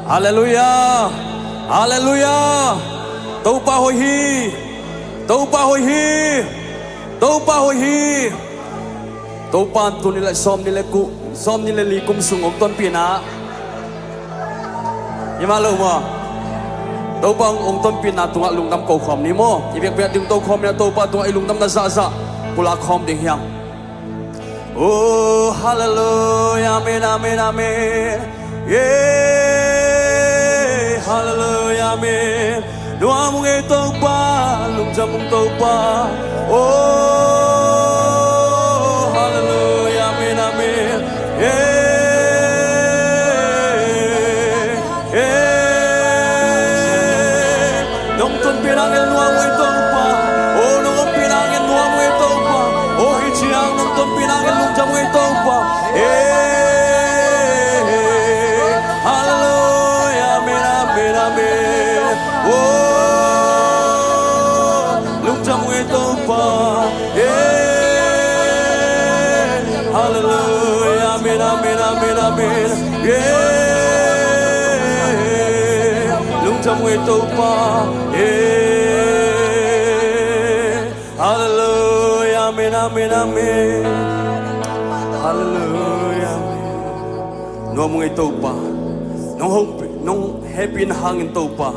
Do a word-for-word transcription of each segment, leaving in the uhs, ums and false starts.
Halleluiah. Halleluiah. Topa hoih hi. Topa hoih hi. Topa hoih hi. Topa in tuni le sawmnih le kuh, sawmnih le li kum sung hong tonpihna, i mah lo maw, Topa hong tonpihna tungah lungdam ko khawm ni maw. I biakpiak ding to khawm ni a, Topa tungah i lungdamna zahzah pulak khawm ding hiam? Oh, halleluiah, amen, amen, amen. Yeah, halleluiah, amen. Nuam ung ei Topa, lungdam ung Topa. Oh, halleluiah, amen, amen. Yeah, yeah. Nong tonpih nangin nuam ung ei Topa. Oh, nong ompih nangin nuam ung ei Topa. Oh, hih ciang nong tonpih nangin lungdam ung ei Topa. Eh, halleluiah, amen, amen, amen. Oh, lungdam ung ei Topa. Eh, halleluiah, amen, amen, amen, amen. Yeah. Lungdam ung ei Topa. Yeah. Halleluiah, amen, amen, amen. Halleluiah, amen. Nuam ung ei Topa. Nong hong pi-, nong hehpihna hangin Topa,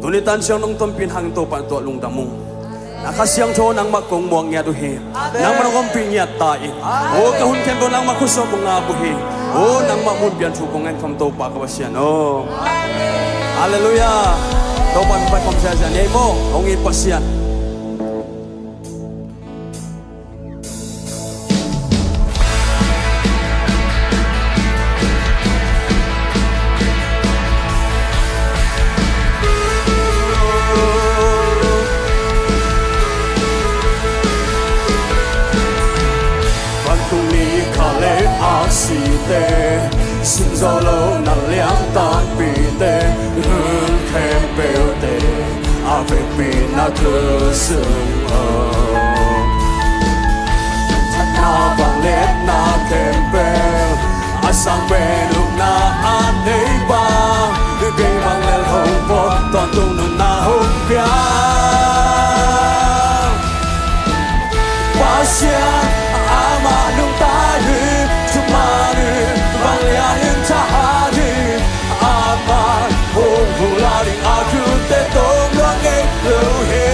tuni tan ciang nong tonpihna hangin Topa, na tungah lungdam ung. Na Kha Siangtho nangmah kong muang ngiat uh hi. Amen. Nangmah nong ompih ngiat ta in. Amen. Oh, ka hun khempeuh nangmah khut sung kong ap uh hi. Oh, nangmah mun pian thu kong ngen khawm Topa ka Pasian aw. Amen. Halleluiah. Topa min pan khawm siasia ni ei maw. Hong it Pasian. Vantung mi kha le aksite, simzaw lohna lian tanpite, hun khempeuhte a vekpi-in na khutsung aw. Thatna vangliatna khempeuh a sang pen ukna a nei pa, kei bang lel hong pawt, tawntung nunna hong pia. Pasian amah nungta hi, thuman in vanglian in thahat hi. Amah hong hulh lai ding a thutte tawm lua ngei lo hi.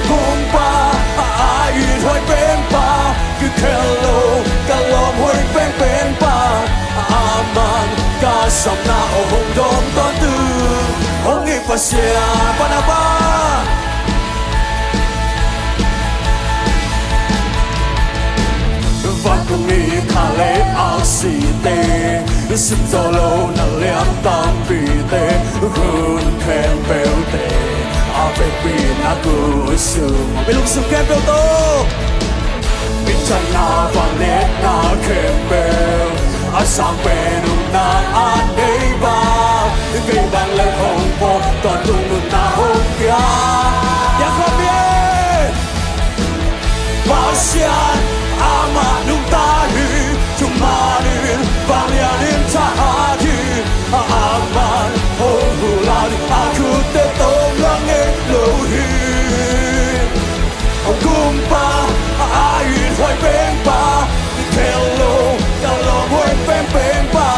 Kumpa a ithuai penpa, kikhel lo ka lawm huai penpenpa, amah ka sapna hong dawng tawntung, hong it Pasian. Panapa. Vantung mi kha le aksite, simzaw lohna lian tanpite, hun khempeuhte a vekpi-in na khutsung. Mi lungsim khempeuh tawh. Minthanna vangliatna khempeuh a sang pen ukna a nei pa, kei bang lel hong pawt, tawntung nunna hong pia. Jakob ye. Pasian amah nungta hi, thuman in vanglian in thahat hi. Amah hong hulh lai ding a thutte tawm lua ngei lo hi. Kumpa a ithuai penpa, kikhel lo ka lawm huai penpenpa,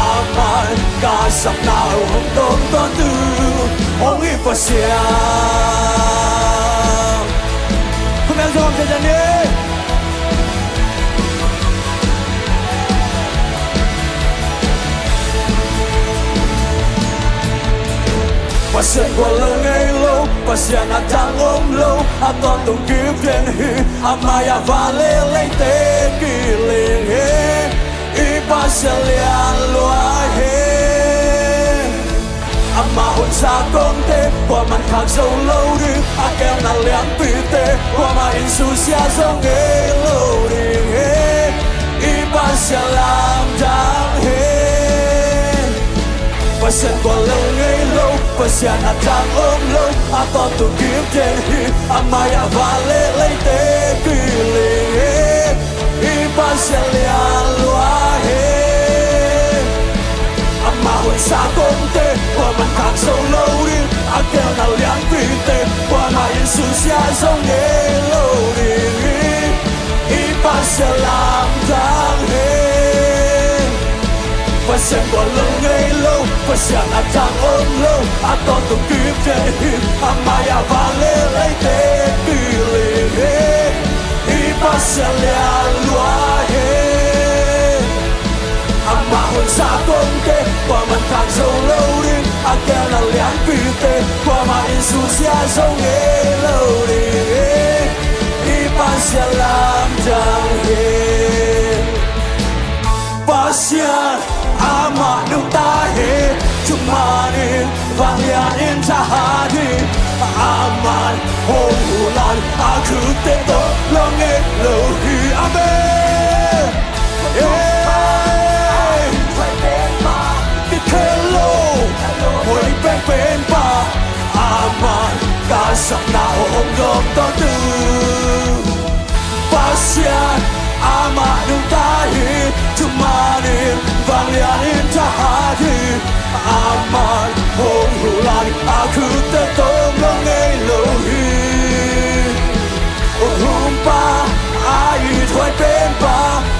amah ka sapna hong dawng tawntung, hong it Pasian. Khuamial zong om ciaciat ni. Pasian gual lel ngei lo, Pasian a dang om lo, a tawntung kip den hi. A mai-ah van le leite kiling hi. I Pasian lian lua hi. Amah hun za kongte kuaman khak zo lo ding, a keuna lianpite kuamah in susia zo ngei lo ding hi. I Pasian lamdang hi. Pasian gual lel ngei lo, Pasian a dang om lo, a tawntung kip den hi. A mai-ah van le leite kiling hi. I Pasian lian lua hi. Zo lo ding a gelna lianpite, kuamah in susia zo ngei lo ding hi. I Pasian lamdang hi. Pasian gual lo ngei lo, Pasian a thang om lo, a tawntung kipte hi. A mai-ah vanglian leite kili hi. I Pasian lian lua hi. Amah hun sa kongte, kuaman thang zo lo ding, a gelna lianpite, kuamah in susia zo ngei lo ding hi. I Pasian lamdang hi. Pasian amah nungta hi, thuman in vanglian in thahat hi. Aman hong huh lai a khutte tawh lawng ngei lo hi. Amen. Hey! Kikhen lo, muan penpen pa, aman ka sapna hong dawng tawntung. Pasian amah nungta hi, thuman in vanglian in thahat hi. Aman hong huh lai a khutte tawh lawng ngei lo hi. Hong hum pa, a ithuai pen pa,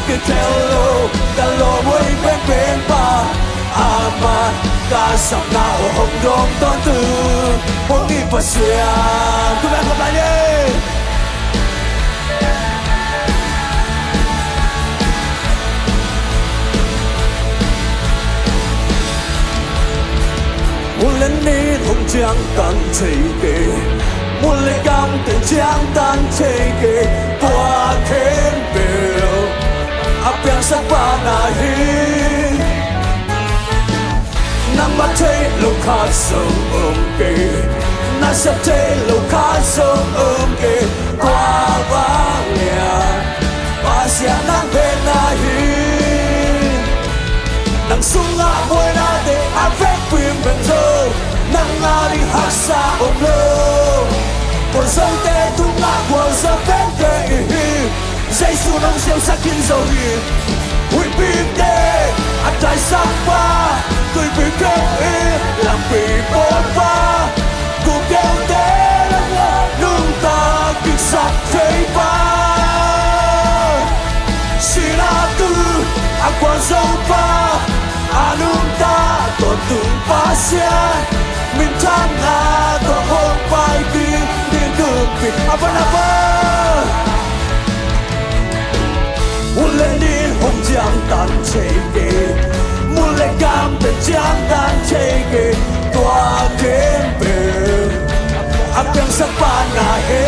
kikhen lo, ka lawm huai penpen pa, aman ka sapna hong dawng tawntung. Hong it Pasian. Tua pen kop lai ni. Mun le ni hong ciangtan thei kei, mun le gamte ciangtan thei kei, tua khempeuh a piangsak pa na hi. Nangmah theih loh khat zong om kei, na siam theih loh khat zong om kei, tua vanglian Pasian nang pen na hi. Nang sungah buainate a vekpi in veng zo, nang a ding haksa om lo. Kua zote tungah kua zo vente i hi. Jesu nong siamsak khin zo hi. Huihpite a taisan pa, tuipi kheng i lampi pawl pa, gupkhialte lak ah nungta kiksak thei pa, sihna tu a kua zo pa, a nungta tawntung Pasian minthanna tawh hong pai ding, ding kumpi. A ban a ban. Mun le ni hong ciangtan thei kei, mun le gamte ciangtan thei kei, tua khempeuh a piangsak pa na hi.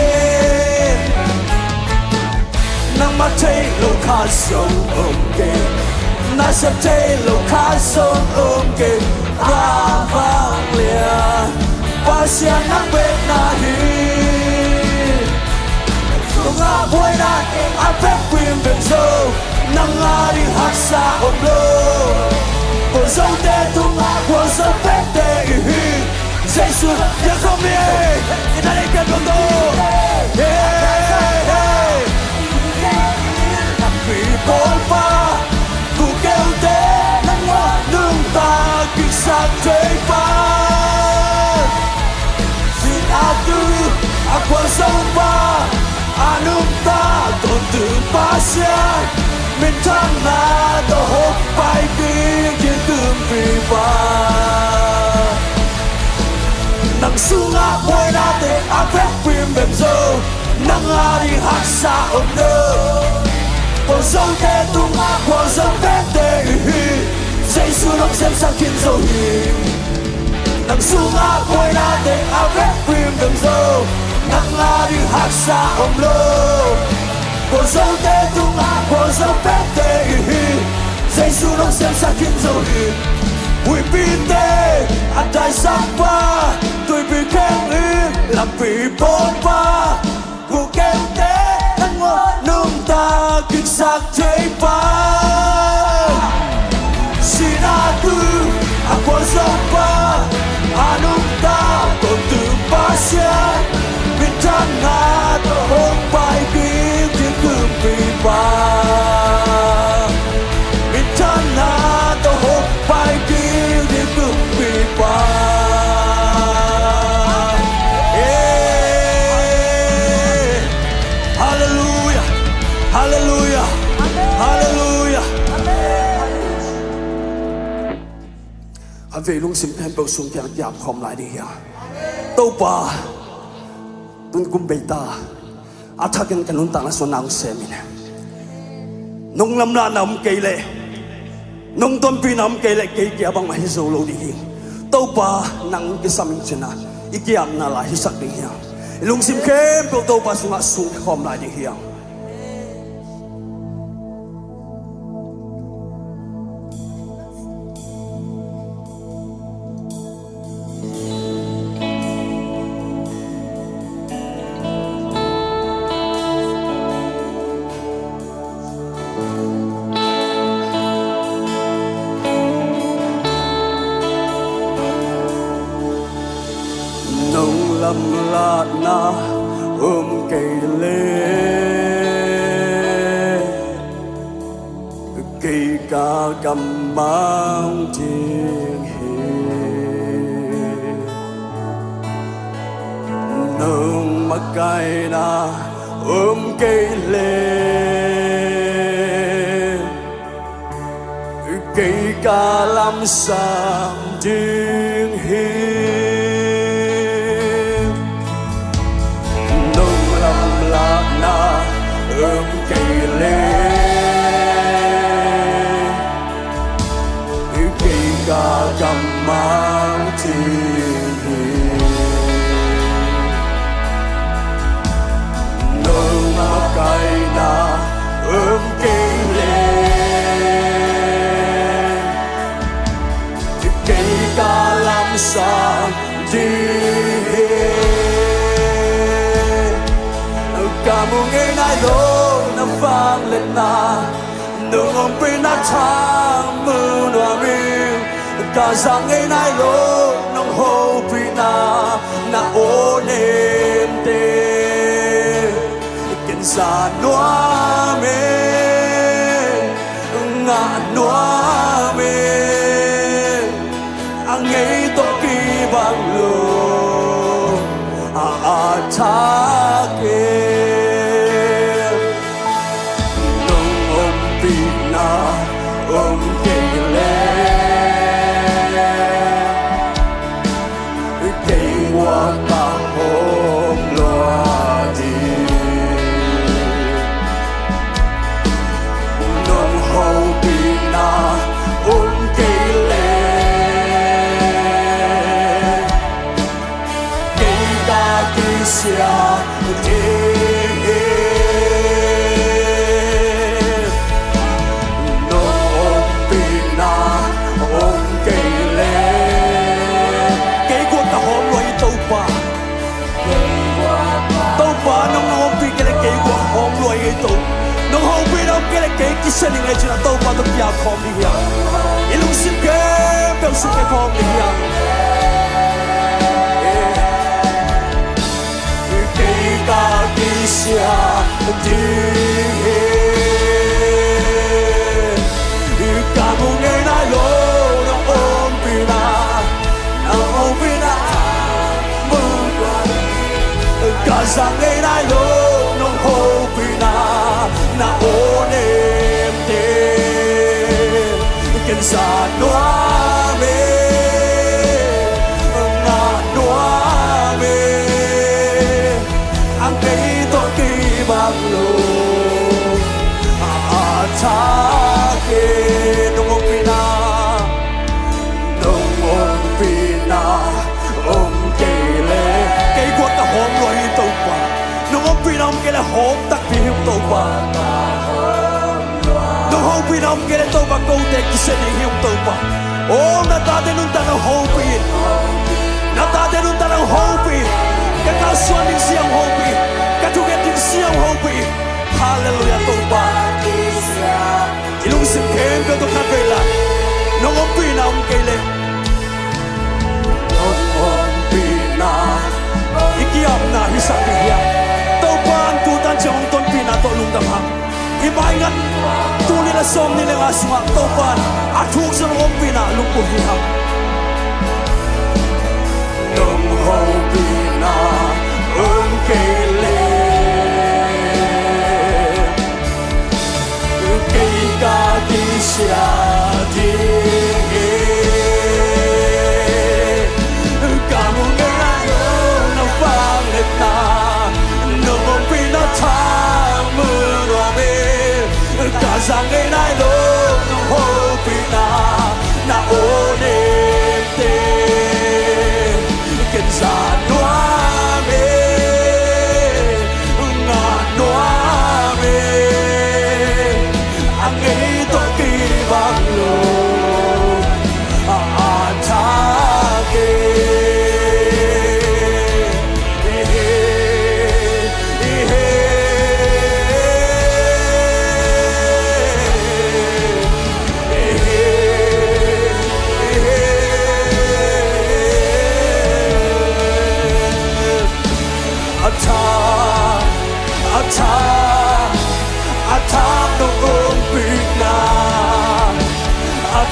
Nangmah theih loh khat zong om kei, na siam theih loh khat zong om kei, tua vanglian Pasian nang pen na hi. Sungah buainate a vekpi in veng zo, nang a ding haksa om lo. Kua zote tungah kua zo vente i hi. Jesu, ya kong mi ei. Ina le ka kong do. Hey, hey. Lampi pawl pa, gupkhialte lak ah nungta kiksak thei pa, sihna tu a kua zo pa, a nungta tawntung Pasian minthanna tawh hong pai ding, ding kumpi pa. Nang sungah buainate a vekpi in veng zo, nang a ding haksa om lo. Kua zote tungah kua zo vente i hi. Jesu nong siamsak khin zo hi. Nang sungah buainate a vekpi in veng zo, nang a ding haksa om lo. Kua zote tungah kua zo vente i hi. Jesu nong siamsak khin zo hi. Huihpite a taisan pa, tuipi kheng i lampi pawl pa, gupkhialte lak ah nungta kiksak thei pa, sihna tu a kua zo pa, a nungta tawntung Pasian minthanna tawh hong pai ding, ding kumpi pa. Minthanna tawh hong pai ding, ding kumpi pa. Vei lungsim khempeuh sung kiang kiap khawm lai ding hi hang. Topa, tun kum bei ta a, thakin ka nuntakna sung na hong sem in. Nong lamlahna om kei leh, nong tonpihna om kei leh kei kia bangmah hi zo lo ding hi. Topa, nang kisam in cin a, i kiapna la hisak ding hi hang. I lungsim khempeuh Topa sungah sung khawm lai ding hi hang. Nong lamlahna om kei leh, kei ka gam mang ding hi. Nong makaihna om kei leh, kei ka lamsang ding hi. Nong lamlahna om kei leh, kei ka gam mang ding hi. Nong makaihna om kei leh, kei ka lamsang ding hi. Ka mu ngei nai lo na vangliatna, nong ompihna thang mu nuam ing. Ka za ngei nai lo nong hopihna, na aw nemte. Ken za nuam e, ngah nuam e, a ngei tawh kibang lo, a, a thak e. Nong ompihna om kei leh, kei guak ka hawm lua ding. Nong hopihna om kei leh, kei ka kisia ding hi. Nong ompihna om kei leh, kei guak ka hawm lua hi Topa. Topa, nong, nong ompih kei leh kei guak hawm lua hi Topa. Nong hopihna om kei leh kei kisia ning e, ci-in a Topa tawh kiap khawm ding hi hang. I lungsim khempeuh sung kiap khawm ding hi hang. Kei ka kisia ding hi. Ka mu ngei nai lo nong ompihna, nong ompihna, ka za ngei nai lo nong hopihna, na aw nemte. Ken za nuam e, ngah nuam e, a ngei tawh kibang lo, a, a thak e. Nong ompihna, nong ompihna om kei leh, kei guak ka hawm lua hi Topa. Nong ompihna om kei leh hawm takpi hi ung Topa. Nong hopihna om kei leh Topa, kote kisia ding hi ung Topa. O, na tate nuntakna hong hopih in. Na tate nuntakna hong hopih in. Ka kalsuan ding sia hong hopih in. Ka thunget ding sia hong hopih in. Halleluiah Topa. I lungsim khempeuh tawh khatvei la, nong ompihna om kei leh, nong ompihna i kiapna hisak ding hi hang. Topa, tu tan ciang hong tonpihna tawh lungdam hang. I maingat tul nih le sawmnih le nga sungah Topa, a thuk zong nong ompihna lungput hi hang. Nong hopihna om kei leh, kei ka kisia ding hi.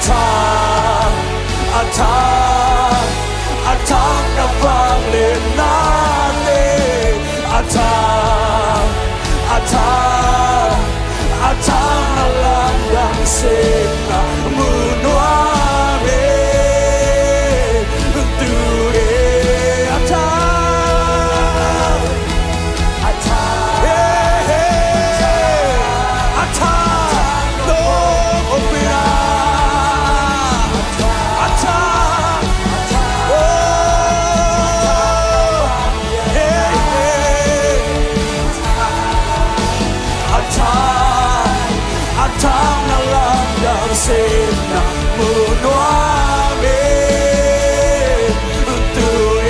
Thang, a thang, a thang na vangliatnate. A thang, a thang, a thang na lamdang semna mu nuam e. Tu e a thang. Hey, hey. A thang, nong ompihna. A thang, oh, hey, hey. A thang, a thang na lamdang semna mu nuam e. Tu e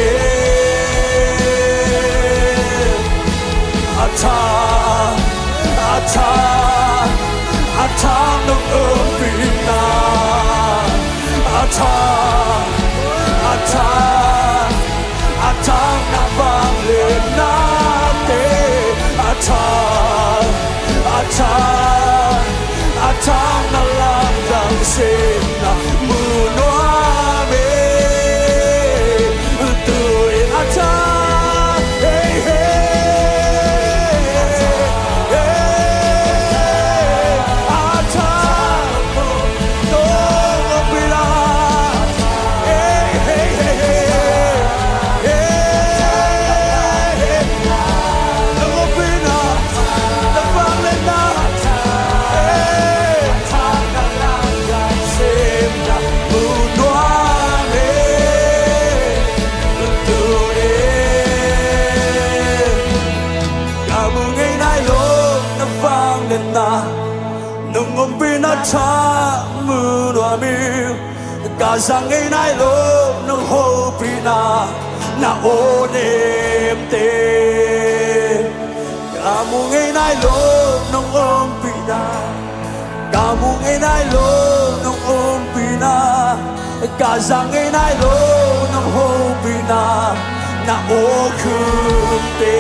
a thang, a thang, a thang nong ompihna. A thang, a thang, a thang na vangliatnate. A thang, a thang, a thang na lamdang semna mu nuam e. Tu e a thang, hey, hey, hey, a thang, nong ompihna. Hey, hey, hey, hey, hey, hey, nong ompihna. Na vangliatna. Hey. Ka mu ngei nai lo na vangliatna, nong ompihna thang mu nuam ing. Ka za ngei nai lo nong hopihna, na aw nemte. Ka mu ngei nai lo nong ompihna, ka mu ngei nai lo nong ompihna, ka za ngei nai lo nong hopihna, na aw khumte.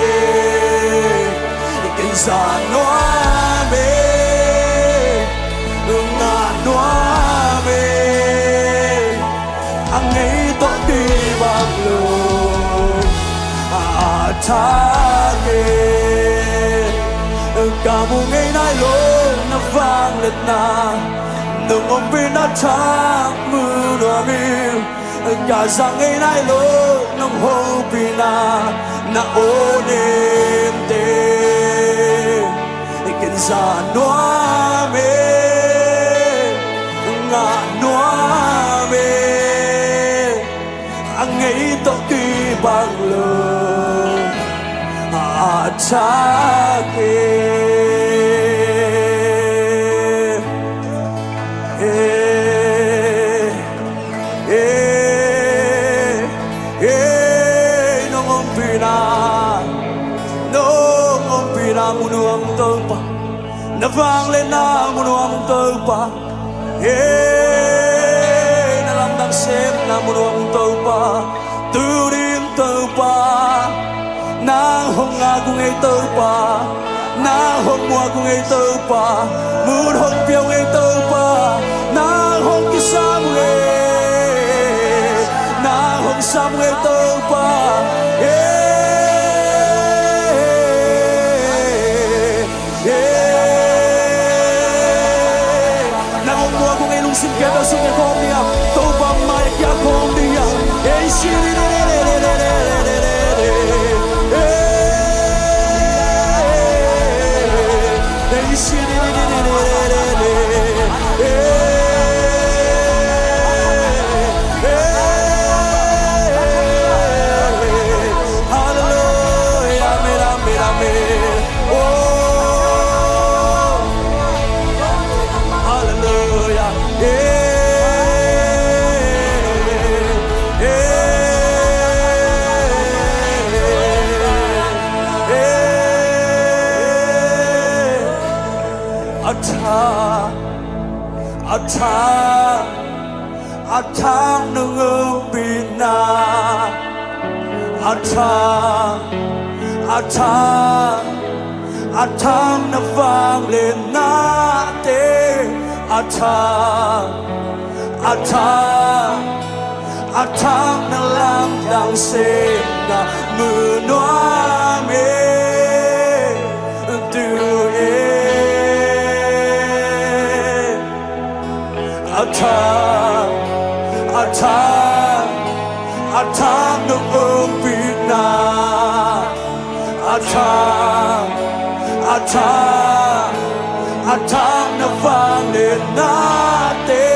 Ken za nuam e, ngah nuam e. A ngei tawh kibang lo a thak e. Ka mu ngei nai lo na vangliatna, nong ompihna thang mu nuam ing. Ka za ngei nai lo nong hopihna, na aw nemte. Ken za nuam e, ngah nuam e. A ngei tawh kibang lo a thak e. E, e, e, nong ompihna, nong ompihna mu nuam Topa. Na vangliatna mu nuam Topa. Hey, na lamdang semna mu nuam Topa. Tuni in Topa, nang hong ngak uh ngei Topa. Nang hong muak uh ngei Topa. Mun hong pia uh ngei Topa. Nang hong kisam uh ngei. Nang hong sam uh ngei Topa. Hey. Nang hong muak uh ngei, lungsim khempeuh sung khawm ni a, Topa mai kia khawm ni a. Ei si ni ni ni ni ni ni ni ni ni. Ei si ni ni ni ni ni ni ni. Ei. Hallelujah, amen, amen, amen. Oh, hallelujah. Yeah, yeah, yeah. A thang, a thang, a thang nong ompihna. A thang, a thang, a thang na vangliatnate. A thang, A thak, a thak na lamdang sem na mu nuam e, tu e. A thak, a thak, a thak na ompihna. A thak, a thak, a thak na vangliatnate.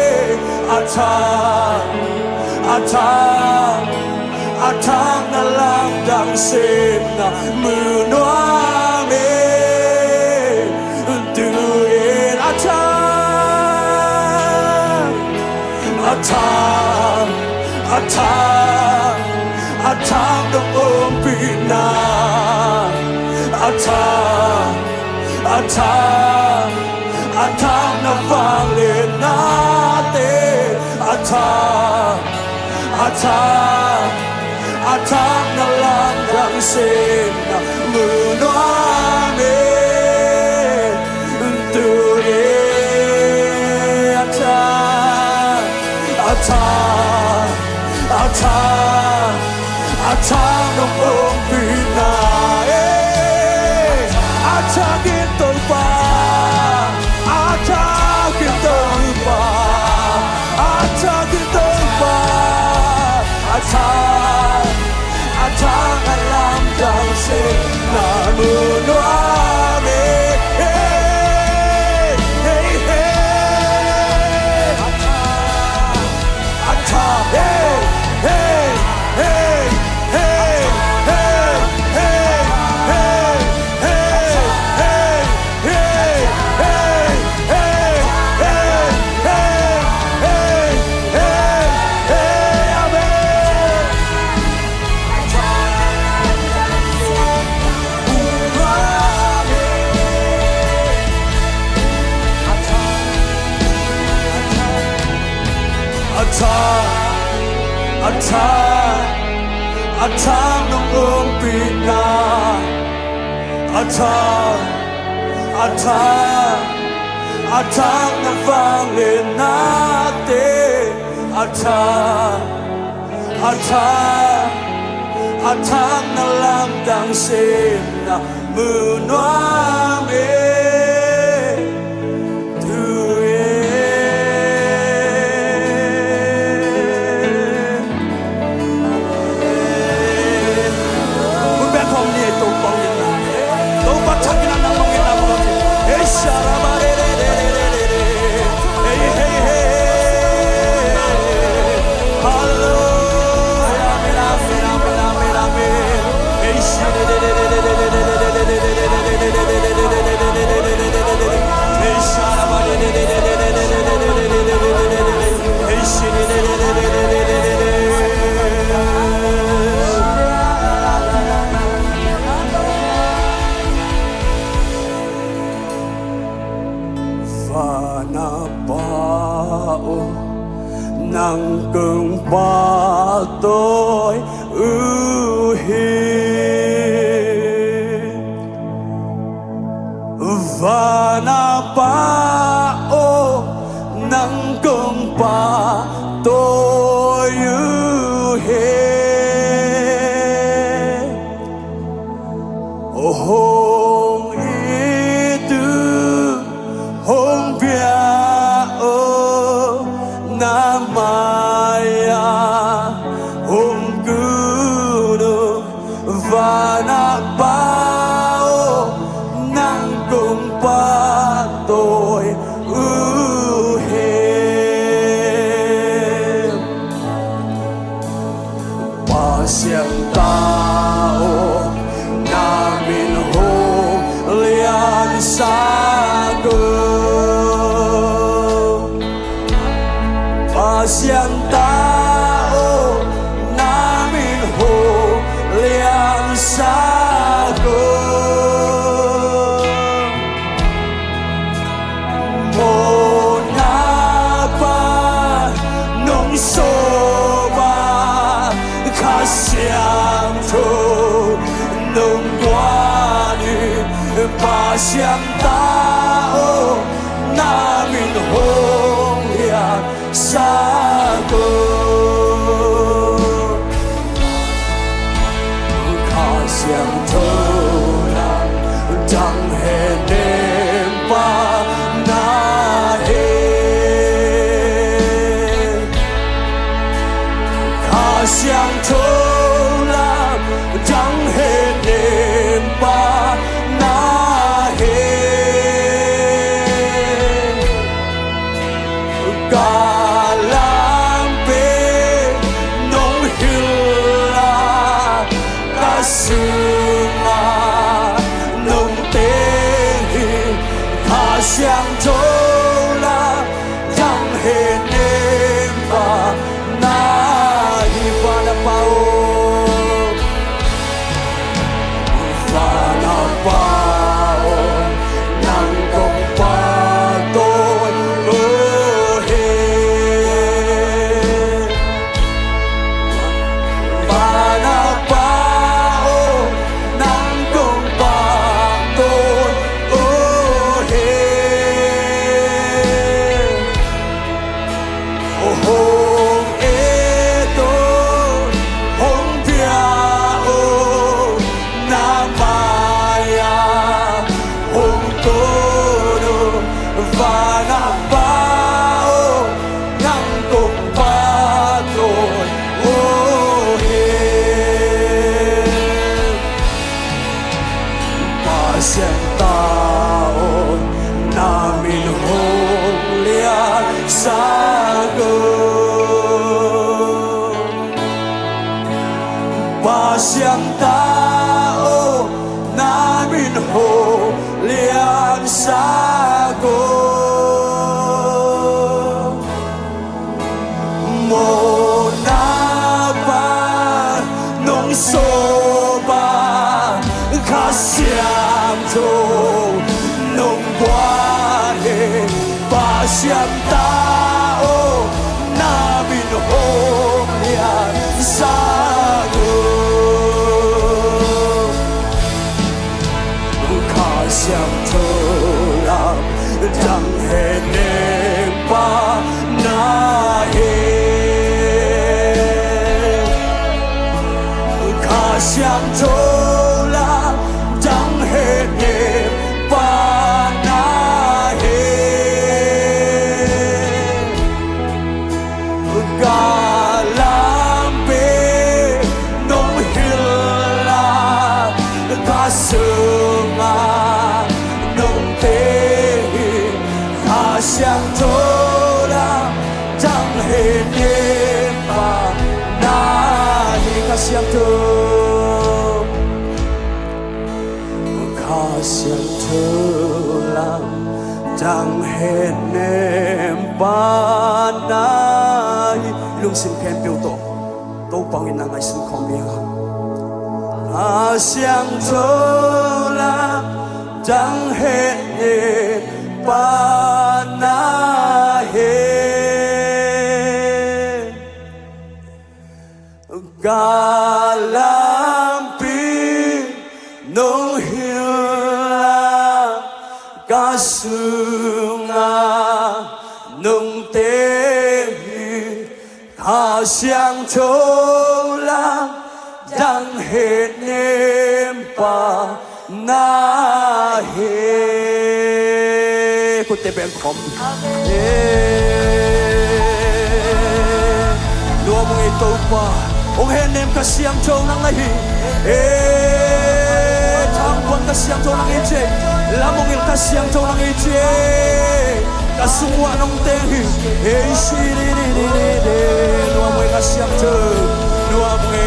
A thak, a thak, a thak na lamdang sem na mu nuam e, tu in. A thak, a thak, a thak, a thak na ompihna. A thak, a thak, a thak na vangliatnate. A thak, a thak, a thak na lamdang sem na mu nuam e, tu e. A thak, a thak, a thak, a thak na ompihna e. A thak in Topa, a thak in Topa, a thak in Topa. A thak, a thak na lamdang sem na mu nuam e. Hey, hey, hey. A thak, a thak, hey, hey, hey, hey. Amen. A thak, a thak, a thak na ompihna. A thak, a thak, a thak na vangliatnate. A thak, a thak, a thak na lamdang sem na mu nuam e, tu e. Mun bek hong ni e, Topa hong ni e. Topa thak in a, nang hong ni e, nang hong ni e. Hey, sharaba re re re re re re. Hey, hey, hey. Hallelujah. Amen, amen, amen, amen, amen. Hey, shi re re re re re. Hey, sharaba re re re re re. Vana Pa aw, nang kong pahtawi uh hi. Vana Pa aw, nang kong pahtawi uh hi. Hong it uh, hong bia uh, na mai-ah hong kun uh. Vana Pa aw, nang kong pahtawi uh hi. Pasian ta aw, na min hong liansak uh. Pasian ta aw, na min hong liansak uh. Mawhna pan nong sawm a, Kha Siangtho nong guan hi. Pasian ta aw, na min hong lian sa Hong et aw, hong pia aw, na mai-ah hong ton aw, van a Pa aw, nang kong phat nawn aw hen. Pasian ta aw, na min hong liansak aw. Pasian ta aw, na min hong liansak aw. Mawhna pan nong sawp a, Kha Siangtho nong buak hi. Pasian ta aw, na min hong liansak aw. Kha Siangtho lamdang henem pa na hi. Kha Siangtho lamdang henem pa na hi. Ka lampi nong hilh a, ka sungah nong teng hi. Kha Siangtho lamdang henem pa na hi. Kha Siangtho, Kha Siangtho lamdang henem pa na hi. Lungsim khempeuh tawh Topa hong itna ngaihsun khawm ding a. Kha Siangtho lamdang henem pa na hi. Ka lampi nong hilh a, ka sungah nong teng hi. Kha Siangtho lamdang henem pa na hi. Khutte beng khawm. Amen. Nuam ung ei Topa. Hong henem Kha Siangtho nang na hi. Eh, thangpuan Kha Siangtho nang hi ci. Lam hong hilh Kha Siangtho nang hi ci. Ka sung uah nong teng hi. Ei, si, di, di, di, di, di. Nuam ung ei Kha Siangtho. Nuam ung ei.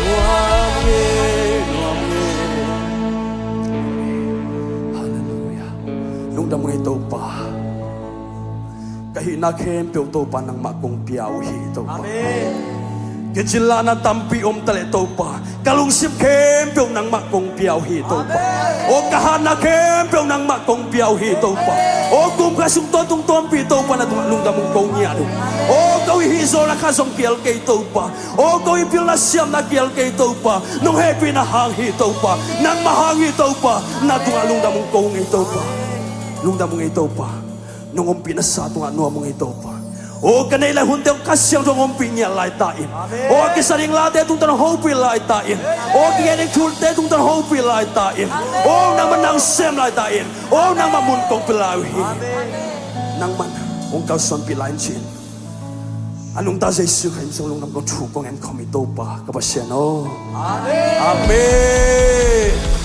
Nuam ung ei. Nuam ung ei. Halleluiah. Lungdam ung ei Topa. Ka hihna khempeuh Topa nangmah kong pia uh hi Topa. Amen. Kicin lahna tampi om ta leh Topa, ka lungsim khempeuh nangmah kong pia uh hi Topa. Amen. Aw ka hatna khempeuh nangmah kong pia uh hi Topa. Amen. Aw kum khat sung tawntung tuanpih Topa na tungah lungdam ung ko ngiat uh. Aw ko i hih zawhna khat zong kihel kei Topa. Aw ko i pilna siamna kihel kei Topa. Nong hehpihna hang hi Topa. Nangmah hang hi Topa. Na tungah lungdam ung ko ngei Topa. Lungdam ung ei Topa. Nong ompih nasa tungah nuam ung ei Topa. Aw ka neih lai hunte Kha Siangtho hong ompih ngiat lai ta in. Amen. Aw kisa ding late tungtawn hong hopih lai ta in. Amen. Aw kigen ding thute tungtawn hong hopih lai ta in. Amen. Aw nangmah nang sem lai ta in. Aw nangmah mun kong pia lai uh hi. Amen. Nangmah hong kalsuanpih lai in ci-in a nungta Jesu Khrih min suang lungdam kong thu kong en khawm hi Topa ka Pasian aw. Amen. Amen.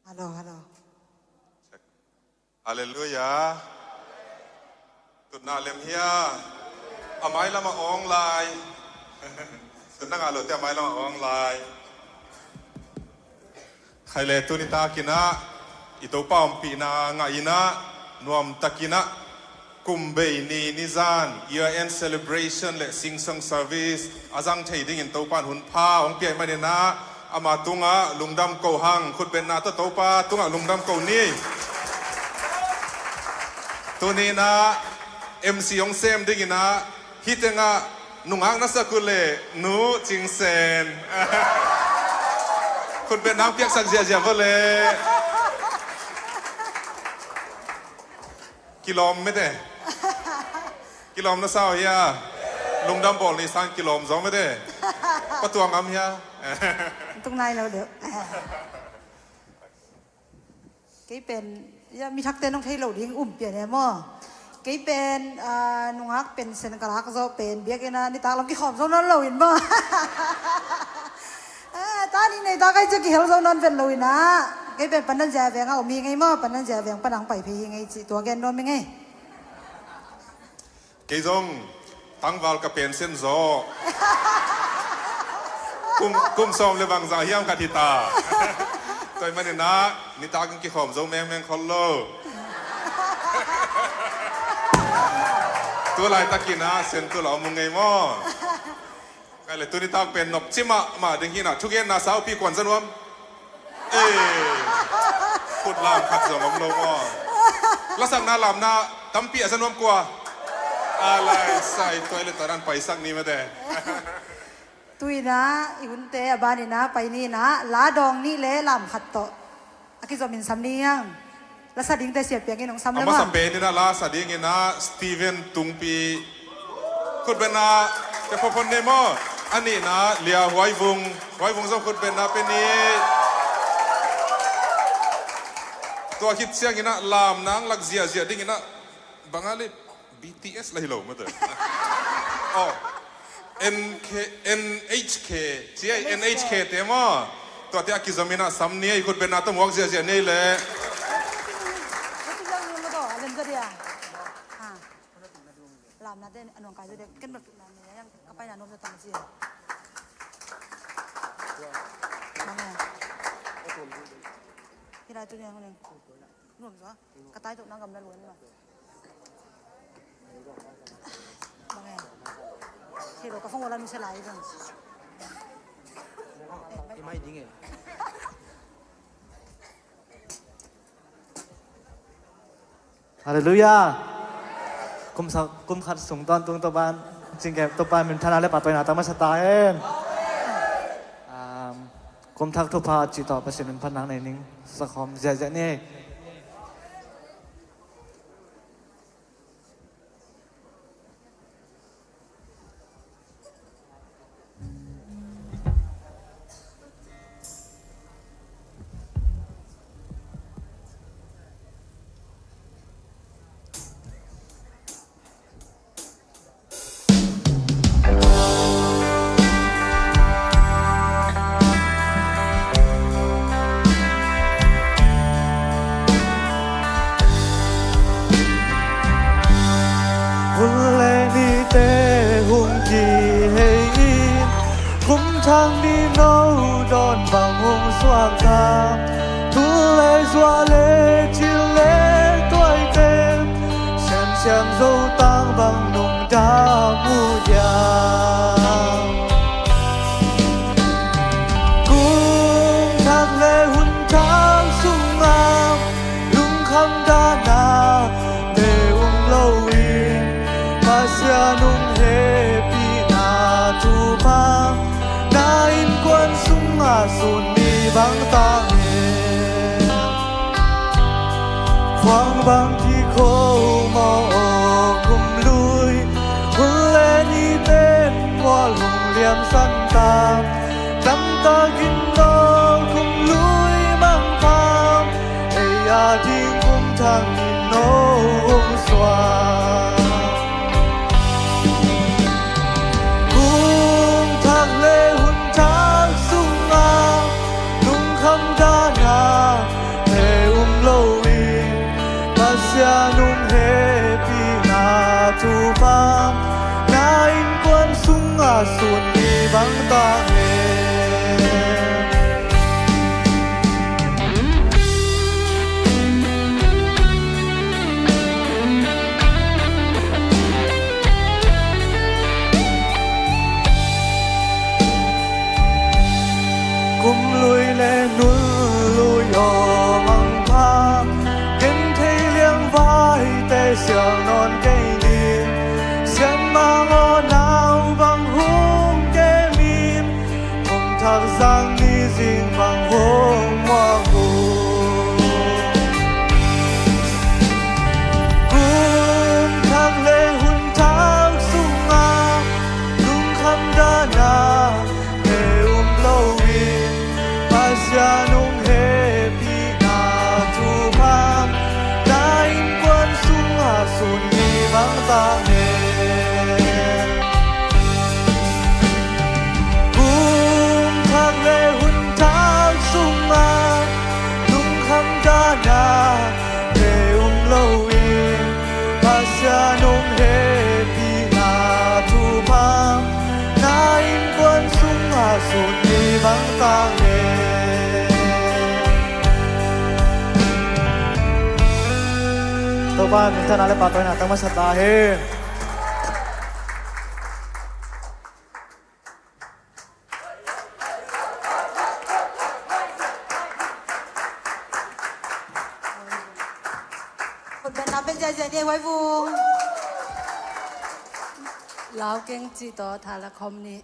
Hallo, hallo. Halleluiah. Tutna lem hia? A mai lamah awng lai. Tutna ngah lote a mai lamah awng lai. Khai le tuni takin ah I Topa ompihna ngah in ah, nuamtakin ah, kum bei ni nizan year end celebration le sing song service a zang thei dingin Topa in hun pha hong pia ahih manin ah, ama tungah lungdam ko hang. Khutbetna tawh Topa tungah lungdam ko ni. Tuni in ah M C hong sem dingin ah, hih tengah nungak na sak uh leh Nu Cing Sen. Khutbetna hong piaksak ziahziah vua leh. Kilawm mete. Kilawm na sa uh hia? Lungdam bawl ni sang kilawm zaw mete. Patuang am hia? Tung nai lo deuh. Kei pen, ya, mi thakte nong thei lo ding um pian e maw. Kei pen, ah, nungak pen sen ka lak zawh pen biakinn ah nitak lam kikhawm zo nawn lo in maw. Ah, ta nih nei ta kai ciang kihel zo nawn vet lo in ah. Kei pen Pandan Zia Veng ah om hi ngei maw, Pandan Zia Veng pan ang pai phei hi ngei cih tua gen nuam hi ngei. Kei zong tangval ka pension zaw. Kum, kum sawm le bangzah hiam khat hi ta. Tua ahih manin ah, nitak in kikhawm zo mengmeng khol lo. Tu laitakin ah, sen tu la om uh ngei maw. Kai le tuni tak pen nop ci mahmah ding hi in ah, thugenna saupi kuan za nuam. Ei, khut lam khat zong om lo maw. Lasakna lamna tampi a za nuam kua. A lai sai tuai le tadan paisak ni mate. Tu in ah, i hunte a ban in ah, pai ni in ah, la dawng nih le lam khat tawh a kizom in sam ni hang. Lasa dingte siapiang in hong sam le maw. A masa pen in ah lasa ding in ah Steven Tungpi. Khutbetna pia phot phot ni maw. A nihna Lia Huai Vung. Huai Vung zong khutbetna pia ni. Tua khit ciangin ah lamna hong lak ziahziah ding in ah bang a le B T S la hi lo mate. Oh. N K, N H K, ci ai, N H K te maw. Tuate a kizom in ah sam ni ei, khutbetna tawh muak ziahziah ni ei leh. Lamna te a nuang kai te ken bel tutna ni yang ka paina nuam ta tang ci. Bang e. Hi lai tu ni ang ni. Nuam zaw. Ka tai tuk na gam na luan ma. Bang e. Thei lo ka phone wala nu se lai bang. I mai ding e. Halleluiah. Kum sa, kum khat sung tawntung Topa, cingkem Topa min thana le pahtawinak tang masa ta hen. Um, kum thak thupha cih tawh Pasian min phatna nei ning. Sakhawm ziahziah ni. Hun le nite hong kihei in, kum thak ni no dawn bang hong suak ta. Tul le zuah le cil le tuaite, siamsiam zo tang bang nungdam uh diam. Kum thak le hun thak sungah lungkham dahna te um loin, Pasian hong hehpihna thupha na innkuan sungah sun ni bang ta hen. Khuang bang kikhawm aw kum lui, hun le nite mual hong liamsan ta. Damtakin no kum lui mangthang, ei a ding kum thak ni no hong suak. Kum thak le hun thak sungah lungkham dahna te um loin, Pasian hong hehpihna thupha na innkuan sungah sun ni bang ta hen. Siang nawn kei ni, Sian Mang aw, nau bang hong kem in, kum thak zang ni, zing bang hong muak uh. Kum thak le hun thak sungah lungkham dan a, heh um lo in, Pasian hong hehpihna thupha na innkuan sungah sun ni bang ta hen. Kum thak le hun thak sungah lungkham dan a, heh um lo in, Pasian hong hehpihna thupha na innkuan sungah sun ni bang ta hen. Topa minthanna le pahtawina tang masa ta hen. Khut beng na beng ziahziah ni, Huai Vung. Lau keng cih tawh tha la khawm ni.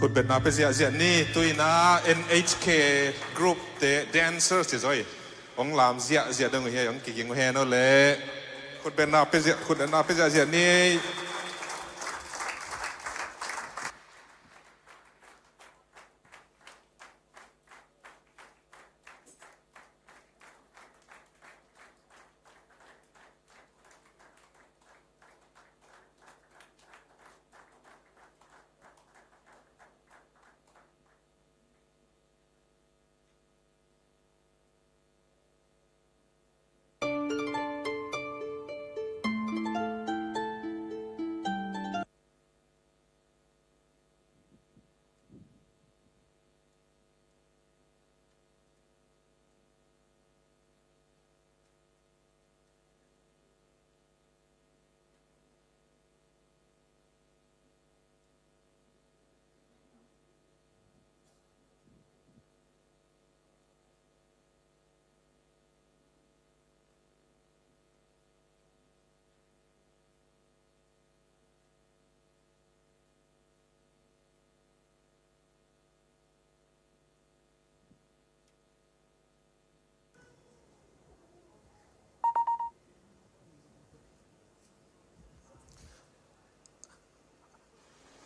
Khutbetna pia ziahziah ni. Tu-in ah N H K group te, dancers te zong hong lam ziahziah ding uh hi, hong kiging uh hen aw leh. Khutbetna pia ziah, khutbetna pia ziahziah ni.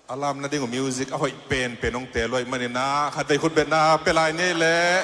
A lam nading uh music a hoih penpen hong teel uh ahih manin ah, khatvei khutbetna pia lai ni leh.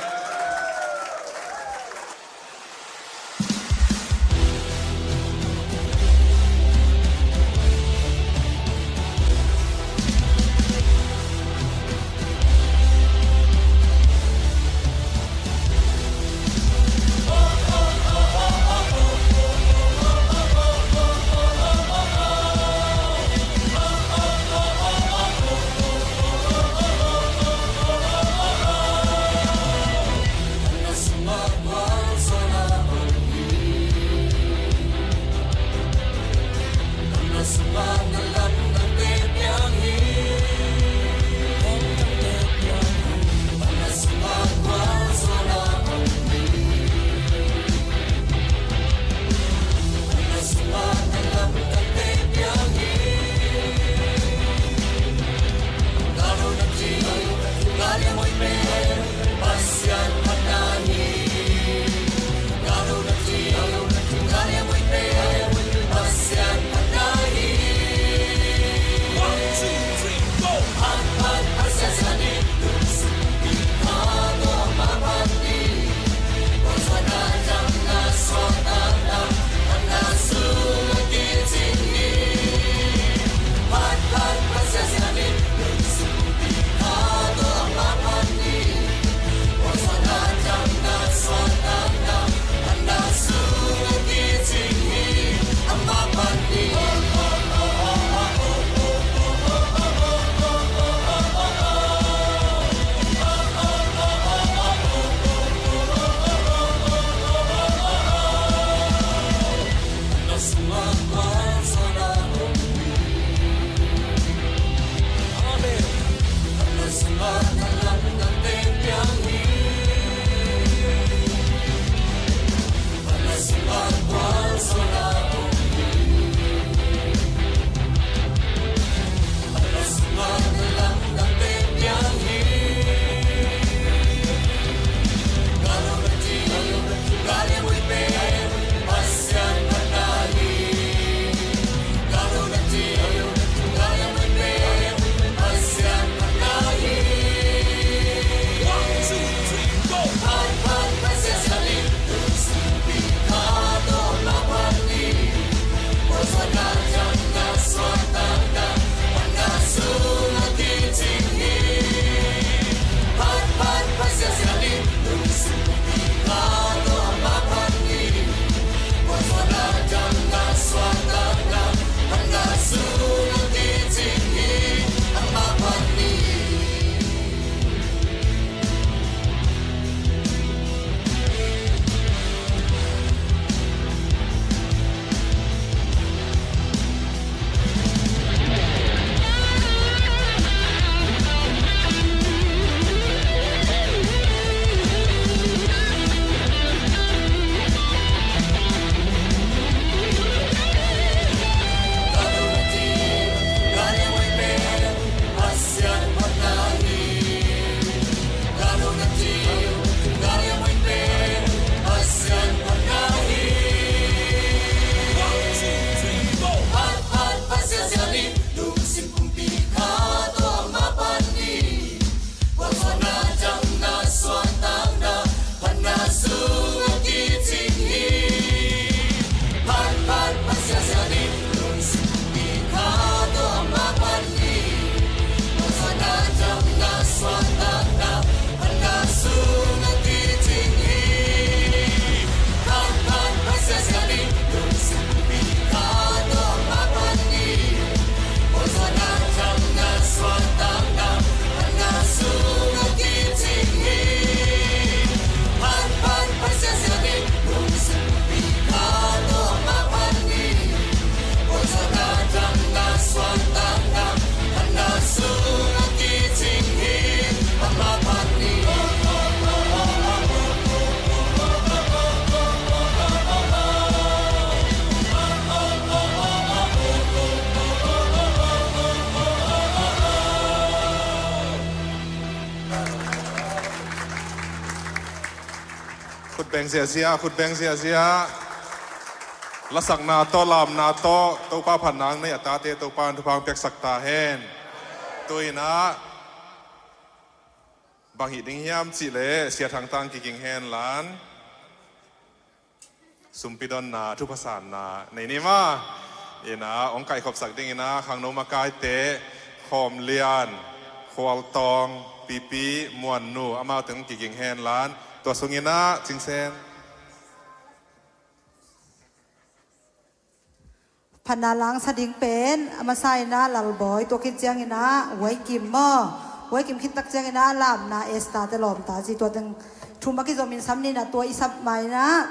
Beng ziahziah, khut beng ziahziah. Lasakna tawh, lamna tawh, Topa phatna nei a tate Topa in thupha piaksak ta hen. Tu-in ah bang hih ding hiam cih leh Sia Thang Tang kiging hen lan. Sumpi donna, thupha sanna nei ni maw. In ah hong kaihkhopsak dingin ah khangno makaite, Khawm Lian, Khual Tawng, Pipi, Muan Nu, amau teng kiging hen lan. Tua sungin ah Cing Sen. Phatna langsak ding pen a masa in ah Lalbawi, tua khit ciangin ah Huai Kim maw. Huai Kim khit tak ciangin ah lamna Esther te lawmta ci, tua teng thum a kizomin sam ni in ah, tua i sap ma in ah,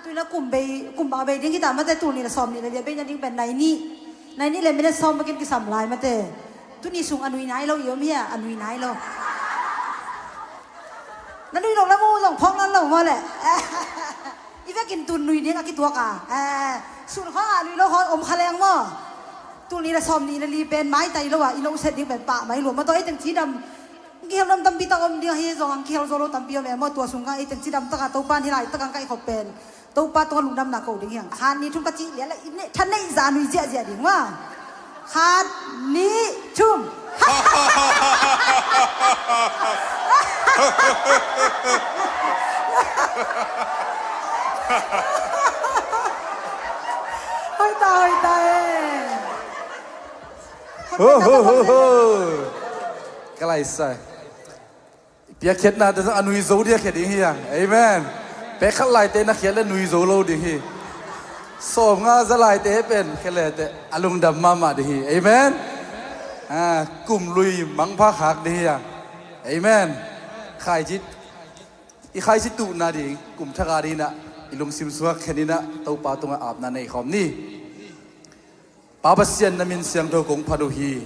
tu-in ah kum bei, kum bang a bei ding hi ta mate, tul nih le sawm nih le li a bei nading pen nai nih, nai nih le minute sawm bekin kisam lai mate. Tuni sung a nui nai lo i om hia, a nui nai lo. Na nui lo la mu zong phawk nawn lo maw leh. I vekin tun nui ding a kituak a, eh, sun khawng a nui lo khawng om kha leng maw. Tul nih le sawm nih le li pen maitai lo a, i lo set ding pen pah mai lua maw. Tua ei teng cidam, kihel nuam tampi tak om ding ahi zong, ang kihel zo lo tampi om e maw. Tua sung kang ei teng cidam tak a Topa in hih laitak ang kaihkhop pen Topa tungah lungdamna ko ding hi hang. Khat, nih, thum ka cih lian la, i ne, tha neih zah nui ziahziah ding maw. Khat, nih, thum. Hoih ta, hoih ta e. Ho, ho, ho, ho. Ka lai sai. Piakkhiatnate zong a nui zo ding a khia ding hi hang. Amen. Pek khat laite na khiat le nui zo lo ding hi. Sawmnga za laite pen khia lete a lungdam mahmah ding hi. Amen. Ah, kum lui mangpha khak ding hi hang. Amen. Khaici, i khaici tuhna ding kum thak a ding in ah i lungsim sungah khen in ah Topa tungah apna nei khawm ni. Pa Pasian, na min siangtho kong phat uh hi.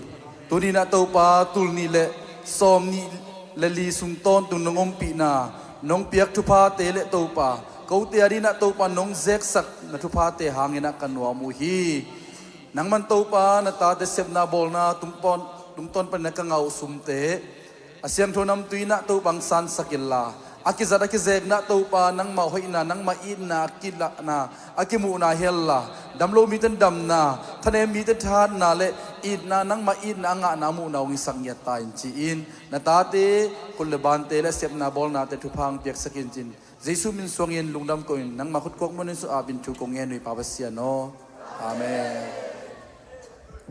Tuni in ah Topa, tul nih le sawm nih le li sung tawntung nong ompihna, nong piak thuphate le Topa, kote a ding in ah Topa nong zeksak na thuphate hangin ah ka nuam uh hi. Nangman Topa, na tate sepna bawlna tungtawn, tungtawn panin ah ka ngah uh sumte a siangtho namtui in ah Topa hong sansak inla, a kizat a kizek in ah Topa nangmah hoihna, nangmah itna, a kilahna, a kimuhna hi inla, dam lo mite in damna, thanem mite in thahatna le itna, nangmah itna a ngahna a muhna hong hisak ngiat ta in ci-in, na tate khut le bante le sepna bawlnate thupha hong piaksak in ci-in, Jesu min suangin lungdam ko-in nangmah khut kuak munin sung apin thu kong ngen uh hi, Pa Pasian aw. Amen.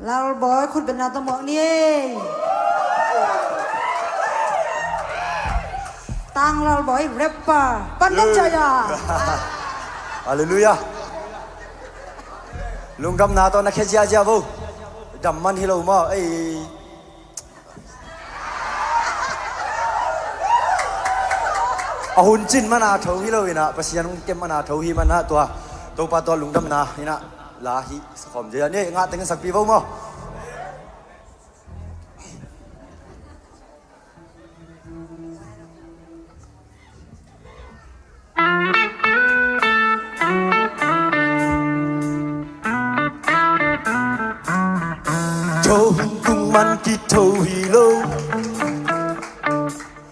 Lalbawi khutbetna tawh muak ni ei. Tang Lalbawi rapper. Pan dong caya. Halleluiah. Lungdamna tawh na khia ziahziah vo. Dam man hi lo maw. Ei. A hun cin man a tho hi lo in ah, Pasian hong kem man a tho hi man ah, tua Topa tawh lungdamna in ah la hih sakhawm zia ni, ngah teng in sakpi vo maw. Tho tung man kitho hi lo,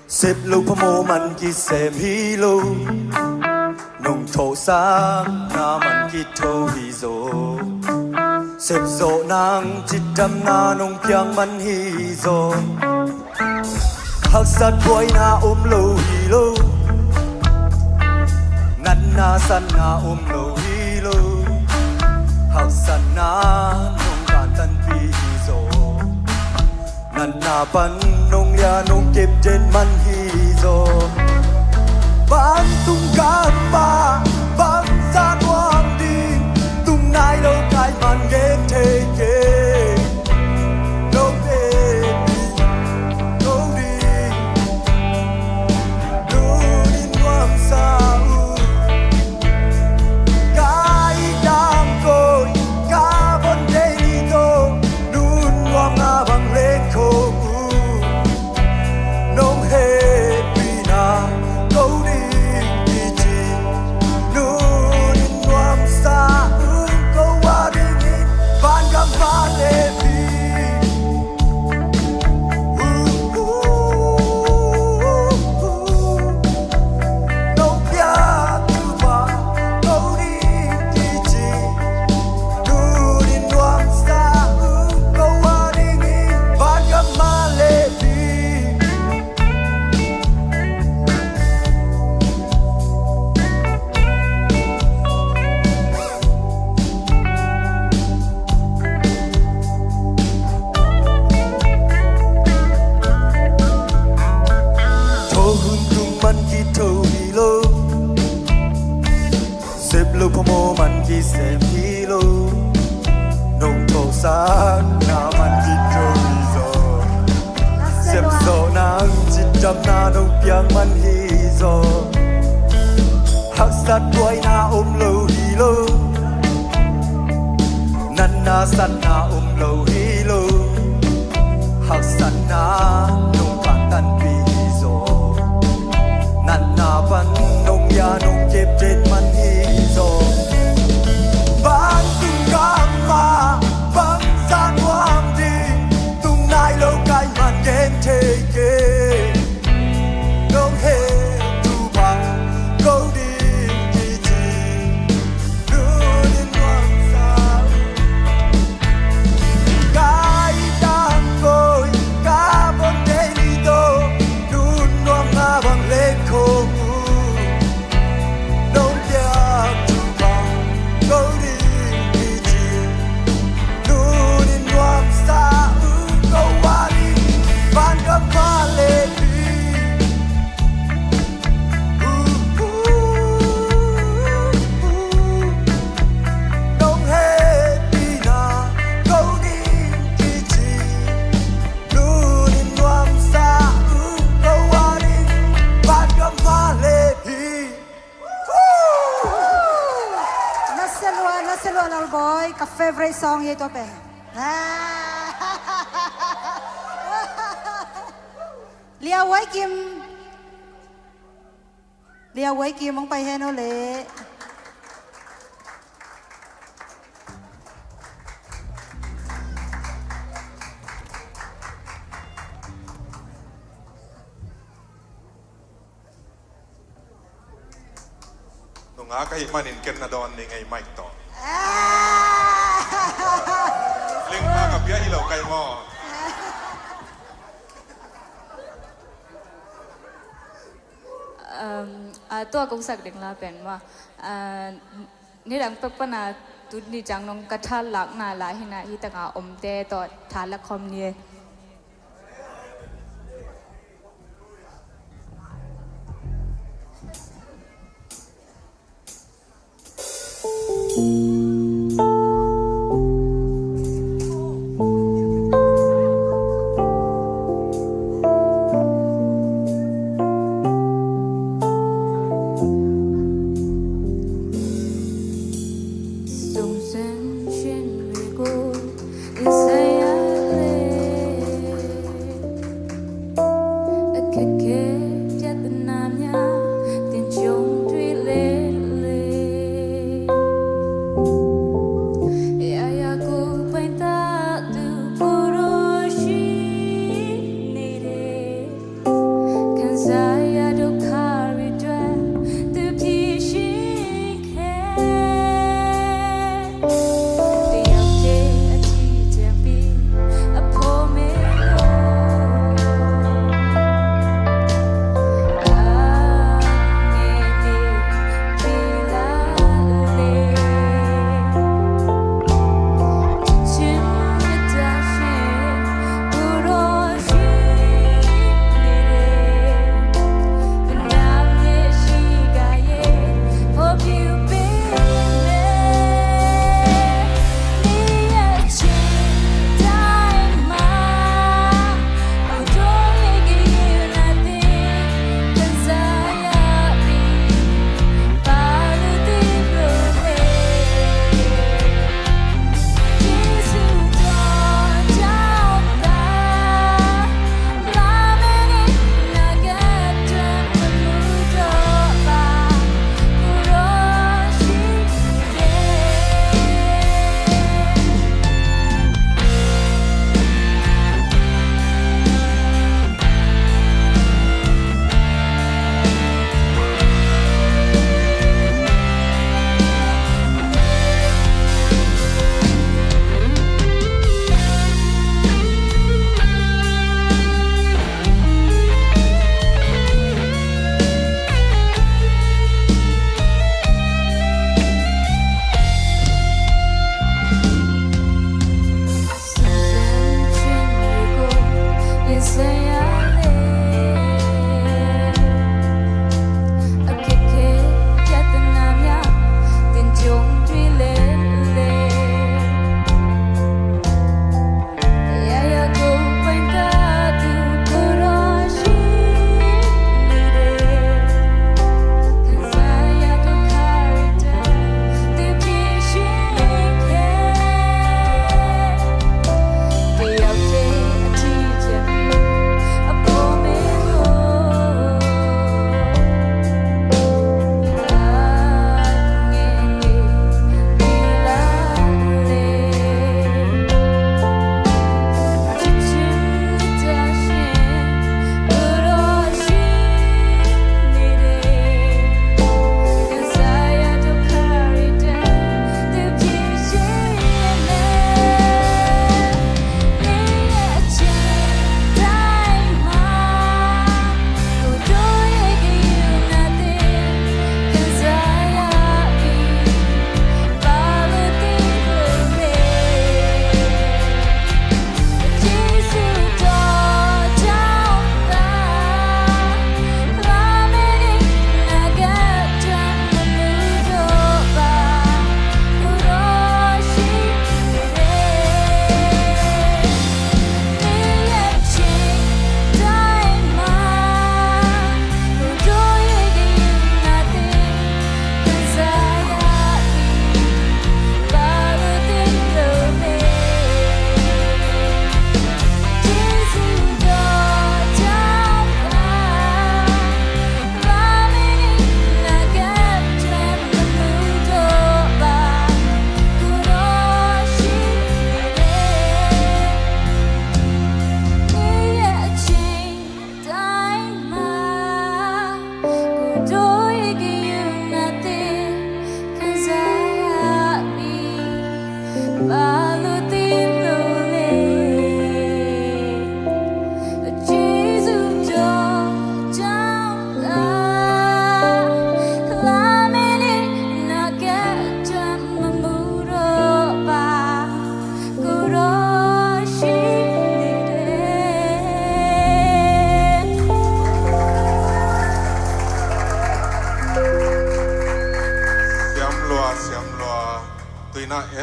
sep lo phamawh man kisem hi lo, nong thawhsakna man kitho hi zaw. Sepzawh nang cidamna nong piak man hi zaw. Haksat buaina om lo hi lo, natna satna om lo hi lo. Haksatna nong kantanpih hi zaw. Natna pan nong lia nong kep den man hi zaw. Vantung gam ah bangzah nuam ding, tung nai lo kai man gen thei kei. Nong hehpih ko ding, tuni nuamsa uh. Ka itna koih ka von thei ni zaw, nunnuamna bang lek khawm uh. Nong hehpihna ko ding kici, nunnuamsa uh ko a dingin. Damna nong piak man hi zaw. Haksat buaina om lo hi lo. Natna satna om lo hi lo. Haksatna nong kantanpih hi zaw. Natna pan nong ya nong kepten man hi zaw. Bang tung kang mah bangzah nuam ding, tung nai lo ka hih man gen thei kei. Nong het uh bang ko ding kici, nu'n nuamsa uh. Ka ih tangkoi ka pom thei ni tawh, nu'n nuam na bang leh ko uh. Nong piak uh bang ko ding kici, nu'n nuamsa uh. Ko ading vangam pha leh hi. Nong hehpihna ko ding kici, nu'n nuamsa uh. Ko ading vangam pha leh hi. Nasia lua, nasia lua Lalbawi, ka favorite song hi tua pen. Lia Wai Kim. Lia Wai Kim hong pai hen aw le. Nungak ka hih manin ken na dawn ning ei, mic tawh. Lengma ka pia hi lo kai maw? Um, a, tua kong sak ding la pen maw? A, nidang pek pana tuni ciang nong ka tha lakna la hi na, hi tanga omte tawh tha lak khawm ni e.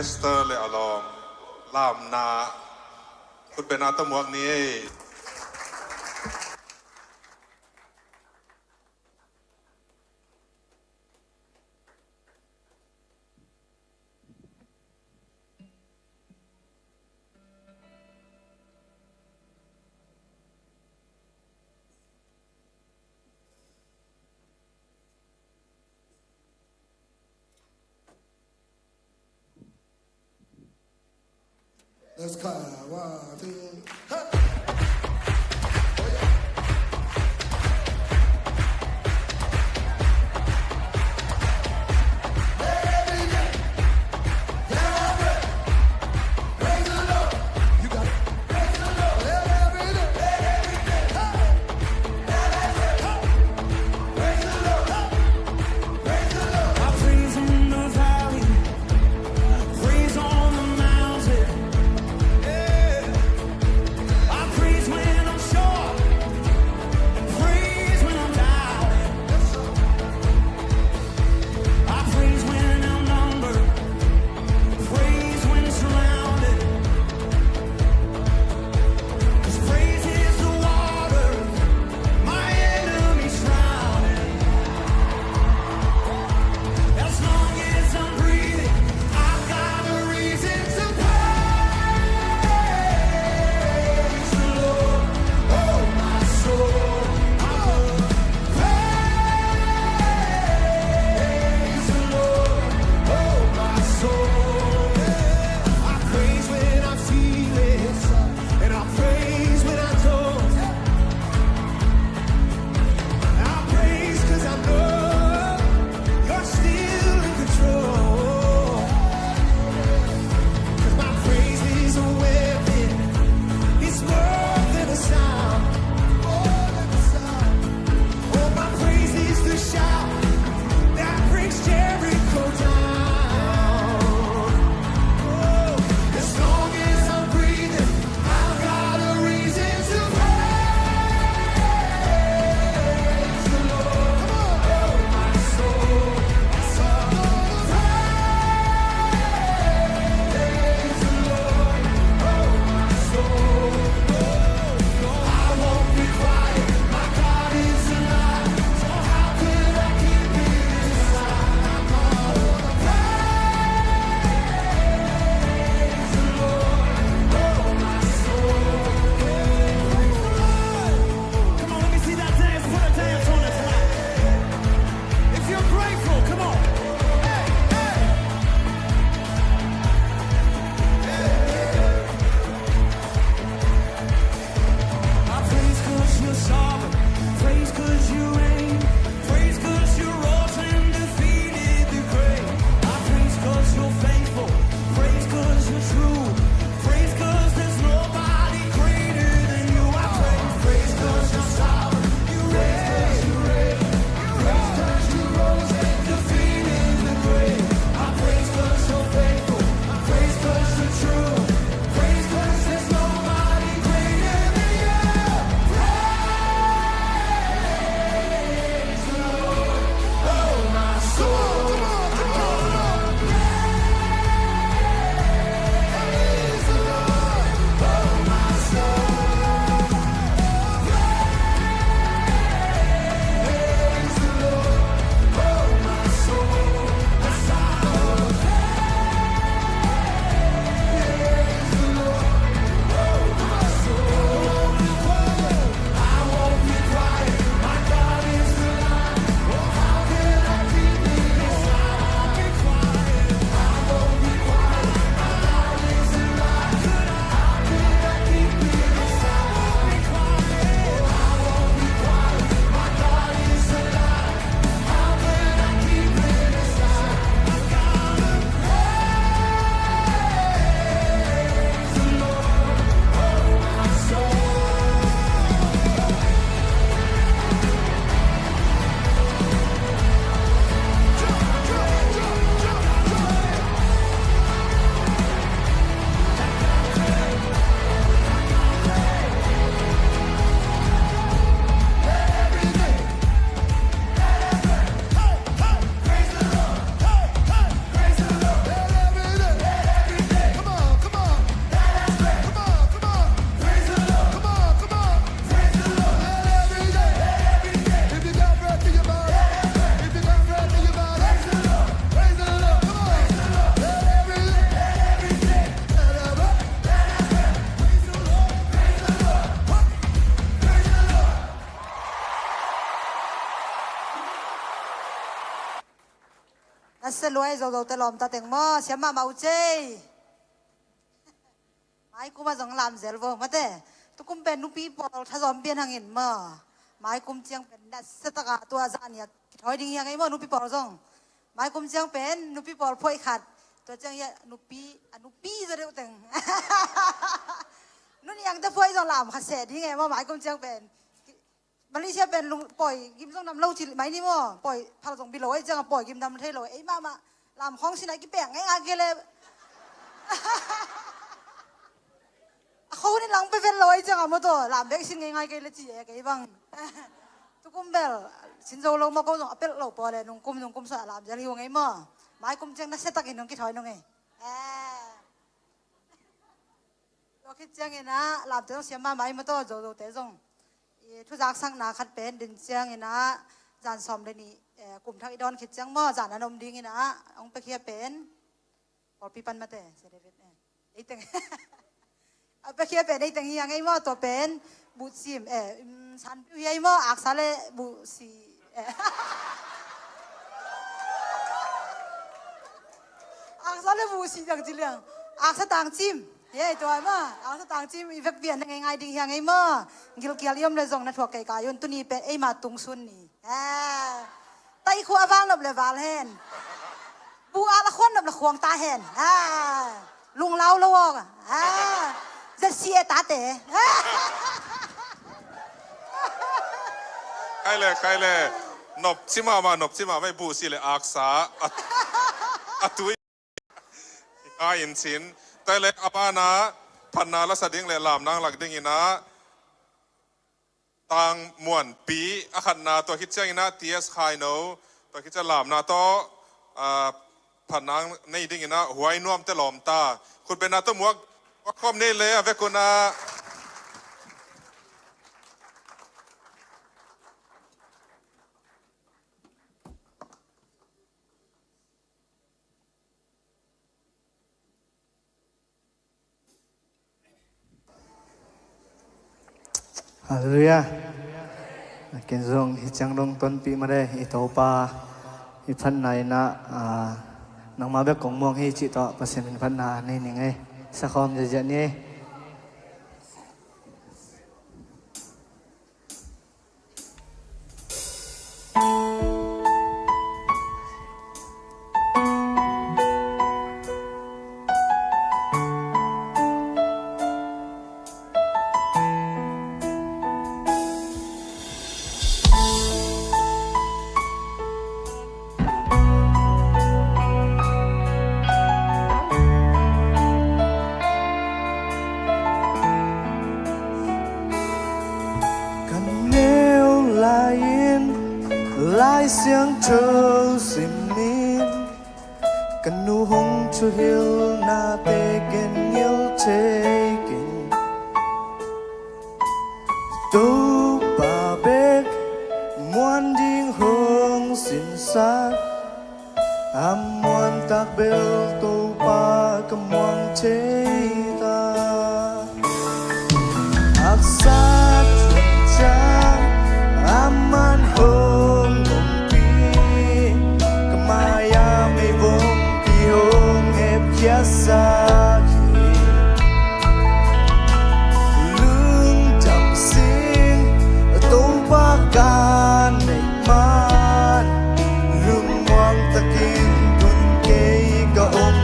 Pastor le a lawm, lamna khutbetna tawh muak ni ei. Let's go. One, two, hey. Sa luai, Zozo te lawmta teng maw, siam mahmah uh cei. Maikum ah zong lamzel vo mate. Tukum pen nupi pawl thazawm pian hangin maw, maikum ciang pen nasia taka tua zan hiak kithawi ding hiang ei maw, nupi pawl zong. Maikum ciang pen nupi pawl phuai khat. Tua ciang hiak nupi, a nupi zaw deuh teng. Nuniang te phuai zong lam khat seh ding ei maw, maikum ciang pen. Malaysia pen lung pawi gim zong nam lo cil mai ni maw. Pawi phal zong bi lo ei ciang a pawi gim nam thei lo ei mahmah. Lam khawng sin a kipek ngei a kei le. A kho ni lang pe vel lo ei ciang a maw taw, lam bek sin ngei ngai kei le ci e kei bang. Tukum bel sin zo lo maw, ko zong a pelh lo paw le nungkum nungkum sa a lam zel hi uh ngei maw. Maikum ciang nasia takin nung kithawi nung ei. Tua khit ciangin ah lamte zong siam mahmah ei maw taw, Zozo te zong. I thuzaksakna khat pen din ciangin ah zan sawm le nih, eh, kum thak i dawn khit ciang maw, zan an om dingin ah hong piakhia pen pawlpi pan mate, Sia David, eh, ei teng. A piakhia pen ei teng hiang ei maw, tua pen buhsim, eh, um, sanpiu hiai maw, aksa le buhsi. Aksa le buhsi dang ci liang. Aksa tangcim. Hiai tua ma. Aksa tangcim i vekpi a na ngei ngai ding hiang ei maw. Gilkial i om le zong na thuak kei ka yun, tuni pen ei ma tungsun ni. Taikhua a val nop le val hen. Bu a la khuan nop le khuang ta hen. Lunglau lo aw. Zet si e tate. Khai le, khai le. Nopci mahmah, nopci mahmah, i buhsi le aksa a, a tui. Ngai in cin. Tua le a banah phatna la sa ding le lamna lak dingin ah Tang Muan Pi a khatna, tua khit ciangin ah T S Khaino, tua khit ciang lamna tawh, ah, phatna nei dingin ah Huai Nuam te lawmta. Khutbetna tawh muak, muak khawm nei le a vekun ah. Halleluiah. Ken zong hi ciang dong tonpih mah de, i Topa i phatna in ah, ah, nangmah bek kong muang hi cih tawh Pasian min phatna nei ning ei. Sakhawm ziahziah ni ei. Ka neu lai-in Lai Siangtho simin, ka nu hong thuhilhnate ken ngil thei keng. Topa bek muan ding hong sinsak, a muan tak bel Topa ka muang thei ta. Haksat hun ciang a man hong ompih, ka mai-ah meivompi hong hepkhiasak hi. Lungdam sing, Topa ka neih man, lungmuang takin tun kei ka om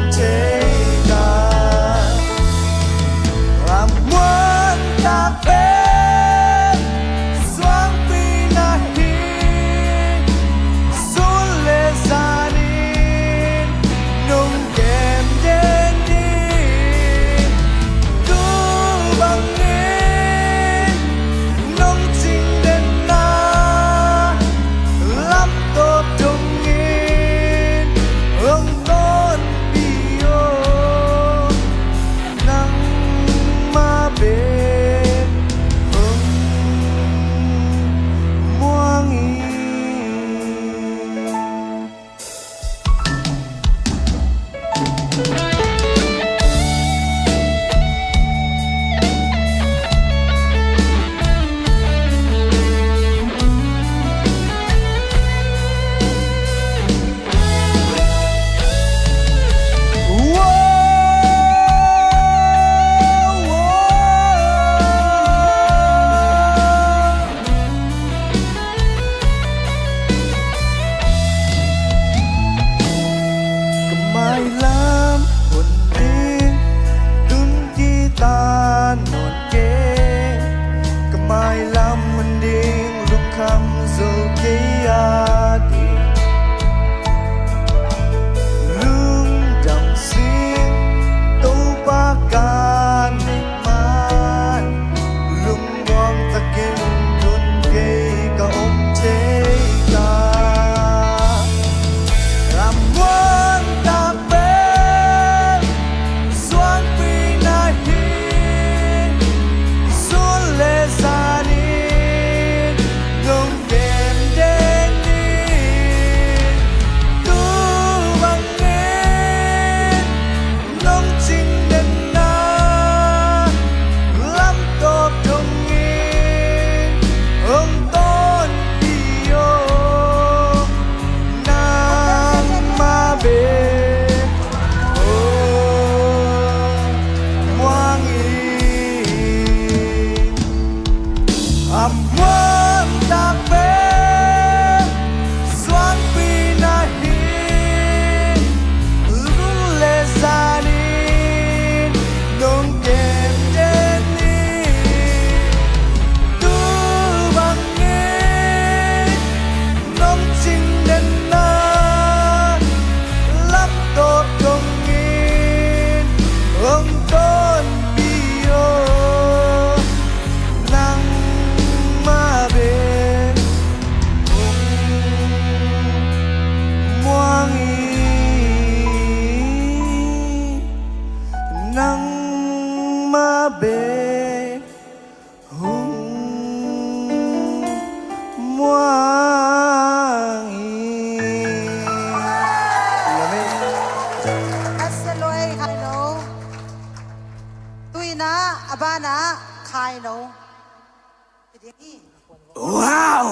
Wow!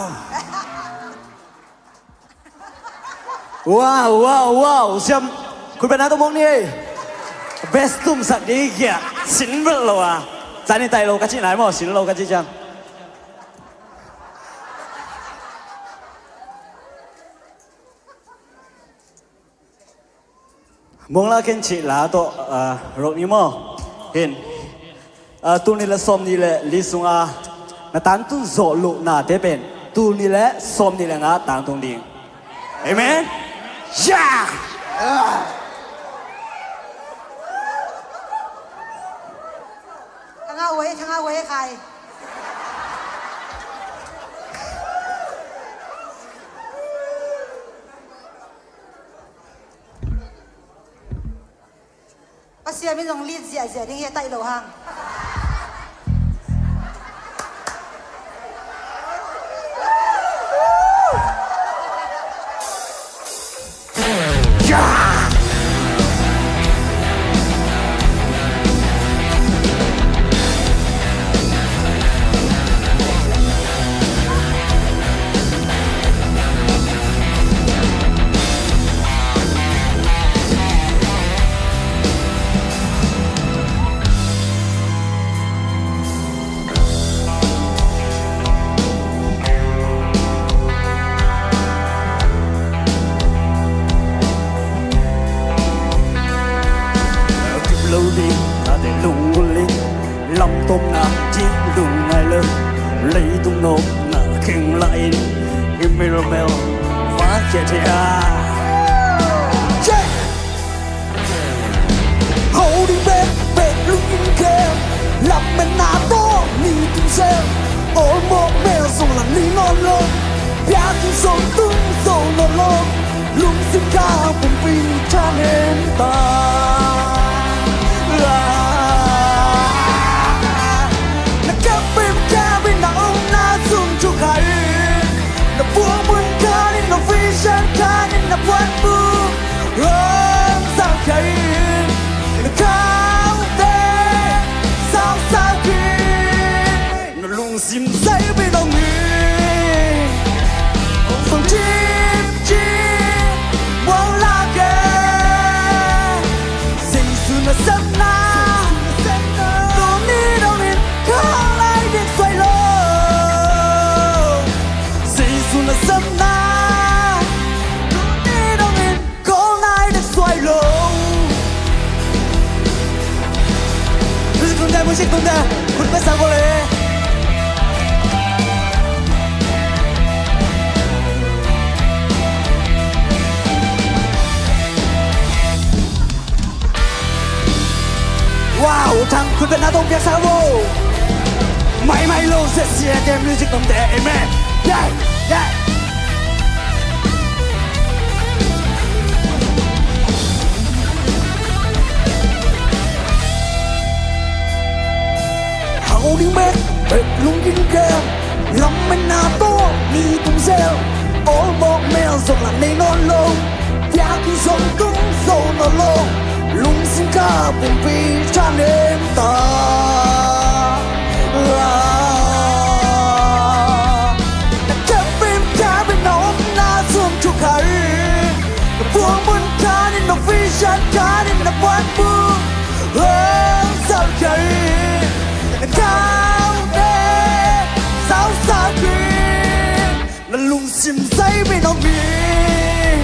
Wow, wow, wow. Siam, khut beng na tawh mawk ni ei. Best tumsak ding hi a, sin bel lo a. Zani tai lo ka cih nai maw, sin lo ka cih ciang. Mawng la ken cih la tawh, ah, rok ni maw. Hin. Ah, tul nih le sawm nih le li sunga na tangtun zawh lohnate pen tul nih le sawm nih le nga tangtung ding. Amen. Ya! Thanga uai, thanga uai khai. Pasian min zong lit ziahziah ding hi a, taih lo hang. Kip lo ding a te lunggulh in, lamtawmna ding lungngai lo, leitung nawkna kheng lahin, himel mel va khia thei a. Holding back, back lungin kem, lametna tawh ni tung sem, awlmawh mel zong la ni nawn lo, piakin zong tung zo nawn lo, lungsim ka pumpi thanem ta. Na kap pem kap in na omna sung thukha in, na puak mun khan in, na vision khan in, na puan bu hong zaukhia in, na khaute sausau khin, na lungsim zai bek dong in, hong cimcim muang lak e. Jesu nasepna tuni dongin khawl lai ding suai lo. Jesu nasepna tuni dongin khawl lai ding suai lo. Music tungte, music tungte, khut beng sa ko le. Wow, thang khut beng na tawh piaksa vo. Mai mai lo zia sia te music tawmte. Amen. Yeah, yeah. Hau ding bek, bek lungkin kem, lametna tawh ni tung zel, awlmawh mel zong la nei nawn lo, piakin zong tung zo nawn lo, lungsim ka pumpi thanem ta. Na kepin kepin na omna sung thukha in, na puang mun khan in, na vision khan in, na puan bu hong zaukhia in, na khaute sausau khin, na lungsim zai bek dong in,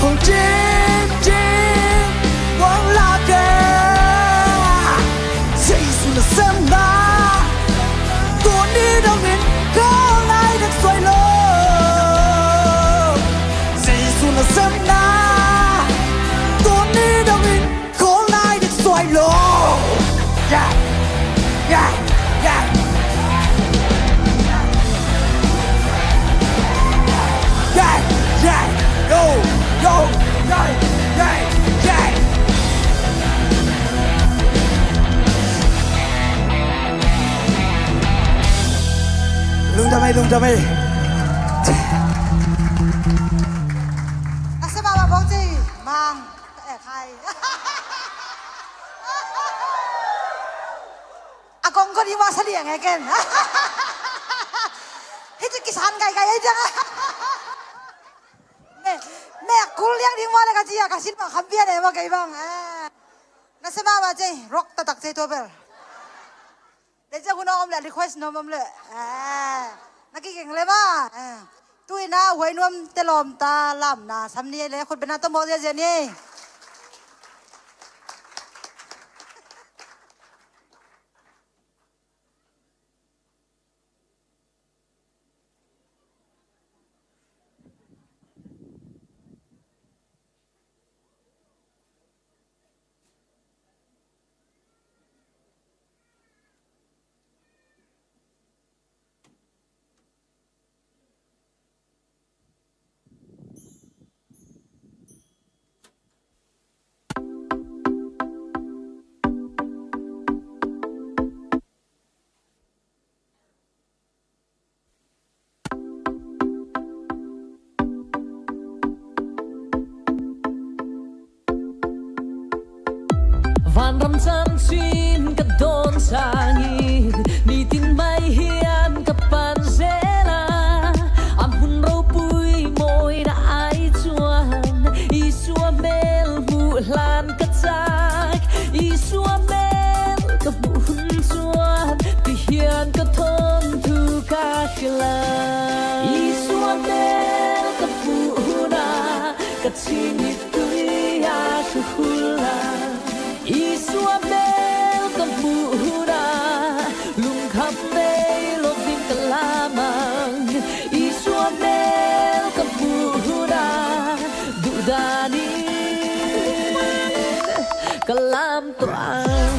hong cimcim muang lak e. Jesu nasepna tuni dongin khawl lai ding suai lo. Jesu nasepna tuni dongin khawl lai ding suai lo. Yeah, yeah, yeah. Yeah, yeah, yo, yo, yeah, yeah, yeah. Lungdam ei, lungdam ei. A se baba bawng cei mang. Eh, khai. A kong kong i wa sa liang e ken. Kisan kaikai ei ciang a. Me, me kul liang ding mah le ka ci a, ka sin mah kham pian ei mah kei bang. Nasia mahmah cei, rock taktak cei tua bel. Dei ciang hun a om le request nuam om le. Na kikeng le mah. Tu-in a huai nuam te lawmta lamna sam ni ei le khut bena tawh mawk ziazia ni ei. Vanram chanchin ka dawn sangin, nitin mai hian ka pan zel a, a hmun ropui mawina ai chuan Isua mel hmuh hlan ka chak, Isua mel ka hmuh hun chuan ti hian ka thawnthu ka hrilh a. Isua mel ka hmuh hunah ka ching mittui a hruhul a. Isua mel ka hmuh hunah lungkham nei lovin ka lam ang. Isua mel ka hmuh hunah duhdanin ka lam tawh ang.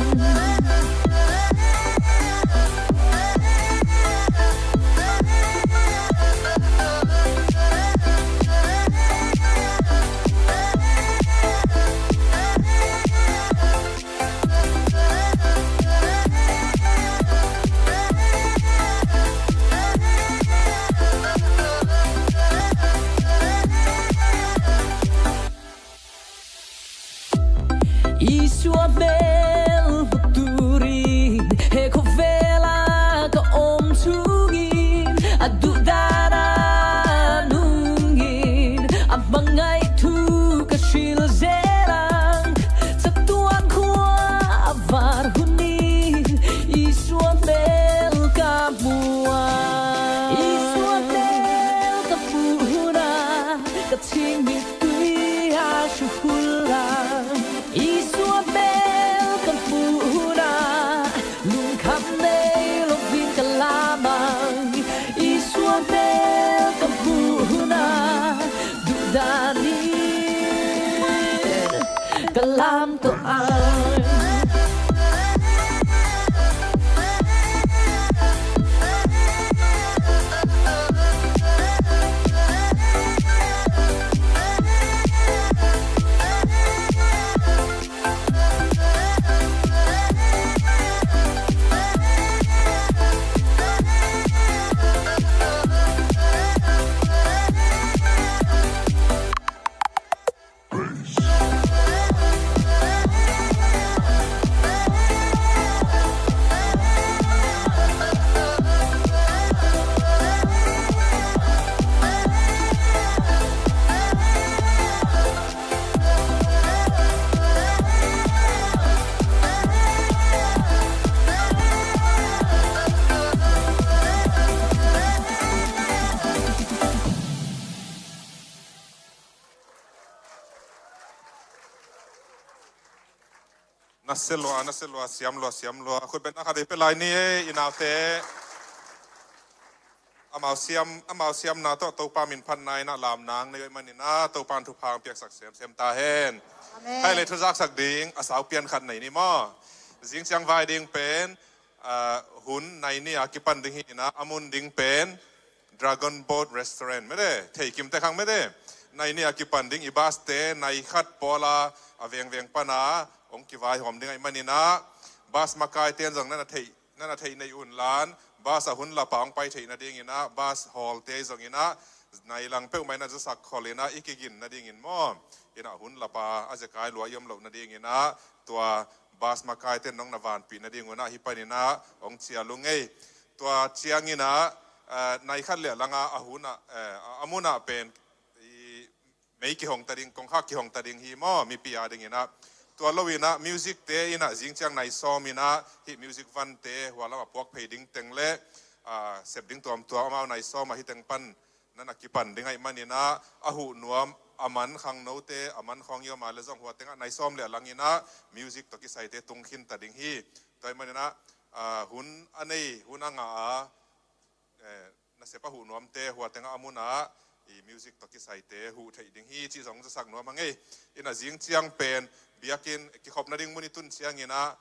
Isua mel hmuh turin he khawvela ka awm chungin a duhdana nungin a hmangaih thu ka hrilh zel ang. Chatuan khua a var hunin Isua mel ka hmu a. Isua mel ka hmuh hunah ka ching mittui a hruhul ang. Isua mel ka hmuh hunah lungkham nei lovin ka lam ang. Isua mel ka hmuh hunah duhdanin ka lam tawh ang. Nasia lua, nasia lua, siam lua, siam lua. Khut betna khat vei pia lai ni ei, i naute. Amau siam, amau siamna tawh Topa min phatna in a lam nang nei uh ahih manin a, Topa'n thupha hong piaksak semsem ta hen. Amen. Khai le thu zaksak ding a sau pian khat nei ni maw. Zing ciang vai ding pen, ah, hun nai ni a kipan ding hi in a, a mun ding pen Dragon Boat Restaurant mete, thei kim te khang mete. Nai ni a kipan ding, i bus te nai khat pawl a, a vengveng pan a hong kivaihawm ding ahih manin a, bus makaite'n zong na na theih na na theih nei un lan, bus a hun lapa hong pai theih nadingin a, bus hall te zongin a, nai lang peuhmah in a zasak khol in a, i kigin nadingin maw. In a hun lapa a zekai lua i om loh nadingin a, tua bus makaite'n nong na vanpih nading un a, hih panin a hong cial ung ei. Tua ciangin a, Nai khat le a langah a hunah, a munah pen mei kihong ta ding, kongkhak kihong ta ding hi maw, mipi a dinginah. Tua loinah music te inah zingciang nai sawm inah hih music van te hua lamah puak phei ding teng le sep ding tuamtuam amau nai sawm ah hih teng pan nan a kipan ding ahih maninah a huh nuam, a man khangnote a man khawng i om a le zong hua tengah nai sawm le a langinah music tawh kisaite tung khin ta ding hi. Tua ahih maninah hun a nei, hun a ngah a nasep a huh nuamte hua tengah a munah i music tawh kisaite huh theih ding hi cih zong zasak nuam hang ei. Inah zingciang pen biakinn kikhop nading mun i tun cianginah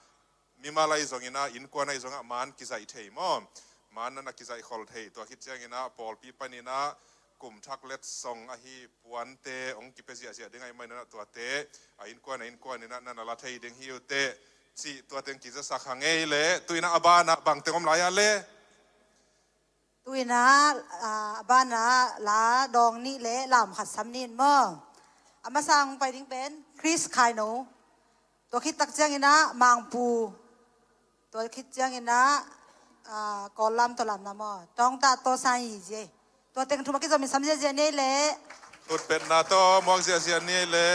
mimal ahi zonginah innkuan ahi zongah man kizaih thei maw? Man nan a kizaih khol thei. Tua khit cianginah pawlpi paninah kum thak letsong ahi puante hong kipia ziahziah ding ahih maninah tuate a innkuan a innkuan inah nan a la thei ding hi uh teh cih tua teng kizasak hang ei le. Tuinah a banah bangteng om lai a le? Tuinah a banah la dawng nih le lam khat sam nih maw? A masa hong pai ding pen Chris Khaino. Tua khit tak cianginah Mangpu. Tua khit cianginah Kawllam tawh lamna maw? Tawngtah tawh sang i zie. Tua teng thum a kizom in sam ziazia nei le. Tutpetna tawh muak ziazia nei le.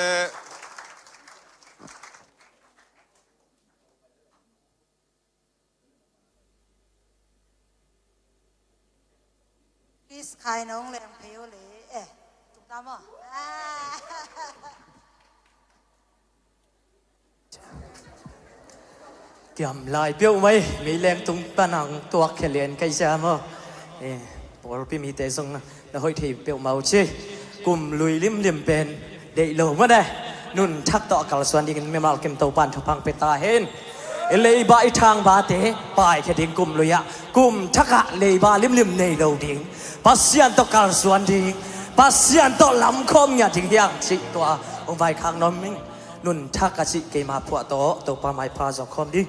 Chris Khaino hong leng phei uh le. Eh, tung ta maw? Kiam lai peuh mai, mei leng tung pan ang tuak khia lian kai sia maw? Eh, pawlpi mite zong na hoih thei peuh mau ci. Kum lui limlim pen deih lo mah ne. Nun thak tawh a kalsuan dingin mimal kim Topan thupha pia ta hen. I leiba i thangbate paikhia ding kum lui ah, kum thakah leiba limlim nei lo ding, Pasian tawh kalsuan ding, Pasian tawh lamkhawm ngiat ding hiang cih tua hong vaikhak nuam ing. Nun thak a cih keima phuah tawh Topa maipha zawkhawm ding.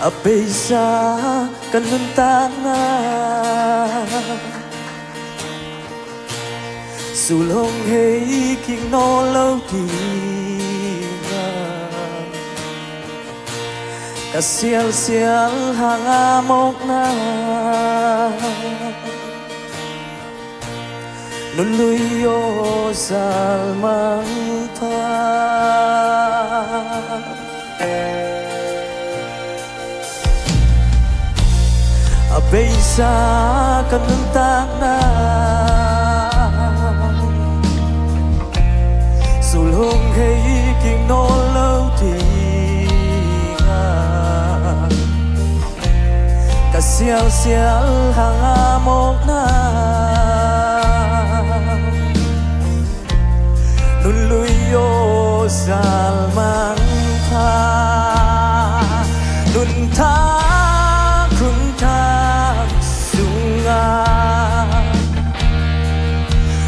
A beisa ka nuntakna sulhong hei kik nawn lo ding a, ka sialsial hanga mawkna, nunlui aw zal mangpha. A beisa ka nuntakna sulhong hei kik nawn lo ding a, ka sialsial hanga mawkna, nunlui aw zal mangpha. Nunthak hun thak sunga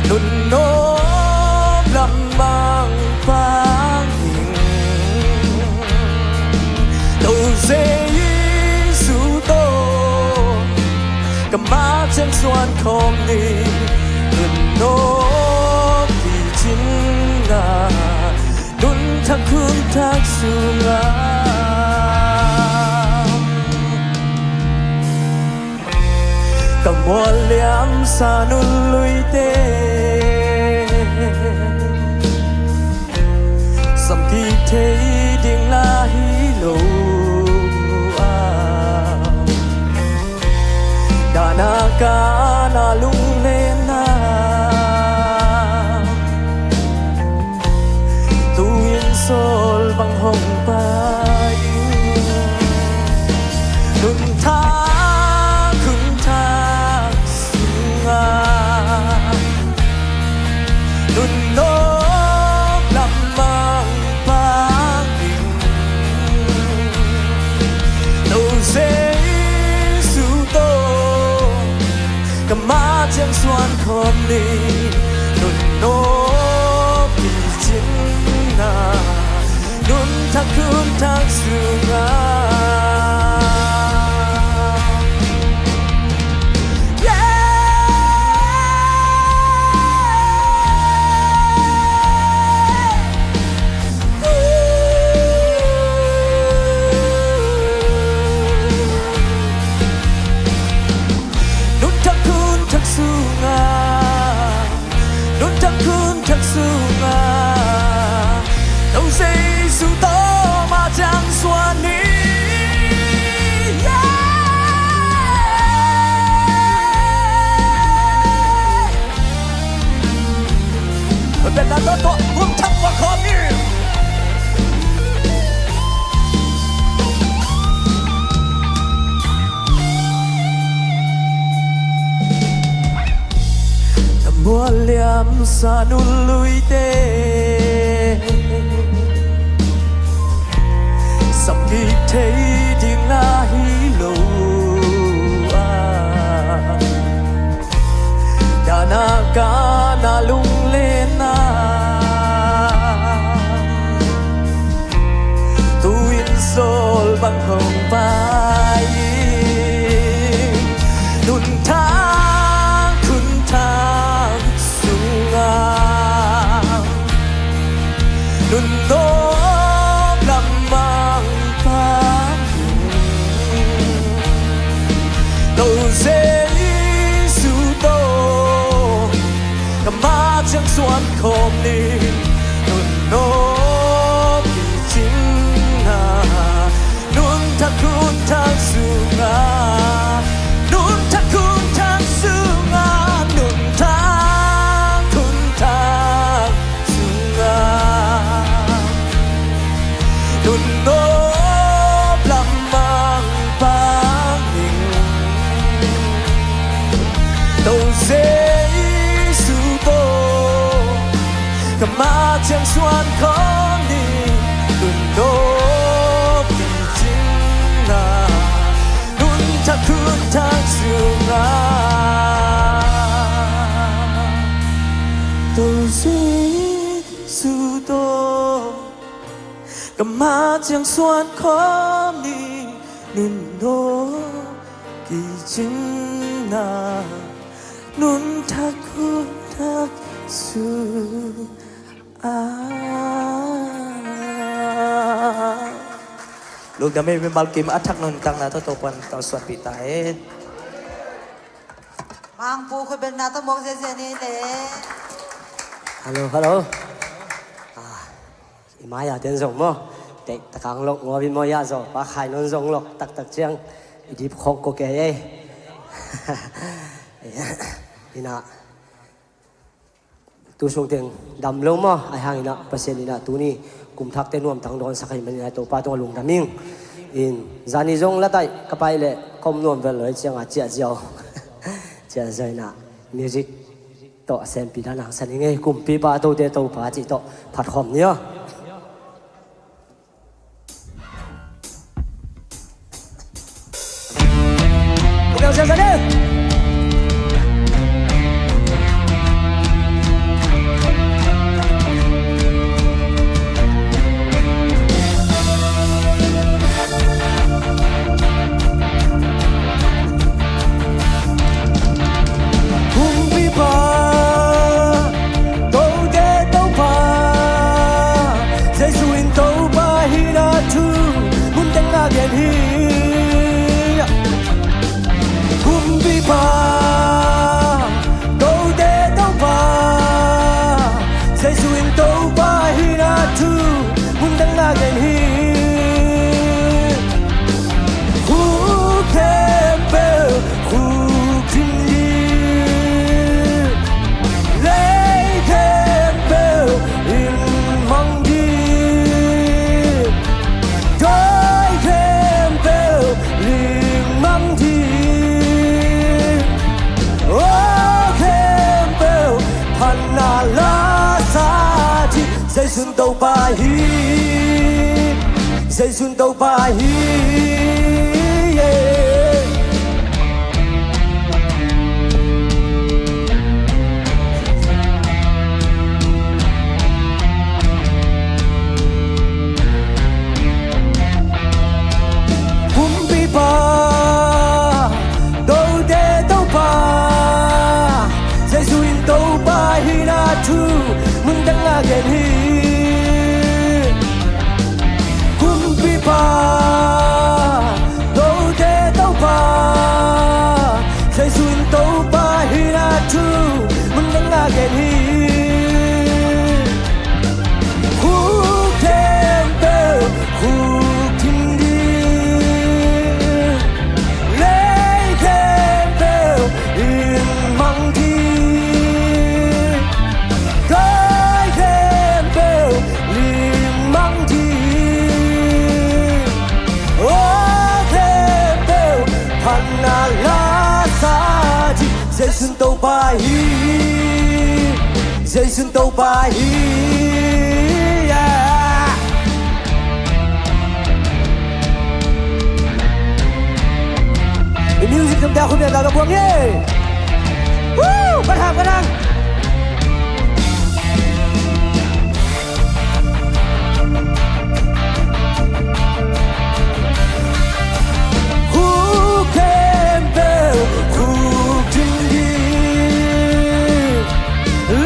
nunawp lam mangpang ing. Topa Jesu tawh ka mat ciang suan khawm ni. Nunawp kicin a, nunthak hun thak sunga ka mual liamsa nunluite samkik thei ding la hi lo a, dahna kana lunglenna tu-in sawl bang hong pai in. Nunthak hun thak sunga nunawp lam mangpang ing. Topa Jesu tawh ka mat ciang suan khawm ni. Nunawp kicin a, nun Nuntak hun thak sungah. Nuntak hun thak sungah. Nuntak hun thak sungah. No Jesu tawh mah ciang suan ni. Yeah. Bel na tawh tawh hun thak pua khawm ni. Na mual liamsa nunluite samkik thei ding na hi lo a, dahna kana lunglenna tu-in sawl bang hong pai in. Nuntak hun thak sungah, nun nawp lam mangpang in, no Jesu tawh ka mah ciang suan khawm ni. Nun nawp kicingna. Nuntak hun thak sungah. Nuntak hun thak sungah. Nuntak hun thak sungah. Nun nawp lam mangpang in, no Jesu tawh ka mah ciang suan khawm ni. Nun nawp kicingna. Nuntak hun thak sungah, no Jesu tawh ka mah ciang suan khawm ni. Nun nawp kicingna. Nuntak hun thak sungah. Lungdam ei, Mimal Kim, a thak nuntakna tawh Topa'n tawh suanpih ta hen. Mangpu khutbetna tawh mawk ziazia ni le. Hello, hello. Ah, i mai-a ten zong maw, teih takang lok ngawvin maw, ya zaw pa khai non zong lok taktak ciang i dip khawk ko kei ei. Ina, tu sung teng dam lo maw, ai hang ina Pasian ina tuni kum thakte nuam tang dawn sak hi man ina Topa tungah lungdam ing. In zani zong lataih ka pai leh kom nuam vel lo ei cianga ciah ziau. Ciah ziau ina music tawh a sempi dan hangsan hi ngei, kumpipa tote Topa cih tawh phatkhawm ni aw. Kumpipa, kote Topa, Jesu in Topa hihna thu mun teng a gen hi. Kumpipa, kote Topa, Jesu in Topa hihna thu mun teng a gen hi. Khuk khempeuh khuk ding hi. Lei khempeuh ling mang ding. Dawi khempeuh ling mang ding. Aw khempeuh phatna la sa ding. Jesu in Topa hi, Jesu in Topa hi, yeah. Pa, Tote Topa, Jesu in Topa hi na thu mun dang a gen hi. Khuk khempeuh khuk ding, lei khempeuh in mang ding, dawi khempeuh ling mang ding, aw khempeuh phatna la sa ding. Jesu in Topa hi, Jesu in Topa hi. Yeah. I music tam te a khum ya ta ka buang ye. Woo! Kan hang, kan hang. Khuk khempeuh khuk ding ding,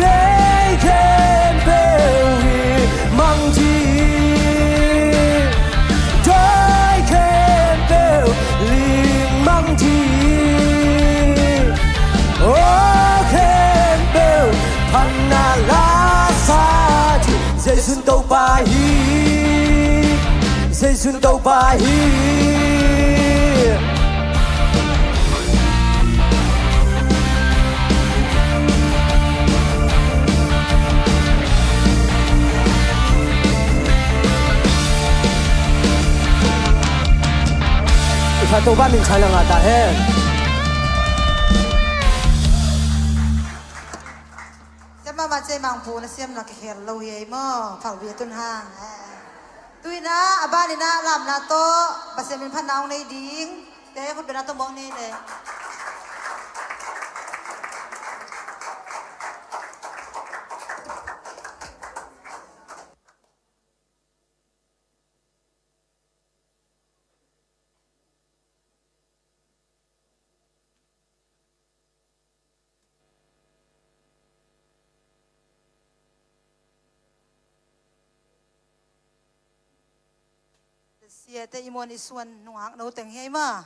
lei khempeuh in mang ding, dawi khempeuh ling mang ding, aw khempeuh phatna la sa ding. Jesu in Topa hi, Jesu in Topa hi. Isa Topa min thang na ngah ta hen. Siam mahmah cei mangpu na siam na ka khel lo hi ei maw? Phalbi a tun hang. Eh. Tu-in ah, a banin ah lamna tawh Pasian min phatna hong nei ding te khut bengna tawh muang ni le. Siate i muan i suan nungak no teng hi ei maw.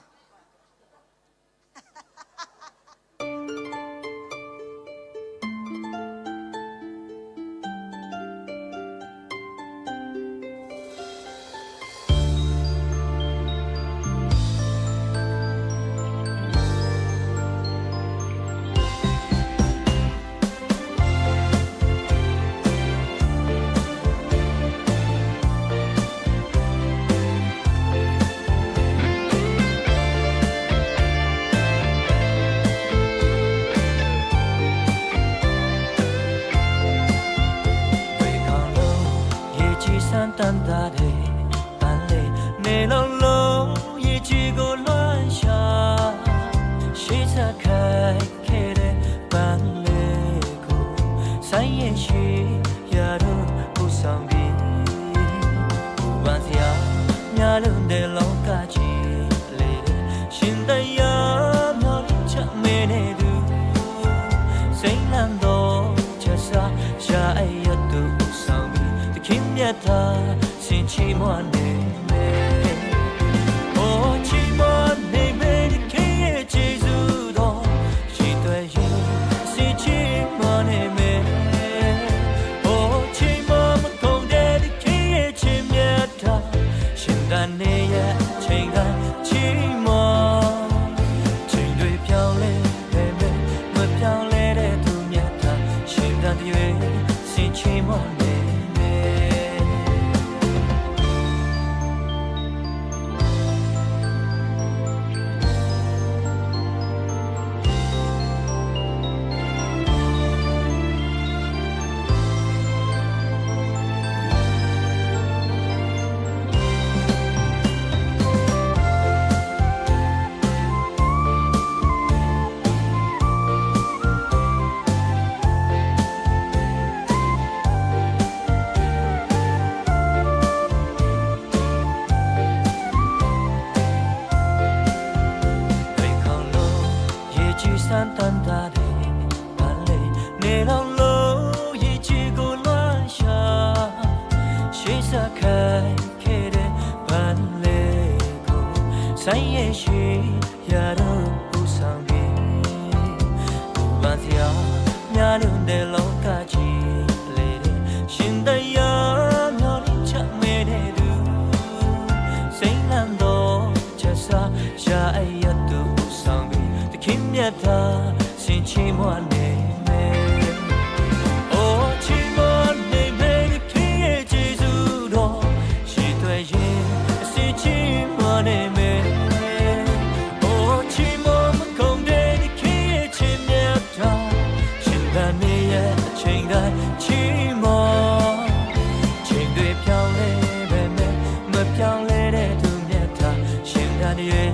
在夜里，夜的无常边，不管天涯，夜的楼高几里，心的夜，夜里，长眉的路，谁能懂？这沙下，夜的无常边，的 kim ya ta, sin chi mwa ne me. O chi mwa ne me, ni ki e chi zu do. Si tue ye, sin chi mwa ne me. O chi mwa ma kong de, ni ki e chi mya ta. Shin da ni ya, ching da chi mwa. Ching dui pyang le me me, ma pyang le de du mya ta. Shin da ni ye,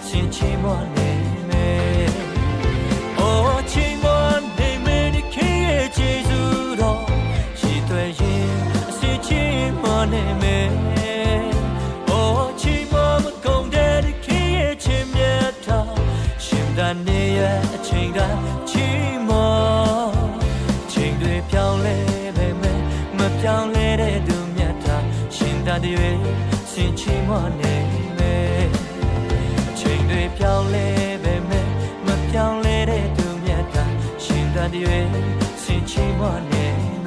心寂寞的美。哦，寂寞的美，你可以记住的，是对应，是寂寞的美。哦，寂寞不公的，你可以轻蔑它，心淡的也情淡寂寞。情对飘泪妹妹，没飘泪的都灭它，心淡的月，心寂寞的美。 情对飘泪妹妹，没飘泪的都灭它，心淡的月，心寂寞的美。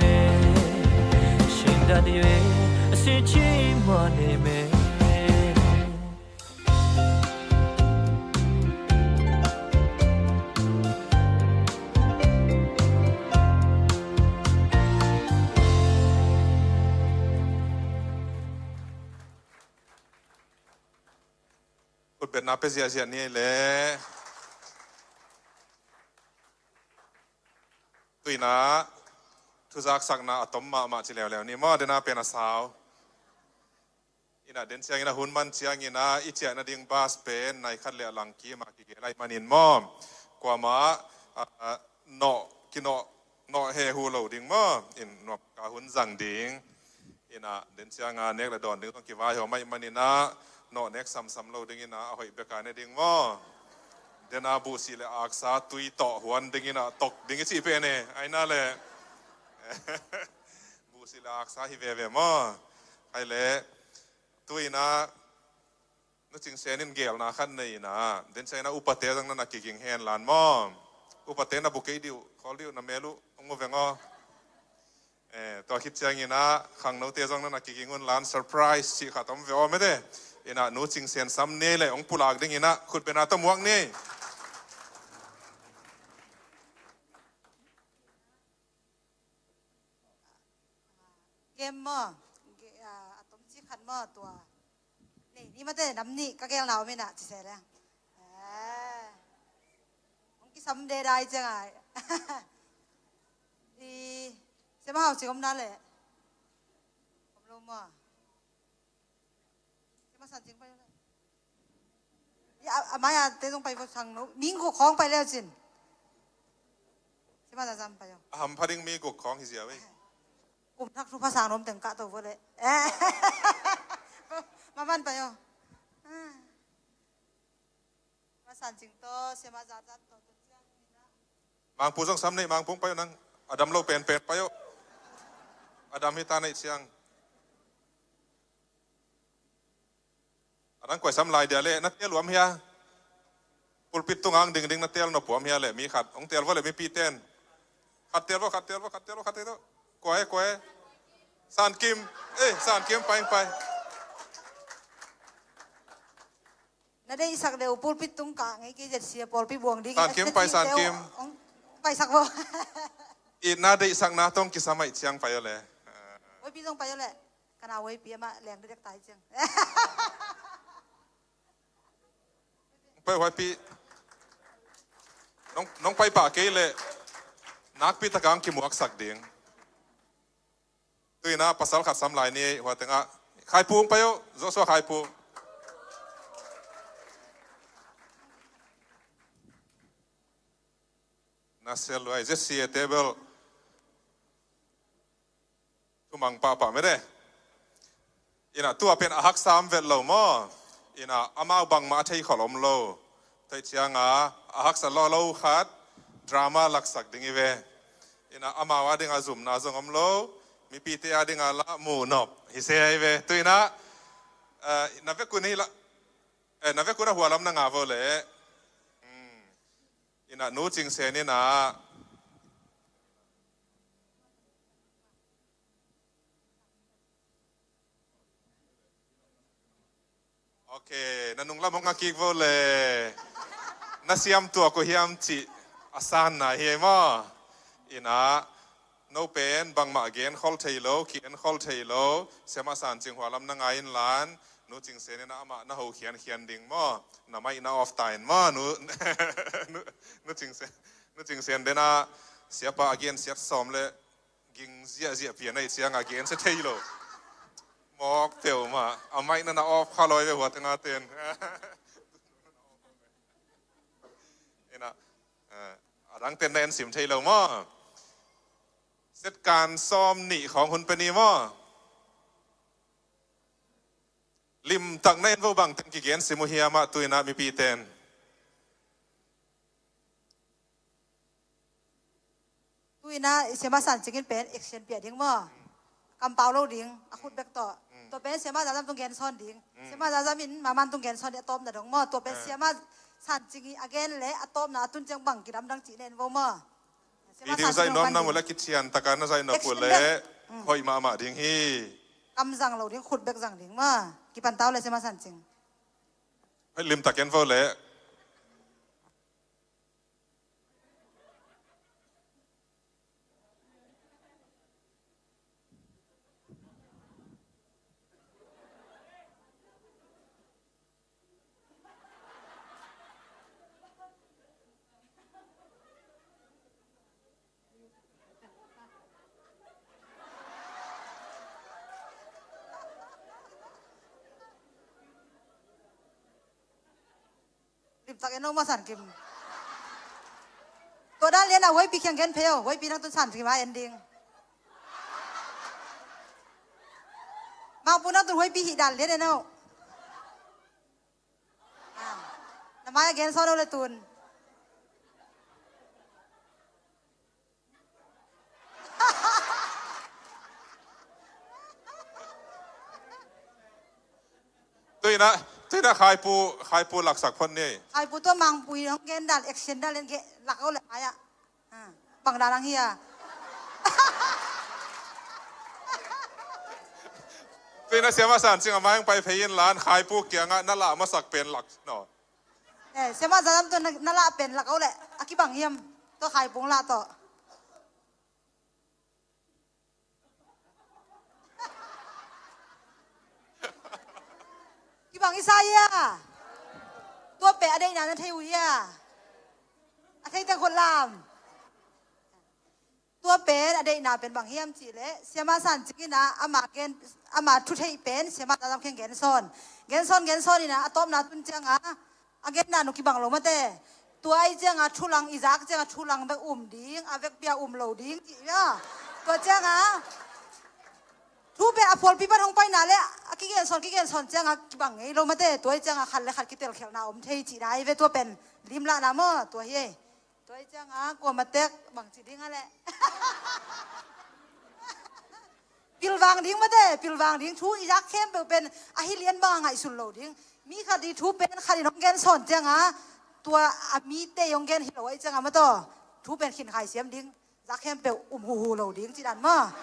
心淡的月，心寂寞的美。 Khutbetna pia ziahziah ni ei leh. Tuinah thuzaksakna a tom mahmah ci leuleu ni maw, dena pen a sau. Inah den cianginah hun man cianginah i ciah nading bas pen nai khat le a lang kim a kigel ahih manin maw, kuamah, ah, ah, nawh, kinawh, nawh hehu lo ding maw, in nuam ka hun zang ding. Inah den cianga nek le dawn ding zong kivai hawm ahih maninah nawh nek samsam lo dinginah a hoih beka ne ding maw. Dena buhsih le aksa tui tawh huan dinginah tok ding i cih pen e, aina le. Buhsih le aksa hi veve maw. Hai le, tuinah Nu Cing Sen in gelna khat nei inah, den cianginah upate zong na na kiging hen lan maw. Upate na bu kei dih uh, khawl dih uh, na mel uh, hong mu veng aw. Eh, tua khit cianginah khangnote zong na na kiging un lan, surprise cih khat om ve aw mete. Inah Nu Cing Sen sam ni le hong pulak dinginah khutbetna tawh muak ni. Game maw? Ge-, ah, a tom ci khat maw tua? Nei ni mate, nam nih ka gelna om inah ci se leng. Eh. Hong kisam de dai ciang ai. I, Sema Hau Cing om na le. Om lo maw? Sema San Cing pai lo le. Ya, a, a mai a te zong pai vo sang lo. Ming guk khawng pai leu cin. Sima zazam pai o. A hampha ding mi guk khawng hi zia vei. Kum thak thu pha sang rom teng kah to vo le. Eh. Maman pai o. Ah. Sima San Cing to, Sima Zazam to, to ciang ni na. Mangpu zong sam nei, Mangpung pai o nang. A dam lo penpen pai o. A dam hi ta nei ciang. A dang koi sam lai dia le, na tel uam hia? Pulpit tunga ang dingding na tel nop uam hia le, mi khat. Hong tel vo le, mipi ten. Khat tel vo, khat tel vo, khat tel vo, khat tel vo. Koi, koi. San Kim. Eh, San Kim, pai, pai. Na deihsak deuh pulpit tung kah ngei kei zet sia pawlpi buang ding. San Kim, pai, San Kim. Hong paisak vo. I na deihsakna tawh kisam ahih ciang pai o le. Oi, pi zong pai o le. Ka nau huaipi amah leng dekdek tai ciang. Pai huaipi. Nong, nong pai pah kei leh nakpi taka hong kimuaksak ding. Tuinah pasal khat sam lai ni, hua tengah. Khaipu hong pai o, Joshua Khaipu. Na sel luai, Z C A table. Thumang pahpah mede. Inah tua pen a haksa om vet lo maw? Inah amau bangmah a thei khol om lo. Tua cianga a haksa lo lo khat, drama laksak ding hi ve. Inah amau a dinga zumna zong om lo. Mipite a dinga lah muh nop hi se hi ve. Tuinah, eh, na vekun hi lah. Eh, na vekun a hualam na nga vo le. Hmm. Ina nu Cing Sen ina. Ok, na nunglam hong a kik vo le. Na siam tuak uh hiam cih a sanna hi ei maw? Ina, no pen bangmah gen khol thei lo, ki en khol thei lo, Siamah San Cing hualam na ngai in lan, nu Cing Sen ina amah na ho khiankhian ding maw? Na mic na off ta in maw? Nu, nu, nu Cing Sen, nu Cing Sen dena, siapa a gen siat sawm le, ging ziahziah pian ahih ciangah gensia thei lo. Mawk peuhmah a mic na na off kha lawi ve hua tengah ten. Ina, eh, a dang ten na en sim thei lo maw? Setkan sawm nih khawng hun pe ni maw? Limtak na en vo bang teng kigen sim uh hiam ah tu ina mipi ten. Tu ina i Siamah San Cing in pen action pia ding maw? Kampau lo ding, a khut bek tawh. Mm. Tua pen Siamah Zazam tung gensawn ding. Mm. Siamah Zazam in Maman tung gensawn ding a tawpna dong maw? Tua pen, eh, Siamah San Cing i a gen le a tawpna a tun ciang bang kidamdang cih nen vo maw? Siamah San Cing zaih nuam na mu le kithian taka na zaih nuam pu le. Action bek. Mm. Hoih mahmah ding hi. Kam zang lo ding, khut bek zang ding maw? Kipan tau le Siamah San Cing. Hoih limtak en vo le. Limtak en o maw San Kim? Tua dan lian a Huaipi kiang gen phei o, Huaipi nang tun San Kim a en ding. Mangpu nang tun Huaipi hih dan lian en o. Ah. Na mai a gen sawn o le tun. Tuina, tuina Khaipu, Khaipu laksak phot ni. Khaipu tua Mangpui hong gen dan, action dan len gen lak o le mai ah. Ha, bang dan ang hi a. Tuina Siamah San Cing a mai hong pai phei in lan Khaipu kiangah na lah masak pen lak no. Eh, Siamah Zazam tua na, na lah pen lak o le a kibang hiam? Tua Khaipu lah tawh. Kibang i sa ia. Tua pen a deihna na thei uh ia. A thei teng khut lam. Tua pen a deihna pen bang hiam cih leh Siamah San Cing ina ama gen, ama thu theih pen Siamah Zazam kiang gensawn. Gensawn, gensawn ina a tawpna tun ciangah a genna nu kibang lo mate. Tua ahi ciangah thulang i zak ciangah thulang bek um ding, a vekpi a um lo ding cih ia. Tua ciangah thu pen a phualpi pan hong paina le a kigensawn, kigensawn ciangah kibang ngei lo mate. Tua ahi ciangah khat le khat kitelkhialhna om thei cihna ahi ve tua pen. Limlahna maw tua hi. Tua ahi ciangah kuamatek bangci ding a leh. Pilvang ding mate, pilvang ding thu i zak khempeuh pen ahi lian bangah ngaihsun lo ding. Mi khat i thu pen khat in hong gensawn ciangah tua a mite hong gen hi lo ahi ciangah mataw. Thu pen khinkhai siam ding. Zak khempeuh um huhu lo ding ci dan maw?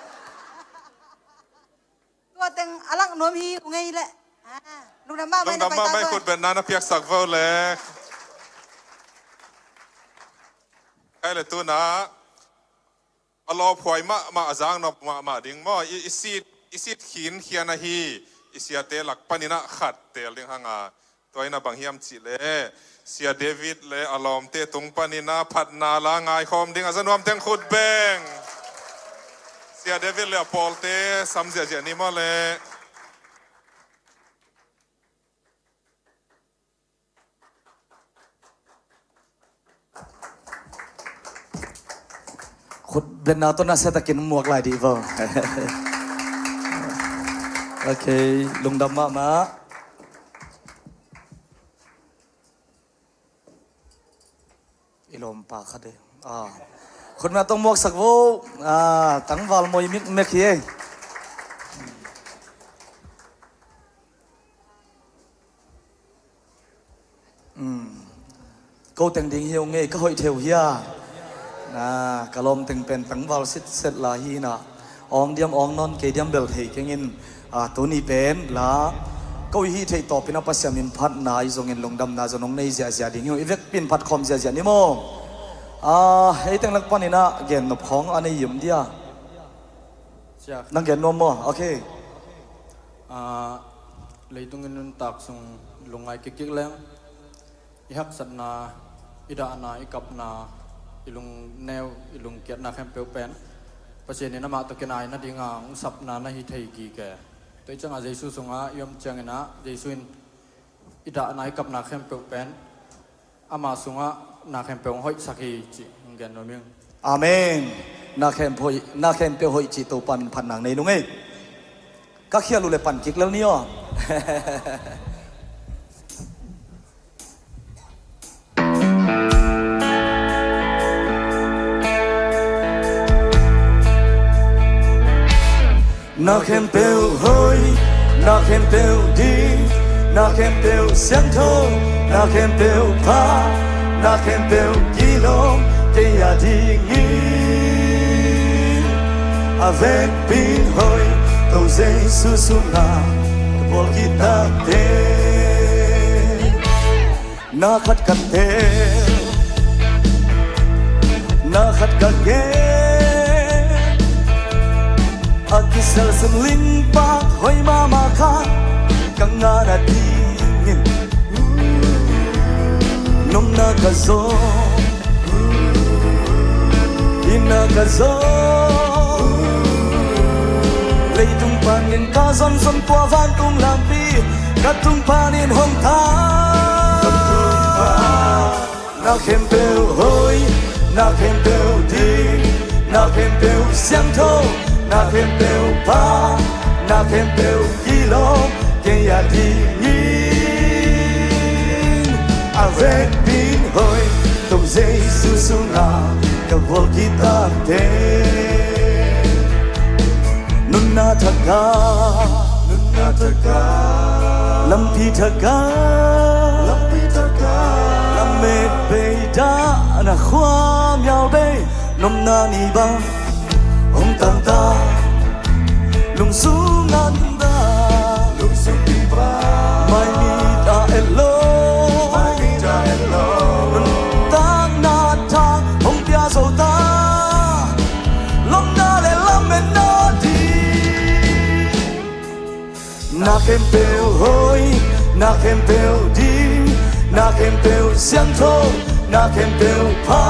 Tua teng a lak nuam hi uh ngei leh. Ah, lungdam mahmah, lungdam mahmah, khutbetna na piaksak vo le. Khai le tuna a lawphuai mahmah, a zaknop mahmah ding maw? I, i sit, i sit khinkhian ahi i siate lak paninah khat teel ding hanga. Tua ina bang hiam cih leh Sia David le a lawmte tung paninah phatna la ngaikhawm ding a za nuam teng khut beng. Sia David le a pawlte sam ziahziah ni maw le. Khutbetna tawh nasiatakin muak lai dih vo. Ok, lungdam mahmah. I lawmpa khat e. Ah. Khutbetna tawh muaksak vo. Ah, tangval mawi mikmek hi e. Ko teng ding hi ung ei, ka hoih theu hia? Na, ka lawm teng pen tangval sitset la hi na. Awng diam awng nawn kei diam bel thei keng in, a, tuni pen la ko i hih theih tawpin a Pasian min phatna i zongin lungdamna zong hong nei ziahziah ding hi ung. I vekpi in phat khawm ziahziah ni maw? A, ei teng lak panin a gen nop khawng a nei hiam dia? Nang gen nuam maw? Ok. A, leitung i nuntak sung lungngai kikkik leng, i haksatna, i dahna, i kapna, i lungneu, i lungkiatna khempeuh pen Pasian in amah tawh kinai nadinga hong sapna na hi thei gige. Tua i ciangah Jesu sungah i om ciangin ah Jesu in i dahna, i kapna khempeuh pen ama sungah na khempeuh hong hoihsak hi cih hong gen nuam ing. Amen. Na khempeuh hoih, na khempeuh hoih cih Topa min phat nang nei nung ei. Ka khial uh le pan kik lel ni aw. Na khempeuh hoih, na khempeuh ding, na khempeuh siangtho, na khempeuh pha, na khempeuh kilawm kei a dingin a vekpi in hoih, To Jesu sungah ka bawl kitakte. Na khat ka teel, na khat ka gen, a kisel sung ling pak hoih mahmah khat ka ngah nadingin nopna ka zawn, itna ka zawn. Leitung panin ka zonzon tua vantung lampi ka tung panin hong thang. Na khempeuh hoih, na khempeuh ding, na khempeuh siangtho, na khempeuh pha, na khempeuh kilawm kei a dingin a vekpi in hoih, To Jesu sungah ka bawl kitakte. Nunna thak a, nunna thak a, lampi thak a, lampi thak a, lamet bei dah na khuamial bei, nopna ni bang hong tangtak, lungsung an dah, lungsung pipa, mai mi ta et lo, mai mi ta et lo, nuntakna thak hong pia zo ta, lawmna le lametna ding. Na khempeuh hoih, na khempeuh ding, na khempeuh siangtho, na khempeuh pha,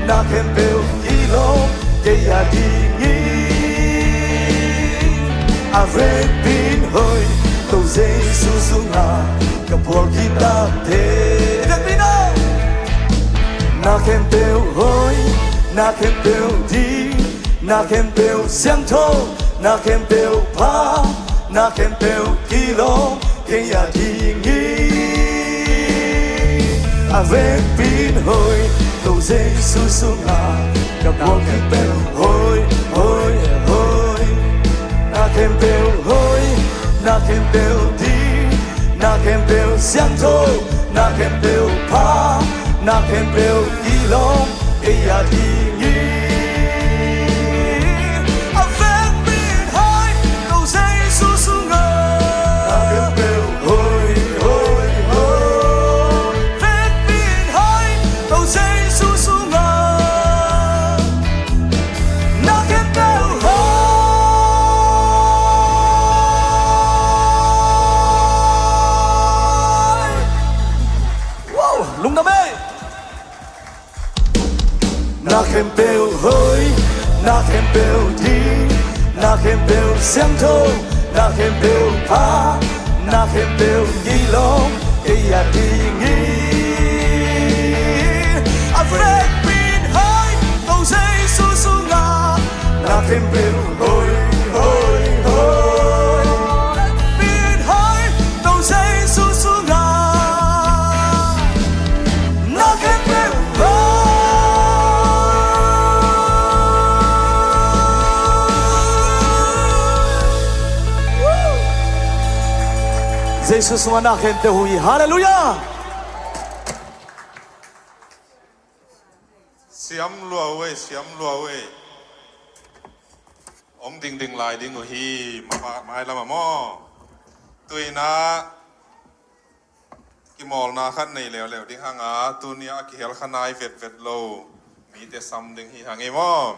na khempeuh kilawm kei a dingin a vekpi in hoih, To Jesu sungah ka bawl kitakte. Vekpi in hoih. Na khempeuh hoih, na khempeuh ding, na khempeuh siangtho, na khempeuh pha, na khempeuh kilawm kei a dingin a vekpi in hoih, To Jesu sungah ka bawl kitakte. Hoih, hoih, hoih. Na khempeuh hoih, na khempeuh ding, na khempeuh siangtho, na khempeuh pha, na khempeuh kilawm kei a dingin a vekpi in hoih, To Jesu sungah. Na khempeuh hoih, hoih, hoih. Vekpi in hoih, To Jesu sungah. Na khempeuh hoih. Wow, lungdam ei. Na khempeuh hoih, na khempeuh ding, na khempeuh siangtho, na khempeuh pha, na khempeuh kilawm kei a dingin a vekpi in hoih, To Jesu sungah. Na khempeuh hoih, hoih, hoih. Vekpi in hoih, To Jesu sungah. Na khempeuh hoih. Jesu sungah na khempeuh hoih. Halleluiah. Siam lua uh ei, siam lua uh ei. Ong dingding lai ding uh hi, mailam ah maw. Tuinah kimawlna khat nei leuleu ding hanga, tunia a kihel kha nai vetvet lo mite sam ding hi hang ei maw.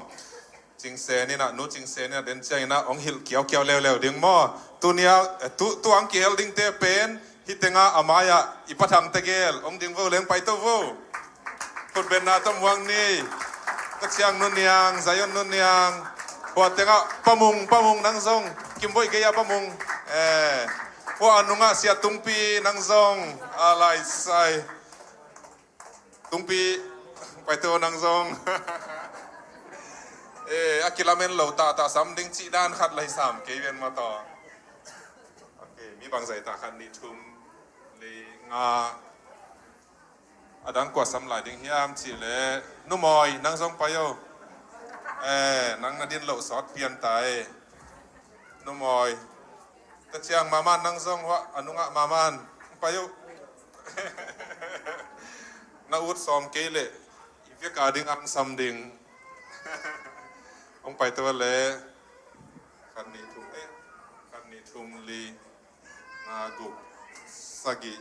Cingsen inah, nu Cingsen inah den cianginah ong hilh kiaukiau leuleu ding maw. Tunia, eh, tu, tuang kihel dingte pen hih tengah a mai-ah i pathang tegel ong ding vo leng paito vo. Khutbenna tawh muang ni. Ka ciang Nu Niang, Zion Nu Niang. Hua tengah Pamung, Pamung nang zong. Kimboih gei-ah Pamung. Eh, hua a nungah Sia Tungpi nang zong. A lai sai. Tungpi, paito nang zong. Eh, a kilamen lo tahtah sam ding cih dan khat lai sam kei ven mataw. Ok, mi bangzai ta khat nih thum li nga. A dang kua sam lai ding hiam cih leh Nu Mawi nang zong pai o. Eh, nang na din loh sawt pian ta e. Nu Mawi. Ka ciang Maman nang zong hua a nungah Maman pai o. Na ut sawm kei leh i vek a ding ang sam ding. Ong paito leh khat nih thum, eh, khat nih thum li nga guk sagih.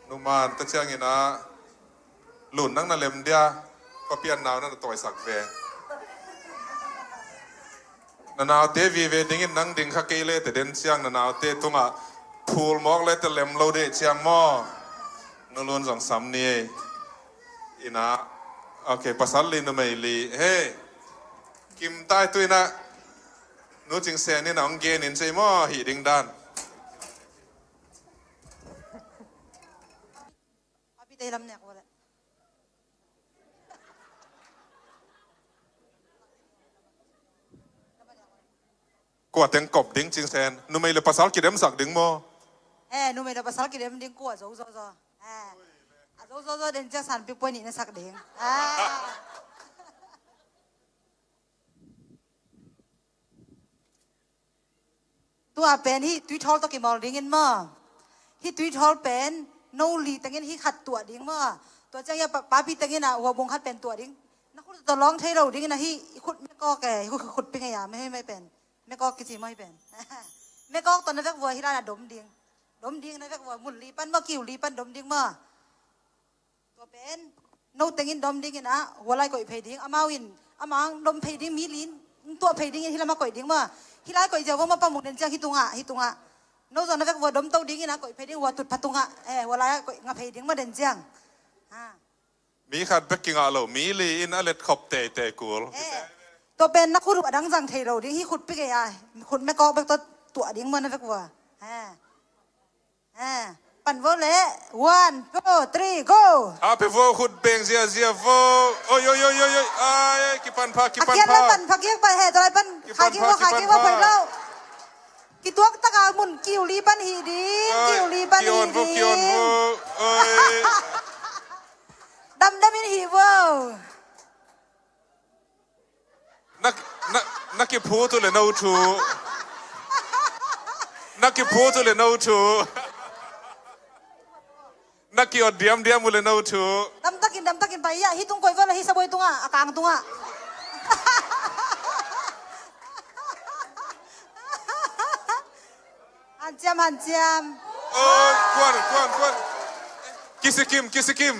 Numan ta cianginah Lun nang na lem dia, papian nau na na tawisak ve. Na naute vive dingin nang ding kha kei le te den ciang na naute tungah phul mawk le te lem lo deh ciang maw. Nu Lun zong sam ni ei. Inah, ok, pasal li numei li. He, kim tai tu inah. Nu Cingsen inah ong gen in cei maw hih ding dan. Papi te lam nek wala. Kua teng kop ding Cingsen. Numei le pasal kidemsak ding maw. Eh, numei le pasal kidem ding kua zo zo zo. Eh. A zo zo zo den ciang sanpi puai nih na sak ding. Ah. Tua pen hih tuithawl tawh kimawl dingin maw. Hih tuithawl pen no li tengin hih khat tuah ding maw. Tua ciang hia pa-, papi tengin ah huabung khat pen tuah ding. Na khut tawh lawng thei lo dingin ah hih i khut mekawk e, i khut, khut pi ngei a, mei, mei pen. Mekawk kici maw hih pen. Mekawk tawh na vek vua hih lai na dom ding. Dom ding na vek vua mun li pan maw, kiu li pan dom ding maw. Tua pen no tengin dom dingin ah hua lai koih phei ding. Amau in, amau dom phei ding, mi li in tuah phei dingin hih lamah koih ding maw. Hih lai koih ziau maw, Pamung den ciang hih tungah, hih tungah. No zong na vek vua dom to dingin ah koih phei ding, hua tutpha tungah. Eh, hua lai koih nga phei ding maw den ciang. Ha. Mi khat bek kingah lo, mi li in a let khop teitei kul. Eh. Tua pen na khut uh a dang zang thei lo ding, hih khut pi gei a, khut mekawk bek tawh tuah ding maw na vek vua. Eh. Eh, pan vo le. One, two, three, go. Happy vo, khut beng ziazia vo. Oi, oi, oi, oi, oi. Ai, kipan pha, kipan pha. A kian lai pan pha, kian pan he, tua lai pan. Kipan pha, kipan pha. Kituak taka mun kiu li pan hi ding, kiu li pan hi ding. Ai, kion vo, kion vo. Oi. Damdam in hi vo. Na, na, na kiphut uh le no thu. Na kiphut uh le no thu. Na kiot diamdiam uh le no thu. Damtakin, damtakin pai ia, hih tung koih vo le hih sabuai tungah, a kang tungah. Hanciam, hanciam. Oi, kuan, kuan, kuan. Kisikim, kisikim.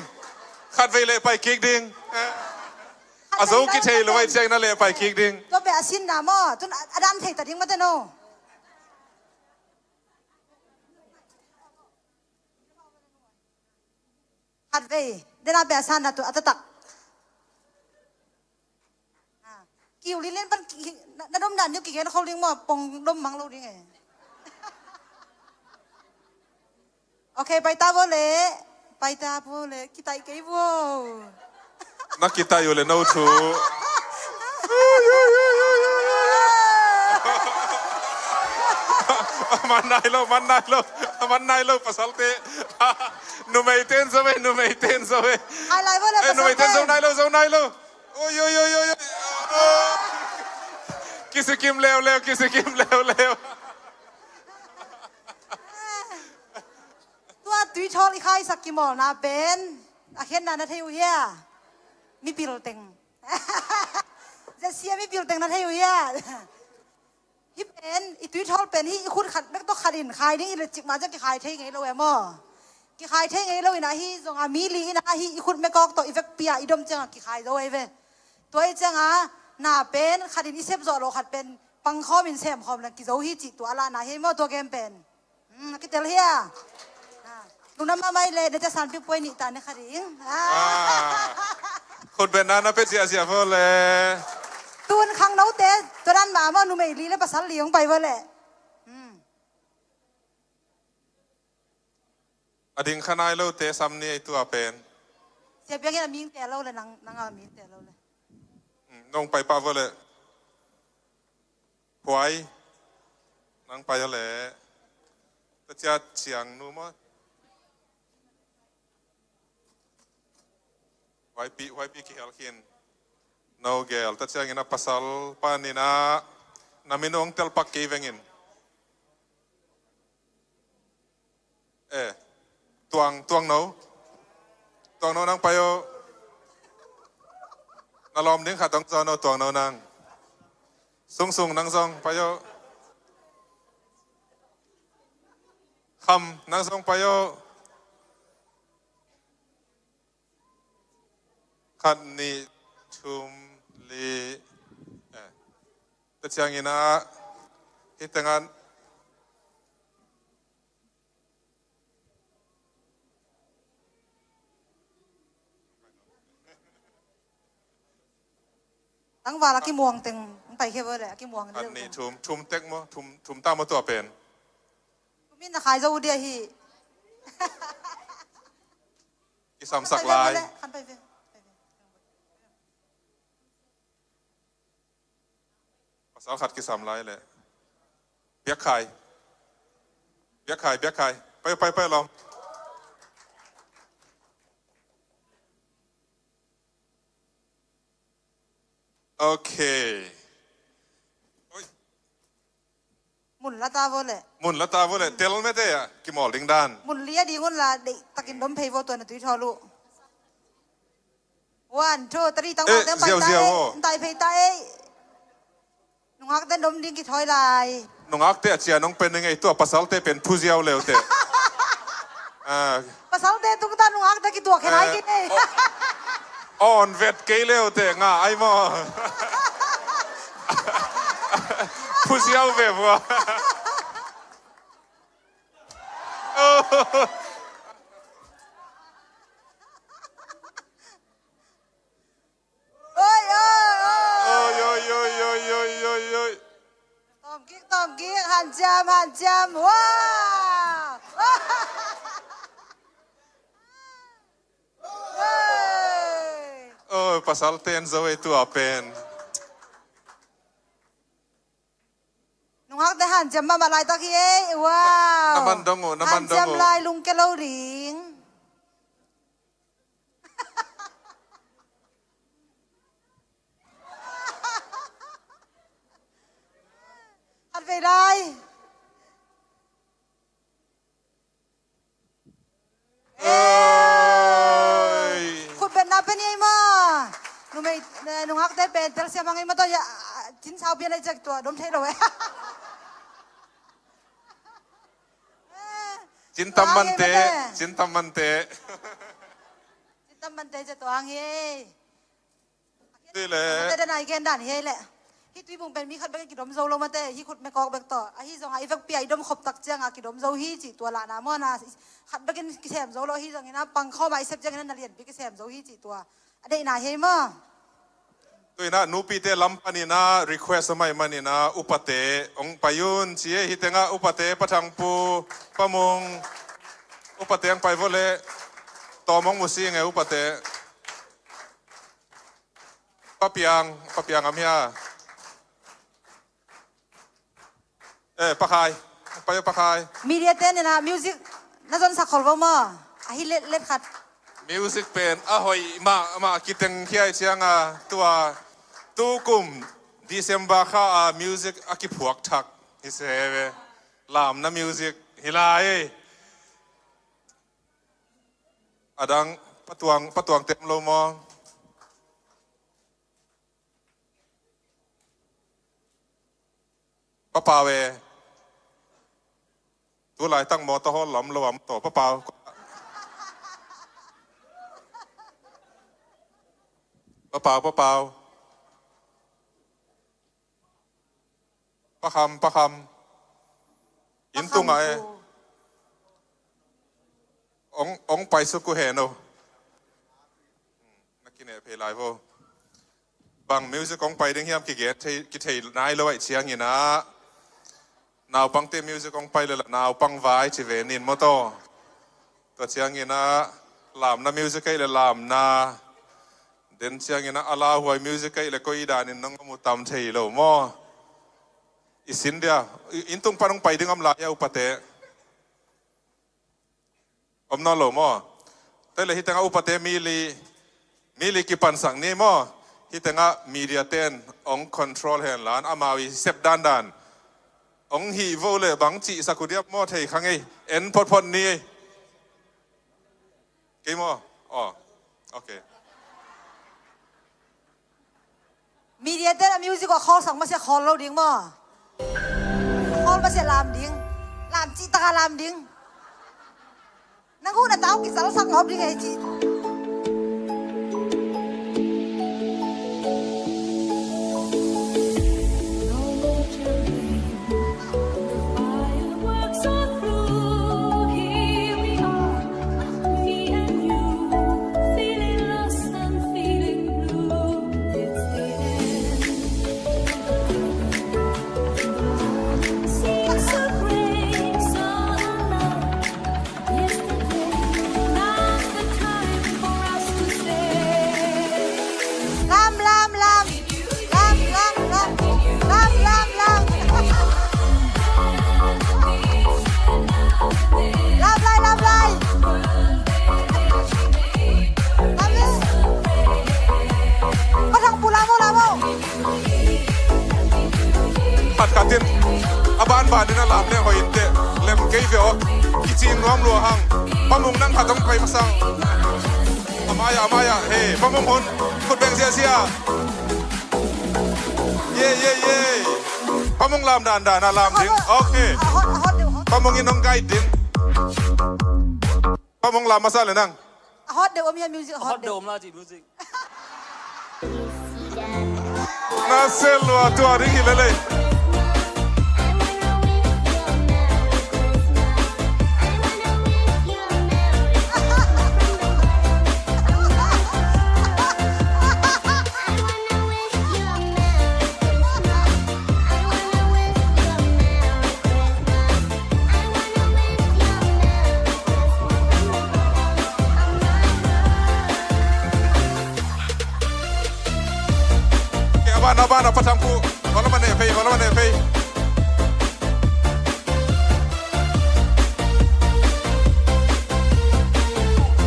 Khatvei leh pai kik ding. A zo kithei lo vai ciang na leh pai kik ding. Tua pen a sinna maw, tun a dan thei ta ding mate no. Khatvei, dena pen a sanna tun a taktak. Ah, kiu li len pan ki, ki, na, na dom dan ding kigen khol ding maw, pong dom mang lo ding e. Ok, paita vo le, paita vo le, kitai kei vo. Na kitai uh le no thu. Man nai lo, man nai lo, man nai lo, pasalte. Numei ten zo ve, numei ten zo ve. Ai lai vo le, eh, numei ten zo nai lo, zo nai lo. Oi, oi, oi, oi, oi. Kisikim leuleu, kisikim leuleu. Tua tui Tuithawl i khaisak kimawlna pen a khiatna na thei uh hia? Mipil teng. Zia sia mipil teng na thei uh hia? Hih pen i tuithawl pen hih i khut khat bek tawh khat in khai ding i le cik mah ciang kikhai thei ngei lo e maw? Kikhai thei ngei lo in ah hih zong a mi li in ah hih i khut mekawk tawh i vekpi ah i dom ciangah kikhai zo ahi ve. Tua ih ciangah na pen khat in i sep zawh loh khat pen pangkhawm in semkhawm leng kizo hi cih tua a lahna hi maw tua game pen? Hmm, a kitel hia? Lungdam mahmah ih le na cia sanpi puai nih ta ne kha ding. Ah. Khutbetna na pia ziahziah vo le. Tun khangnote tua dan mah maw numei li le pasal li hong pai vo le. Hmm. A ding kha nai lote sam ni ei tua pen. Sia piangin a ming te lo le nang nang a ming te lo le. Hmm, nong pai pah vo le. Huai. Nang pai a le. Tua ciat ciang nu maw. Huaipi, huaipi kihel khin. No gel, tua ciangin a pasal panin ah na min hong telpak kei vengin. Eh, tuang, tuang no. Tuang no nang pai o. Na lawm ding khat hong zawn o tuang no nang. Sungsung nang zong pai o. Kham nang zong pai o. Khat nih thum li. Eh. Tua ciangin ah hih tengah tangval a kimuang teng hong taikhia vo le a kimuang. Khat nih thum, thum tek maw, thum, thum ta maw tua pen. Thum in na khai zo uh dia hi. Kisamsak lai. Pasal khat kisam lai le. Biakkhai. Biakkhai, biakkhai. Pai, pai, pai lawm. Okay. Oi. Mun la ta vo le. Mun la ta vo le. Tel mete a kimawl ding dan. Mun li a ding un la deih takin dom phei vo tua na tui thawl uh. One, two, three, tang. Eh, mak teng pai ziau, ta ziau ei, vo. Ntai phei ta ei. Nungak ten dom ding kithawi lai. Nungak te a cia nong pen ngei tua pasal te pen phuziau leu te. Ah. Pasal te tung ta nungak te kituak khen ai, eh, kei nei. Oh. On vet kei leu te nga ai maw. Phuziau ve vua. Oh. Oi, oi, oi. Oi, oi, oi. Tawm kik, tawm kik, hanciam, hanciam. Wow! Oi. Oi, pasal ten zo ei tua pen. Nungak te hanciam mahmah laitak hi ei. Wow. Na man dong uh, na man dong uh. Hanciam lai lungke lo ding. Khat vei lai. Oi. Khutbetna pen ei maw? Numei, eh, nungakte pen telsiam hang ei maw tawh, ya, cin sau pian ei cek tua, dom thei lo eh. Cin tam mante, cin tam mante. Cin tam mante cek tua hang ei. Tui le. Mate dan a i gen dan hi ei leh. Hih tuibung pen mi khat bek in kidom zo lo mate, hih khut mekawk bek tawh. Ahi zongin i vekpi a i dom khop tak ciangin kidom zo hi cih tua lahna maw na. Khat bek in kisem zo lo, ahi zongin a pangkhawm a i sep ciangin a na lianpi kisem zo hi cih tua. A deihna hi ei maw? Tuin a nupite lam panin a request a mai manin a upate hong pai un ci ei, hih tengah upate Pa Thangpu, Pa Mung, upate hong pai vo leh. Tawm hong mu sing e upate. Pa Piang, Pa Piang am hia? Eh, Pa Khai. Pai Pa Khai. Media te nena music na zonsak khol vo maw? Ahi let, let khat. Music pen a hoih mahmah kiteng khia i cianga tua tukum December kha a music a kiphuak thak hi se ve. Lamna music hi lai. A dang, Pa Tuang, Pa Tuang tem lo maw? Pa Pau e. Tu laitak mawtaw hawl lam lo am taw, Pa Pau. Pa Pau, Pa Pau. Pa Kham, Pa Kham. Inn tungah e. Ong, ong pai suk uh hen aw. Na kineh phei lai vo. Bang music ong pai ding hiam kigen thei, kithei nai lo ahih ciangin ah, naupangte music ong pai leh la naupang vai ci ve ning maw taw. Tua ciangin ah, lamna music ahih leh lamna. Den ciangin ah, a lauhuai music ahih leh koi danin nong mu tam thei lo maw. I sin dia, i, inn tung pan ong pai ding om lai a upate. Om nawn lo maw? Tua leh hih tengah upate mi li, mi li kipansak ni maw? Hih tengah media ten ong control hen la, amau i sep dandan. Ong hih vo leh bang cihsak uh diam maw, thei kha ngei. En photphot ni. Kei maw? Oh, okay. Media te na music a khawl sak masiah khawl lo ding maw? Khawl masiah lam ding. Lam cih taka lam ding. Nang hu na tau kisalsak ngawp ding ei cih. Lam, lam, lam. Lam, lam, lam. Lam, lam, lam. Lam lai, lam lai. Lam lai. Pa Thang Pu, lam aw, lam aw. Khat khat in a banban in a lam leng hoih in teh, lem kei ve aw. Kicing nuam lua hang. Pa Mung, nang khat hong pai masa. A mai-ah, a mai-ah. Hey, Pa Mung hun. Khut beng ziahziah. Ye, ye, ye. Pa Mung lam dandan a lam ding. Okay. Pa Mung in hong guide ding. Pa Mung lam masa le nang. A hot deuh om hia music, a hot deuh. A hot deuh om la ci music. Na sel lua tua ding hi lele. Kei a ban, a ban, a Pa Thang Pu. Vala mane phei, vala mane phei.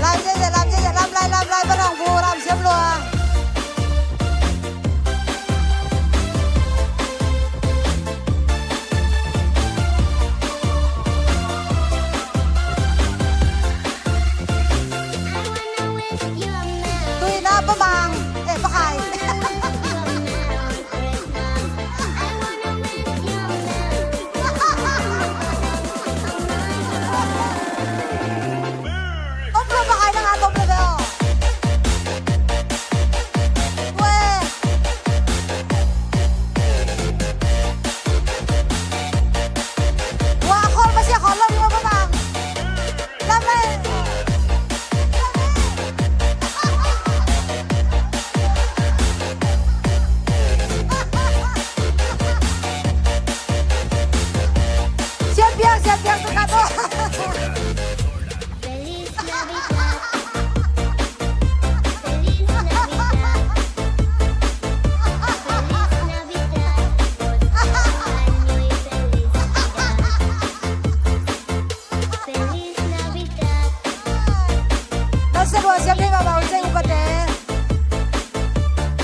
Lam zia zia, lam zia zia, lam lai, lam lai, Pa Thang Pu, lam siam lua. Tuina Pa Mang, eh, Pa Khai. Tom lo Pa Khai, nang a tom lo ve aw. Ue. Ua, a khawl masiah khawl lo ding maw, Pa Mang? Lam le. Siam piang, siam piang, tu ka tu. Feliz Navidad.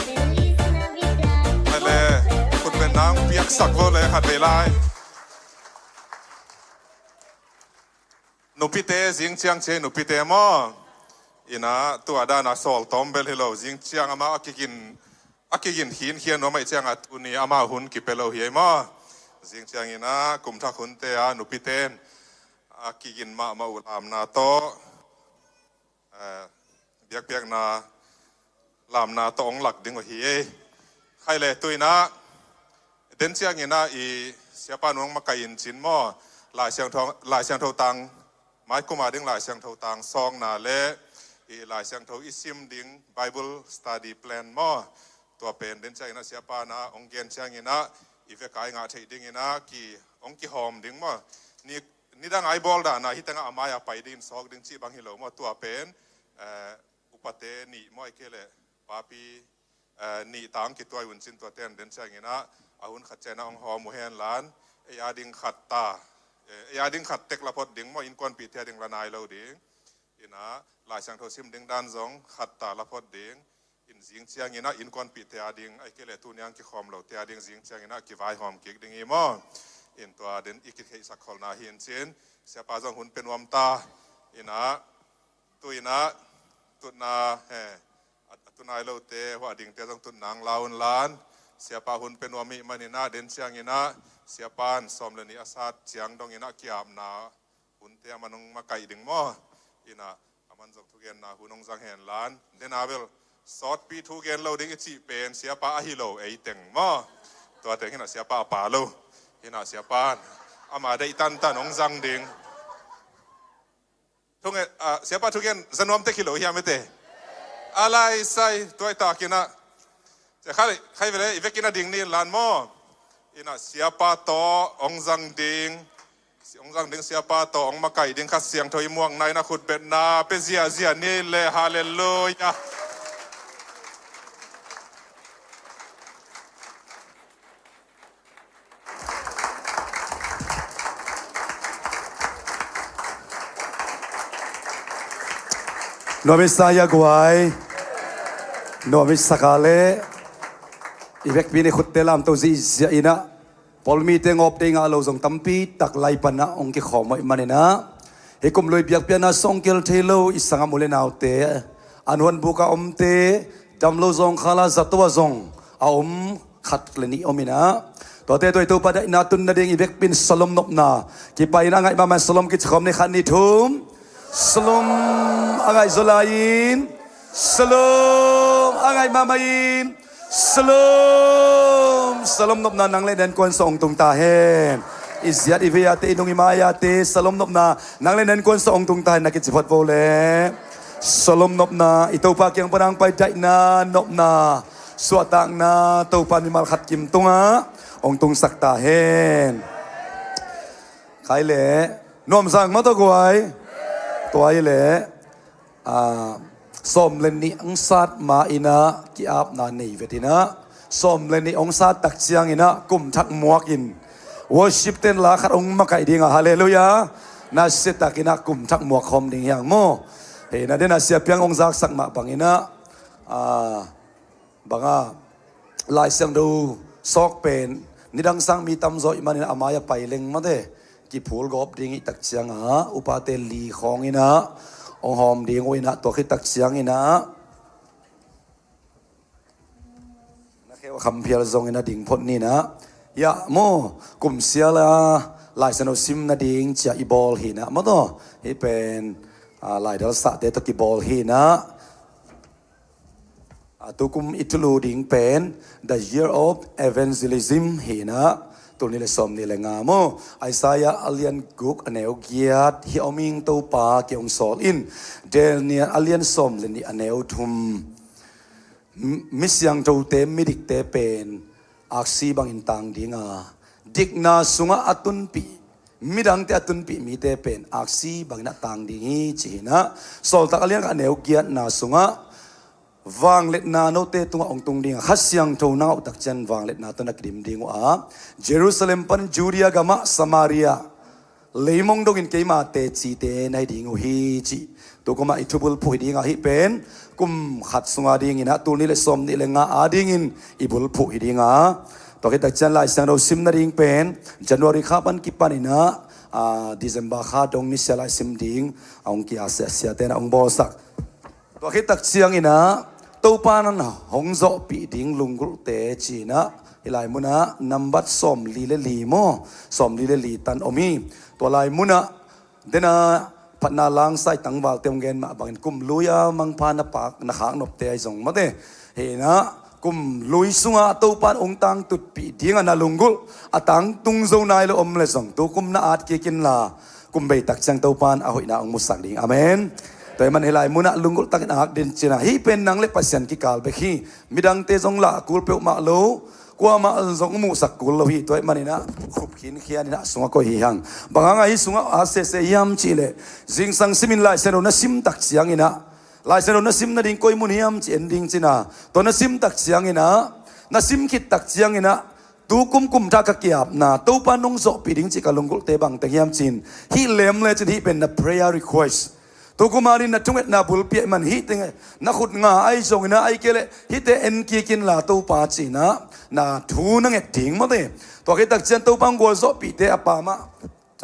Feliz Navidad. Ale, khut beng nang piaksak vo le khat vei lai. Nupite, zing ciang cia nupite maw. Inah tua dana sawltawm bel hi lo, zing ciang amah a kigin, a kigin khinkhia nuam ahih ciangah tuni amah hun kipia lo hi ei maw. Zing ciang inah kum thak hunte ah nupiten a kigin mahmah uh lamna tawh, eh, biakpiakna lamna tawh hong lak ding uh hi ei. Khai le tu inah den ciang inah i siapa nung makaih in cin maw, Lai Siangtho, Lai Siangtho tang, mai kum a ding Lai Siangtho tang sawkna le i Lai Siangtho i sim ding Bible study plan maw, tua pen den ciang inah siapa na hong gen ciang inah i veka i ngah theih ding inah ki hong kihawm ding maw. Ni, nidang a i bawl dana hi tengah a mai a pai ding in sawk ding cih bang hi lo maw, tua pen, eh, upate nih maw, ahih kei leh papi, eh, nih tang kituai un cin, tuate in den ciang inah a hun khat ciang inah hong hawm uh hen lan, ei a ding khat ta, eh, ei a ding khat tek la phot ding maw, innkuanpihte a ding la nai lo ding. Inah Lai Siangtho sim ding dan zong khat ta la phot ding. In zing ciang inah innkuanpihte a ding, ahih kei leh tuni a kikhawm lote a ding zing ciang inah kivaihawm kik ding hi maw. In tua den i kitheihsak kholna hi in cin, siapa zong hun pia nuam ta. Inah tu inah tutna, he, a, a tu nai lote, hua dingte zong tutna hong la un lan. Siapa hun pia nuam ahih man inah den ciang inah siapa in sawm le nih a sat ciang dong inah ki-apna hunte a man hong makaih ding maw. Inah a man zong thugenna hun hong zang hen lan. Den a bel sawtpi thugen lo ding i cih pen siapa ahi lo ei teng maw. Tua teng hi inah siapa a pa lo. Hi inah siapa in ama deih tantan hong zang ding. Thungen, ah, siapa thugen za nuam tek hi lo hiam ete. A lai sai tuaitak inah. Cia khai, khai vele i vekin a ding ni in lan maw. Inah siapa tawh hong zang ding. Hong zang ding siapa tawh hong makaih ding Kha Siangtho i muakna inah khutbetna pia ziahziah ni le, halleluiah. Nuam i sa hia guai. Nuam i sa ka le. I vekpi in i khutte lamto zihziah inah, pawlmite ngawpte i ngah lo zong tampi tak lai panah hong kikhawm uh ahih man inah, hih kum lui biakpiakna sung hong kihel thei lo i sanggam u le naute, an huanbuk a omte, dam lo zawngkhal a zato ah zong a om khat le nih om inah, tuate tawh i Topa daihna tun nading i vekpi in shalom nopna kipai inah a ngaih mahmah in shalom kici khawm ni, khat nih thum. Shalom a ngaih zaw lai-in. Shalom a ngaih mahmah in. Shalom. Shalom nopna nang le na innkuan sung hong tung ta hen. I ziat i vei ate, i nung i mai ate, shalom nopna nang le na innkuan sung hong tung ta hen na kici phot vo le. Shalom nopna i Topa kiang pan a hong pai daihna, nopna, suahtakna Topa mimal khat kim tungah hong tungsak ta hen. Khai le, nuamsa ing maw tua guai. Tua hi le, ah, sawm le nih hong sat ma inah ki-apna nei vet inah, sawm le nih hong sat tak ciang inah kum thak muak in worship ten la khat hong makaih ding a, halleluiah. Nasia tak inah kum thak muak khawm ding hi hang maw. Hei na den a Sia Piang hong zaksak mah bang inah, ah, banga Lai Siangtho sawk pen nidang sang mi tamzaw ahih man inah a mai a pai leng mate kiphul gawp ding i hih tak ciangah upate li khawng inah hong hawm ding uh inah, tua khit tak ciang inah na kheu a kham phial zong inah ding phot ni inah. Hiah maw, kum sial a Lai Siangtho sim nading cia i bawl hi inah maw taw. Hih pen, ah, laidal sahte tawh kibawl hi inah. A tukum i thulu ding pen The Year of Evangelism hi inah, tul nih le sawm nih le nga maw. Isaiah a lian guk a neu giat, hih a om ing Topa kiang hong sawl in. Daniel a lian sawm le nih a neu thum. M-, mi siangthote, midikte pen aksi bangin tang ding a, dikna sungah a tunpih, midangte a tunpih mite pen aksi bangin a tang ding hi ci hi inah. Sawltak a lian khat a neu giatna sungah vangliatna note tungah hong tung ding a, Kha Siangtho na ngah uh tak ciang vangliatna tawh na kidim ding uh a, Jerusalem pan Judea gamah, Samaria, leimong dongin keima tecite na hi ding uh hi cih tukum ah i thubulphuh hi ding a, hih pen kum khat sung a ding inah, tul nih le sawm nih le nga a dingin i bulphuh hi ding a. Tua khit tak ciang Lai Siangtho sim nading pen January kha pan kipan inah, ah, December kha dong nisia lai sim ding a hong kia, sia, siate na hong bawlsak. Tua khit tak ciangin ah Topa in hong zawhpih ding lunggulhte ci-in ah hih lai munah nambat sawmli le li maw, sawmli le li tan om hi. Tua lai munah dena phatna langsa i tangvalte hong gen mah bangin kum lui-a mangpha na pak na khak nopte ahi zong mate, hi in ah kum lui sungah Topa in hong tangtutpih dingah na lunggulh a tangtung zo nai lo om leh zong tu kum na at kik inla, kum bei tak ciang Topa in a hoihna hong musak ding. Amen. Tua ahih manin hih lai munah lunggulh takin ak ding ci-in ah, hih pen nang le Pasian kikal bek hi. Midangte zong lah kul peuhmah lo, kuamah zong muhsak kul lo hi. Tua ahih manin ah khup khinkhian in ah sungah koih hi hang. Bang hangah hih sungah at sese hiam cih leh, zingsang simin Lai Siangtho na sim tak ciangin ah, Lai Siangtho na sim nading koi mun hiam ci en ding ci-in ah, tua na sim tak ciangin ah, na sim khit tak ciangin ah, tu kum kum thah ka ki-apna Topa in hong zawhpih ding cih ka lunggulhte bangteng hiam ci-in hih lem lecin, hih pen na prayer request. Tu kum a ding na thungetna bulpi ahih manin hih teng na khut nga ahi zongin ah, ahih kei leh hihte en kik inla Topa ci-in ah na thu na nget ding mate. Tua khit tak ciang Topa hong gualzawhpihte a pa mah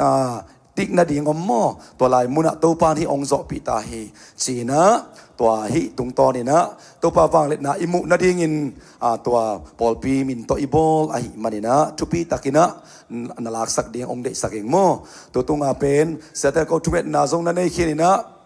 ah, dik nading om maw? Tua lai munah Topa in hih hong zawhpih ta hi ci-in ah, tua hih tungtawnin ah Topa vangliatna i muh nadingin, ah, tua pawlpi min tawh i bawl ahih manin ah thupi takin ah na laksak ding hong deihsak ing maw? Tu tungah pen siate ko thungetna zong na nei khin in ah,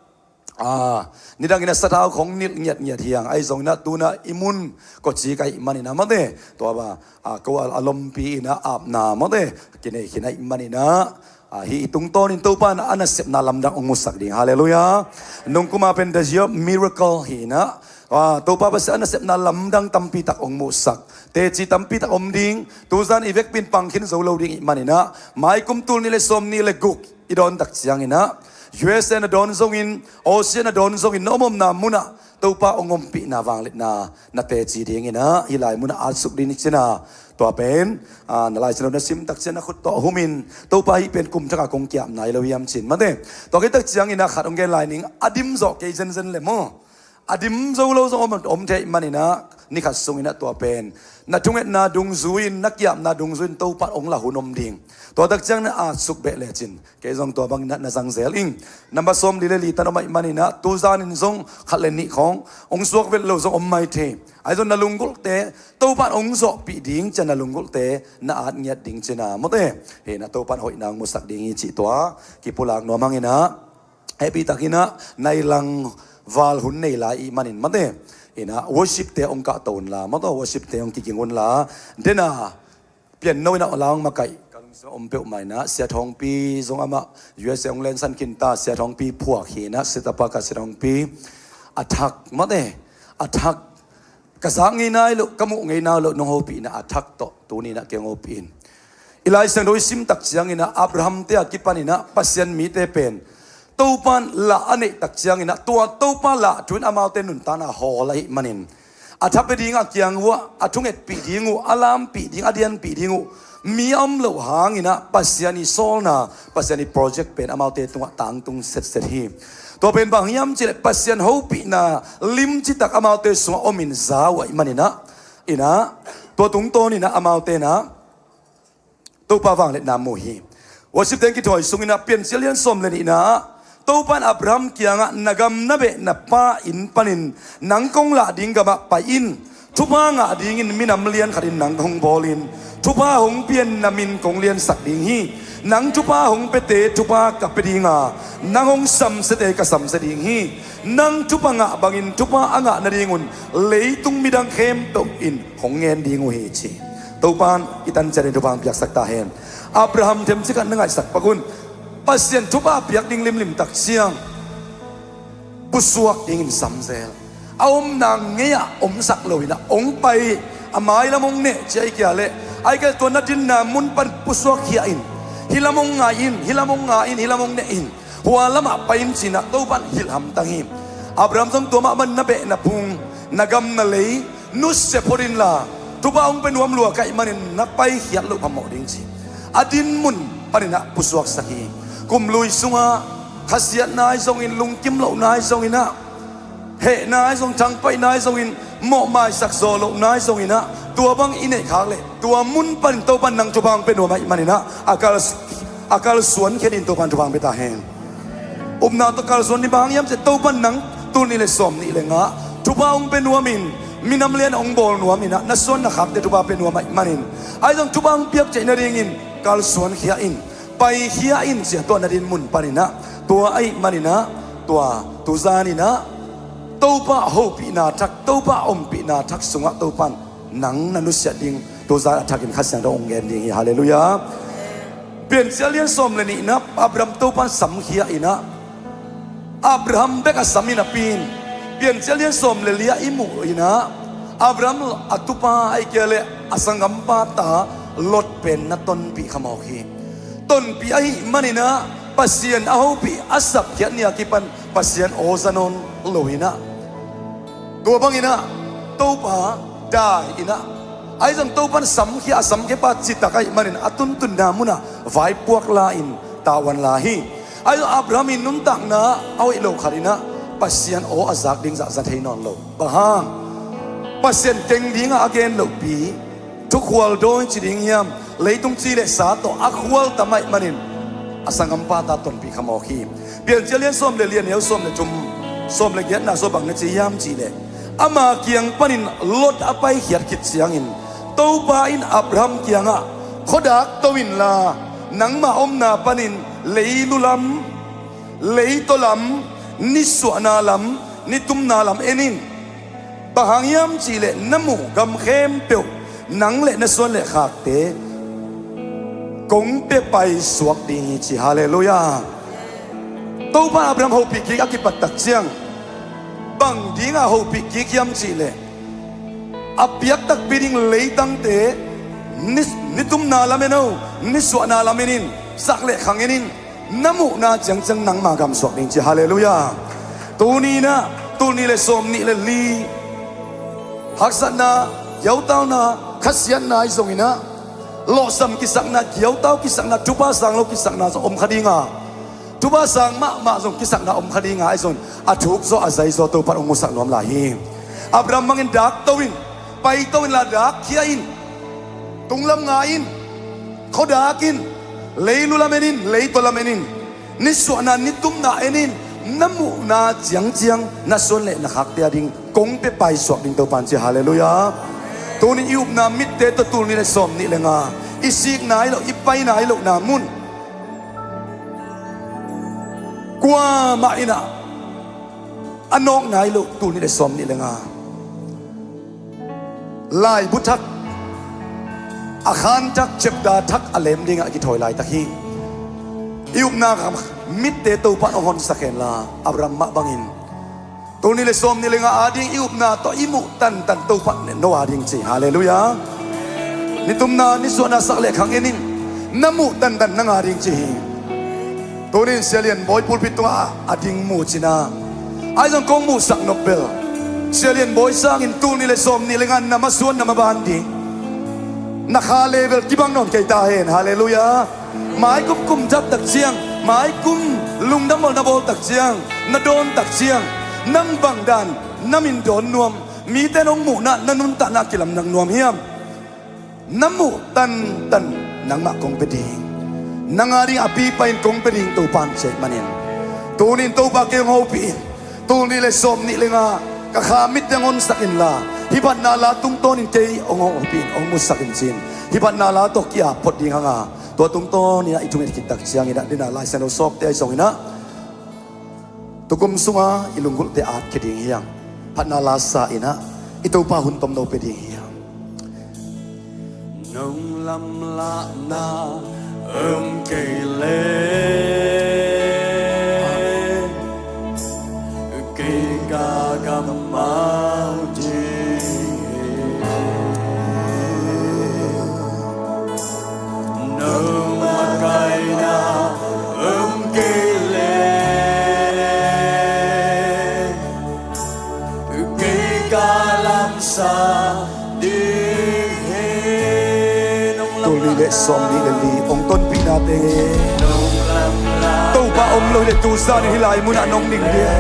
ah, nidangin ah sathau khong nilh ngiatngiat hi hang, ahi zongin ah tu-in ah i mun kawcik ahih manin ah mate, tua bang, ah, ko a, a lompi in ah apna mate kinei khin ahih manin ah, ah, hih i tungtawnin Topa in a nasepna lamdang hong musak ding. Halleluiah. Nung kum a pen the year of miracle hi in ah, ah, Topa Pasian a nasepna lamdang tampi tak hong musak, teci tampi tak om ding. Tuzan i vekpi in pang khin zo lo ding ahih manin ah, mai kum tul nih le sawmnih le guk i dawn tak ciangin ah, U S A na dawn zongin, Aussie na dawn zongin, na omomna munah Topa hong ompihna vangliatna na teci dingin ah hih lai munah atsuk ding ci-in ah, tua pen, ah, na Lai Siangtho na sim tak ciang na khut tawh humin, Topa, hih pen kum thakah kong ki-ap nai lo hiam ci-in mate. Tua khit tak ciangin ah khat hong gen lai ning, a dim zawh kei zenzen leh maw, a dim zo lo zong om, om thei ahih manin ah ni khat sungin ah tua pen na thungetna dungzui-in, na ki-apna dungzui-in Topa in hong lah hun om ding. Tua tak ciang na atsuk beh lecin kei zong tua bangin ah na zang zel ing. Nambat sawmli le li tan om ahih manin ah tuzanin zong khat le nih khawng hong suak vet lo zong om mai thei. Ahi zong na lunggulhte Topa in hong zawhpih ding ci-a na lunggulhte na at ngiat ding ci-in ah mate, hi in ah Topa in hoihna hong musak ding hi cih tua kipulak nuam hang in ah, hehpih takin ah nai lang val hun nei lai ahih manin mate, hi in ah worship-te hong kahto unla mate, worship-te hong kiging unla. Dena pianno in ah la hong makaih ka lungsim om peuhmah in ah, Sia Thawngpi zong amah U S A hong lensan khin ta, Sia Thawngpi phuak hi in ah, Sia Tapa ka Sia Thawngpi a thak mate, a thak ka zak ngei nai loh, ka muh ngei nai loh nong hopih in ah, a thak tawh tuni in ah kei hong hopih in. I Lai Siangtho i sim tak ciangin ah Abraham-te a kipanin ah Pasian mite pen Topa in lah a neih tak ciangin ah, tua Topa lah thu in amaute nuntakna hawl ahih manin, a thapia ding a kiang uh ah, a thungetpih ding uh, a lampih ding, a dianpih ding uh mi a om loh hangin ah Pasian i sawlna, Pasian i project pen amaute tungah tangtung setset hi. Tua pen bang hiam cih leh Pasian hopihna limci tak amaute sungah omin za uh ahih manin ah, in ah, tua tungtawnin ah amaute in ah Topa vangliatna mu hi. Worship-te in kithawi sungin ah Piancil lian sawm le nihna ah, Topa in Abraham kiangah, na gam na beh na pa inn panin nang kong lah ding gamah pai in. Thupha ngah dingin minam lian khatin nang hong bawl in. Thupha hong pia-in na min kong liansak ding hi. Nang thupha hong piate thupha ka pia ding a, nang hong samsiate ka samsia ding hi. Nang thupha ngah bangin thupha a ngah nadingun leitung midang khempeuh in hong ngen ding uh hi, ci. Topa in i tan ciatin thupha hong piaksak ta hen. Abraham themcik khat na ngaihsak pak un. Pasian thupha piak ding limlim tak ciang pusuak dingin samzel. A omna ngei-ah omsak loin ah hong pai, a mailam hong neh ci-a, ahih kei leh, ahih kei leh tua na dinna mun pan pusuak khia in. Hih lam hong ngai in, hih lam hong ngai in, hih lam hong neh in. Hua lamah pai in ci-in ah Topa in hilh hamtang hi. Abraham zong tua mah bangin na beh na phung, na gam na lei nusia phot inla, thupha hong pia nuam lua ka hih manin na paikhiat loh phamawh ding, ci. A din mun panin ah pusuaksak hi. Kum lui sungah khasiatna ahi zongin, lungkim lohna ahi zongin ah, hehna ahi zong, thangpaihna ahi zongin, mawhmaisak zawh lohna ahi zongin ah, tua bang i neih khak leh tua mun panin Topa in nang thupha hong pia nuam ahih manin ah, a kal, a kalsuan khetin Topa in thupha hong pia ta hen. Upna tawh kalsuan ding, bang hang hiam cih leh Topa in nang Tul nih le sawm nih le nga ah thupha hong pia nuamin, minam lian hong bawl nuamin ah, na suan na khakte thupha pia nuam ahih manin, ahi zong thupha hong piak theih nadingin kalsuan khia in, paikhia in, ci-a tua na din mun panin ah, tua ahih manin ah, tua tuzanin ah Topa hopihna thak, Topa ompihna thak sungah Topan nang na nusiat ding tuzan a thakin Kha Siangtho hong gen ding hi. Halleluiah. Piancil lian sawm le nihna, Abraham Topan samkhia in ah, Abraham bek a sam in a pin, Piancil lian sawm le li ah i muh in ah, Abraham a tupa ahih kei leh a sanggampa ta Lot pen na tonpih kha mawk hi. Tonpih ahih manin ah Pasian a hopih a sapkhiat ni a kipan Pasian aw za nawn lo in ah, tua bangin ah Topa dai in ah, ahi zong Topan samkhia, a samkhiapa citak ahih manin a tuntunna munah vaipuak la in tavuan la hi. Ahi zong Abraham in nuntakna a hoih lo khat in ah Pasian aw a zak ding zahzah thei nawn lo. Bang hang? Pasian teng dingah a gen lohpi, thukhual dawi ci ding hiam, leitung ci le sa tawh a khual tam ahih manin a sanggampa ta tonpih kha mawk hi. Piancil lian sawm le li, a neu sawm le thum, sawm le giatna sawm bang na ci hiam cih leh, ama kiang panin Lot a paikhiat khit ciangin Topa in Abraham kiangah, khuadak to inla, nangma omna panin leilu lam, leitaw lam, nisuahna lam, nitumna lam en in. Bang hang hiam cih leh na muh gam khempeuh nang le na suan le khakte kong pia paisuak ding hi, ci. Halleluiah. Topa Abraham hopih kik a kipat tak ciang, bang dingah hopih kik hiam cih leh, a piak takpi ding leitangte, ni, nitumna lam en o, nisuahna lam en in, sak le khang en in, na muhna ciangciang nangma gam suak ding, ci. Halleluiah. Tuni in ah, tul nih le sawm nih le li, haksatna, giautauna, khasiatna ahi zongin ah, lawhsam kisakna, giautau kisakna, thupha sang lo kisakna zong om kha ding a, thupha sang mahmah zong kisakna om kha ding a, ahi zongin a thuk zaw a zai zaw Topan hong musak nuam lai hi. Abraham bangin dak to in, pai to inla, dak khia in, tunglam nga in, khuadak in, leilu lam en in, leitaw lam en in, nisuahna nitumna en in, na muhna ciangciang na suan le na khakte a ding kong pia paisuak ding Topan, ci. Halleluiah. Tuni i upna mitte tawh tul nih le sawm nih le nga, i sikna hi lo, i paina hi lohna mun, kuamah in ah a nawkna hi lo, tul nih le sawm nih le nga. Laibu thak, a khan thak, chapter thak a lem dingah a kithawi laitak hi. I upna mitte Topan hong honsak henla, Abraham mah bangin tul nih le sawm nih le nga a ding i upna tawh i muh tantan Topan no a ding, ci. Halleluiah. Nitumna, nisuahna, sak le khang en in, na muh tantan nang a ding, ci hi. Tunin Sia Lian Bawi pulpit tungah a ding mu cina, ahi zong kong muhsak nop bel, Sia Lian Bawi sangin tul nih le sawm nih le nga nam a suan nam a ban ding na kha level kibang nawn kei ta hen. Halleluiah. Maikum kum zat tak ciang, maikum lungdam bawl na bawl tak ciang, na dawn tak ciang, nang bang dan na min dawn nuam, mite nong muhna na nuntakna kilamdang nuam hiam? Na muh tantan nangmah kong pia ding, nang a ding a pipa in kong pia ding Topan, ci ahih manin, tunin Topa kei hong hopih in, tul nih le sawm nih le nga ka kha mit teng honsak inla, hih phatna la tungtawnin kei hong hopih in, hong musak in, ci-in hih phatna la tawh ki-ap phot ding hang a, tua tungtawnin ah i thunget khit tak ciangin ah, dina Lai Siangtho sawkte ahi zongin ah, tukum sunga i lunggulhte at khia ding hi hang. Phatna la sa in ah, i Topa hun tomno pia ding hi hang. Nong lamlahna om kei leh, kei ka kammal ding hi. Nong makaihna om kei leh, kei ka lamsang ding hi. Tul nih le sawm nih le li, hong tonpihnate, Topa om lo hi leh tuzan hih lai munah nong ding dia?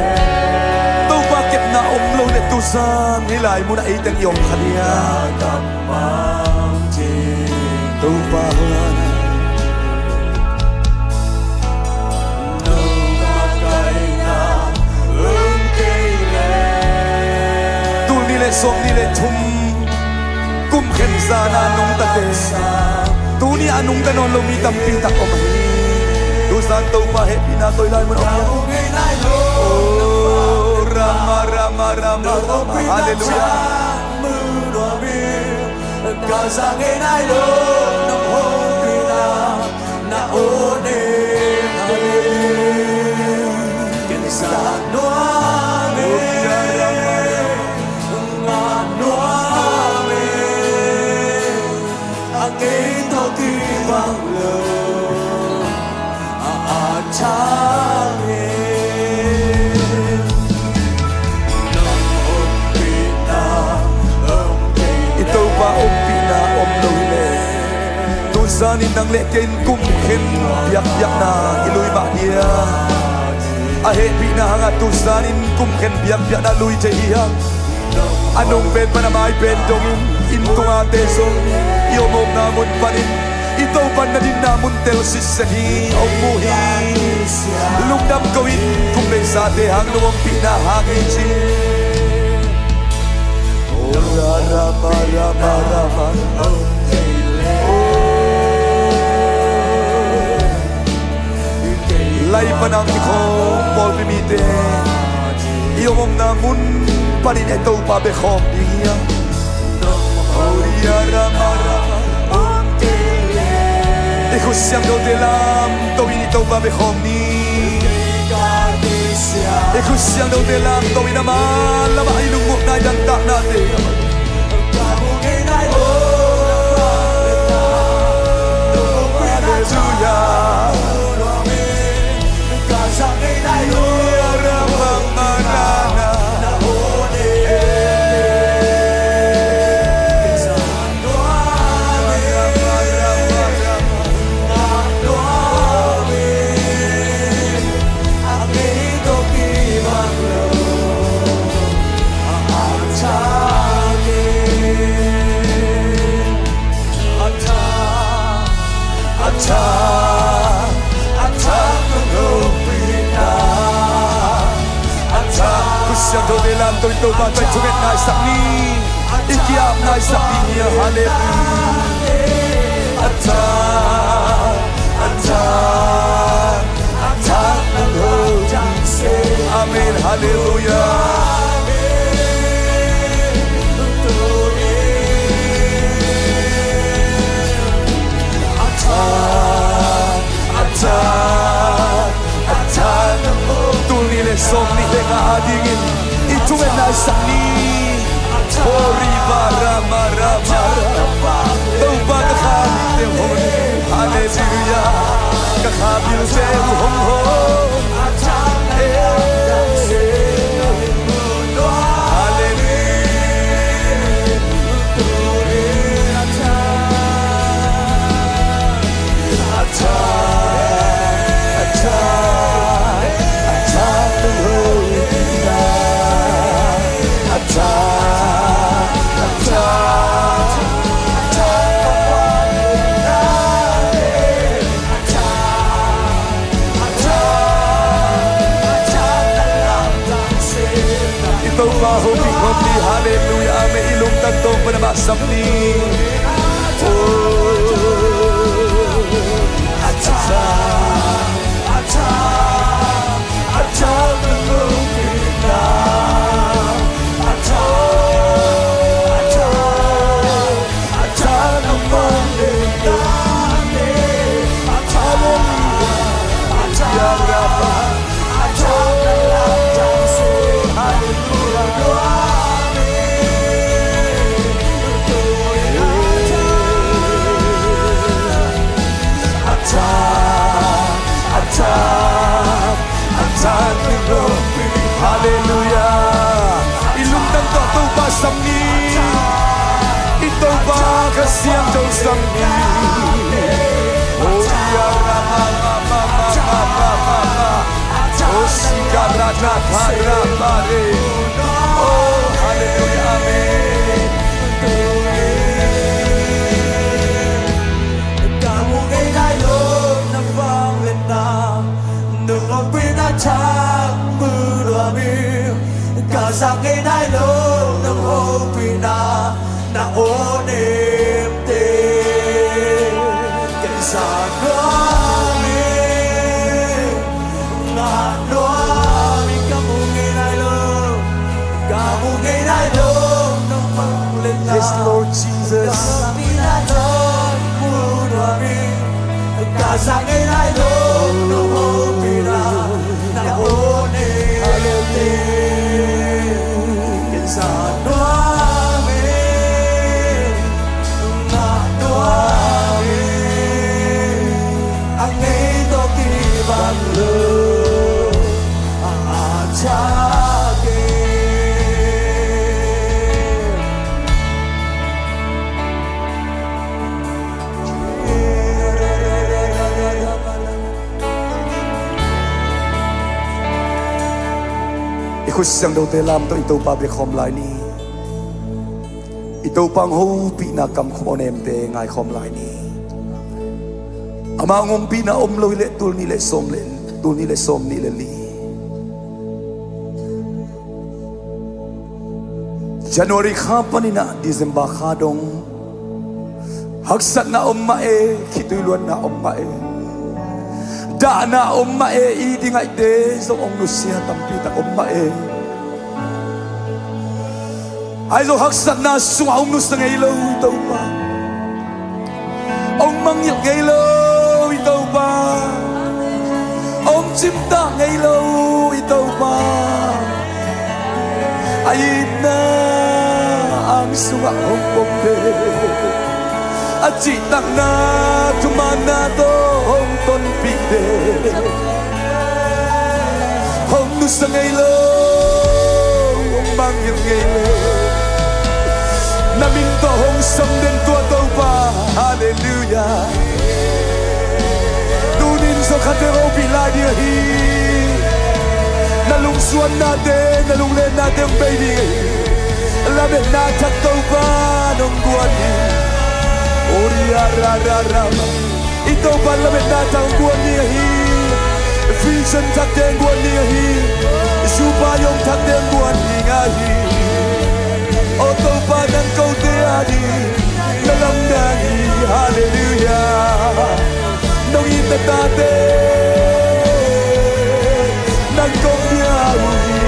Topa kepna om lo hi leh tuzan hih lai munah ei teng i om kha dia? Topa hong Sawmnih le thum kum khen zan a nungtate, tuni a nungta nawn lo mi tampi tak om hi. Tuzan Topa hehpihna tawh i lai mun a om hi. Oh, Rama, Rama, Rama, Rama. Halleluiah. I Topa ompihna om lo hi leh, tuzan in nang le kei in kum khen biakpiakna i lui mah hiam? A hehpihna hangah tuzan in kum khen biakpiakna lui thei hi hiam? A nung pen pan a mai pen dongin, inn tungate zong i om omna mun panin i Topa na dinna mun tel sitset hi. Hong mu hi. Lungdam ko in, kum leisate hang nong ompihna hang hi ci. Oh, Rama, Rama, Rama. Oh. Lai panang kikhawm pawlpi mite, i om omna mun panin e Topa bekhawm ding hiam? I khut siangthote lamto in i Topa bekhawm ni. I khut siangthote lamto in ama lamah i lungmuanna, i dantatnate. Khut siangthote lamto in Topa tawh i thungetna i sak ni. I ki-apna i sak ni. Halleluiah. Amen. Halleluiah. Tul nih le sawmnih le nga adingin i thungetna i sak ni. Hori ba rama rama. Topa ka kha bilte uh hong. Halleluiah. Ka kha bilte uh hong hong. Halleluiah. I Topa hong kikhop ni. Halleluiah. Amen. I lungtang tawng pan amah sam ni. Oh. Halleluiah. I lungtang tawh Topa sam ni. I Topa Kha Siangtho sam ni. Oh, ya, ra, ma, ma. Oh, si, ka, ra, na, ka, ra, ba, re. Oh, halleluiah. Amen. Ka mu ngei nai lo na vangliatna, nong ompihna thak mu lua mi. Ka zak ngei nai lo nong hopihna. Na aw nemte, ken za nuam e, ngah nuam e, ka mu ngei nai lo, ka mu ngei nai lo, nong mawk leh na. Yes, Lord Jesus. Ka mu ngei nai lo, mu nuam e, ka za ngei nai lo, nong hopih na. Na aw nemte, ken za nuam e, ngah nuam e, a ngei tawh kibang lo, a thak e. I khut siangthote lam tawh i Topa bia khawm lai ni. I Topa hong hopihna kamkhum aw nemte ngai khawm lai ni. Ama hong ompihna om lo hi leh tul nih le sawm le, tul nih le sawm nih le li, January kha panin ah December kha dong haksatna om mah e, khitui luanna om mah e, dahna om mah e, i ding ngaihte zong hong nusia tampi tak om mah e. Ahi zong haksatna sungah hong nusia ngei lo i Topa, hong mangngilh ngei lo i Topa, hong cimtak ngei lo i Topa, a itna ang sungah hong pomte, a cihtakna thumanna tawh hong tonpihte, hong nusia ngei lo, hong mangngilh ngei lo, na min tawh hong samden tua Topa. Halleluiah. Tunin zong khatte hopih lai ding ahi. Na lungsuannate, na lunglennate hong bei ding ahi. Lametna thak Topa nong guan hi. Oria ra ra ra. I Topa lametna thak hong guan ding ahi. Vision thakte hong guan ding ahi. Zupa yong thakte hong guan ding ahi. O Topa nang kote a ding na lamdang hi. Halleluiah. Nong itna tate nang kong bia uh hi.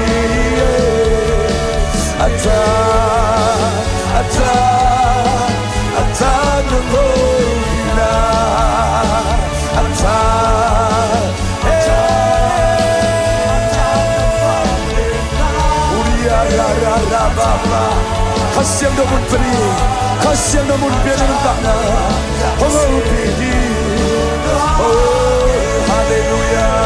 A thak, a thak, a thak nong hopihna. A thak, a thak, a thak nong hopihna. Uria ra ra ra ba ba. Kha Siangtho mun pia ni, Kha Siangtho mun pia ni, nuntakna hong hopih hi. Oh, halleluiah.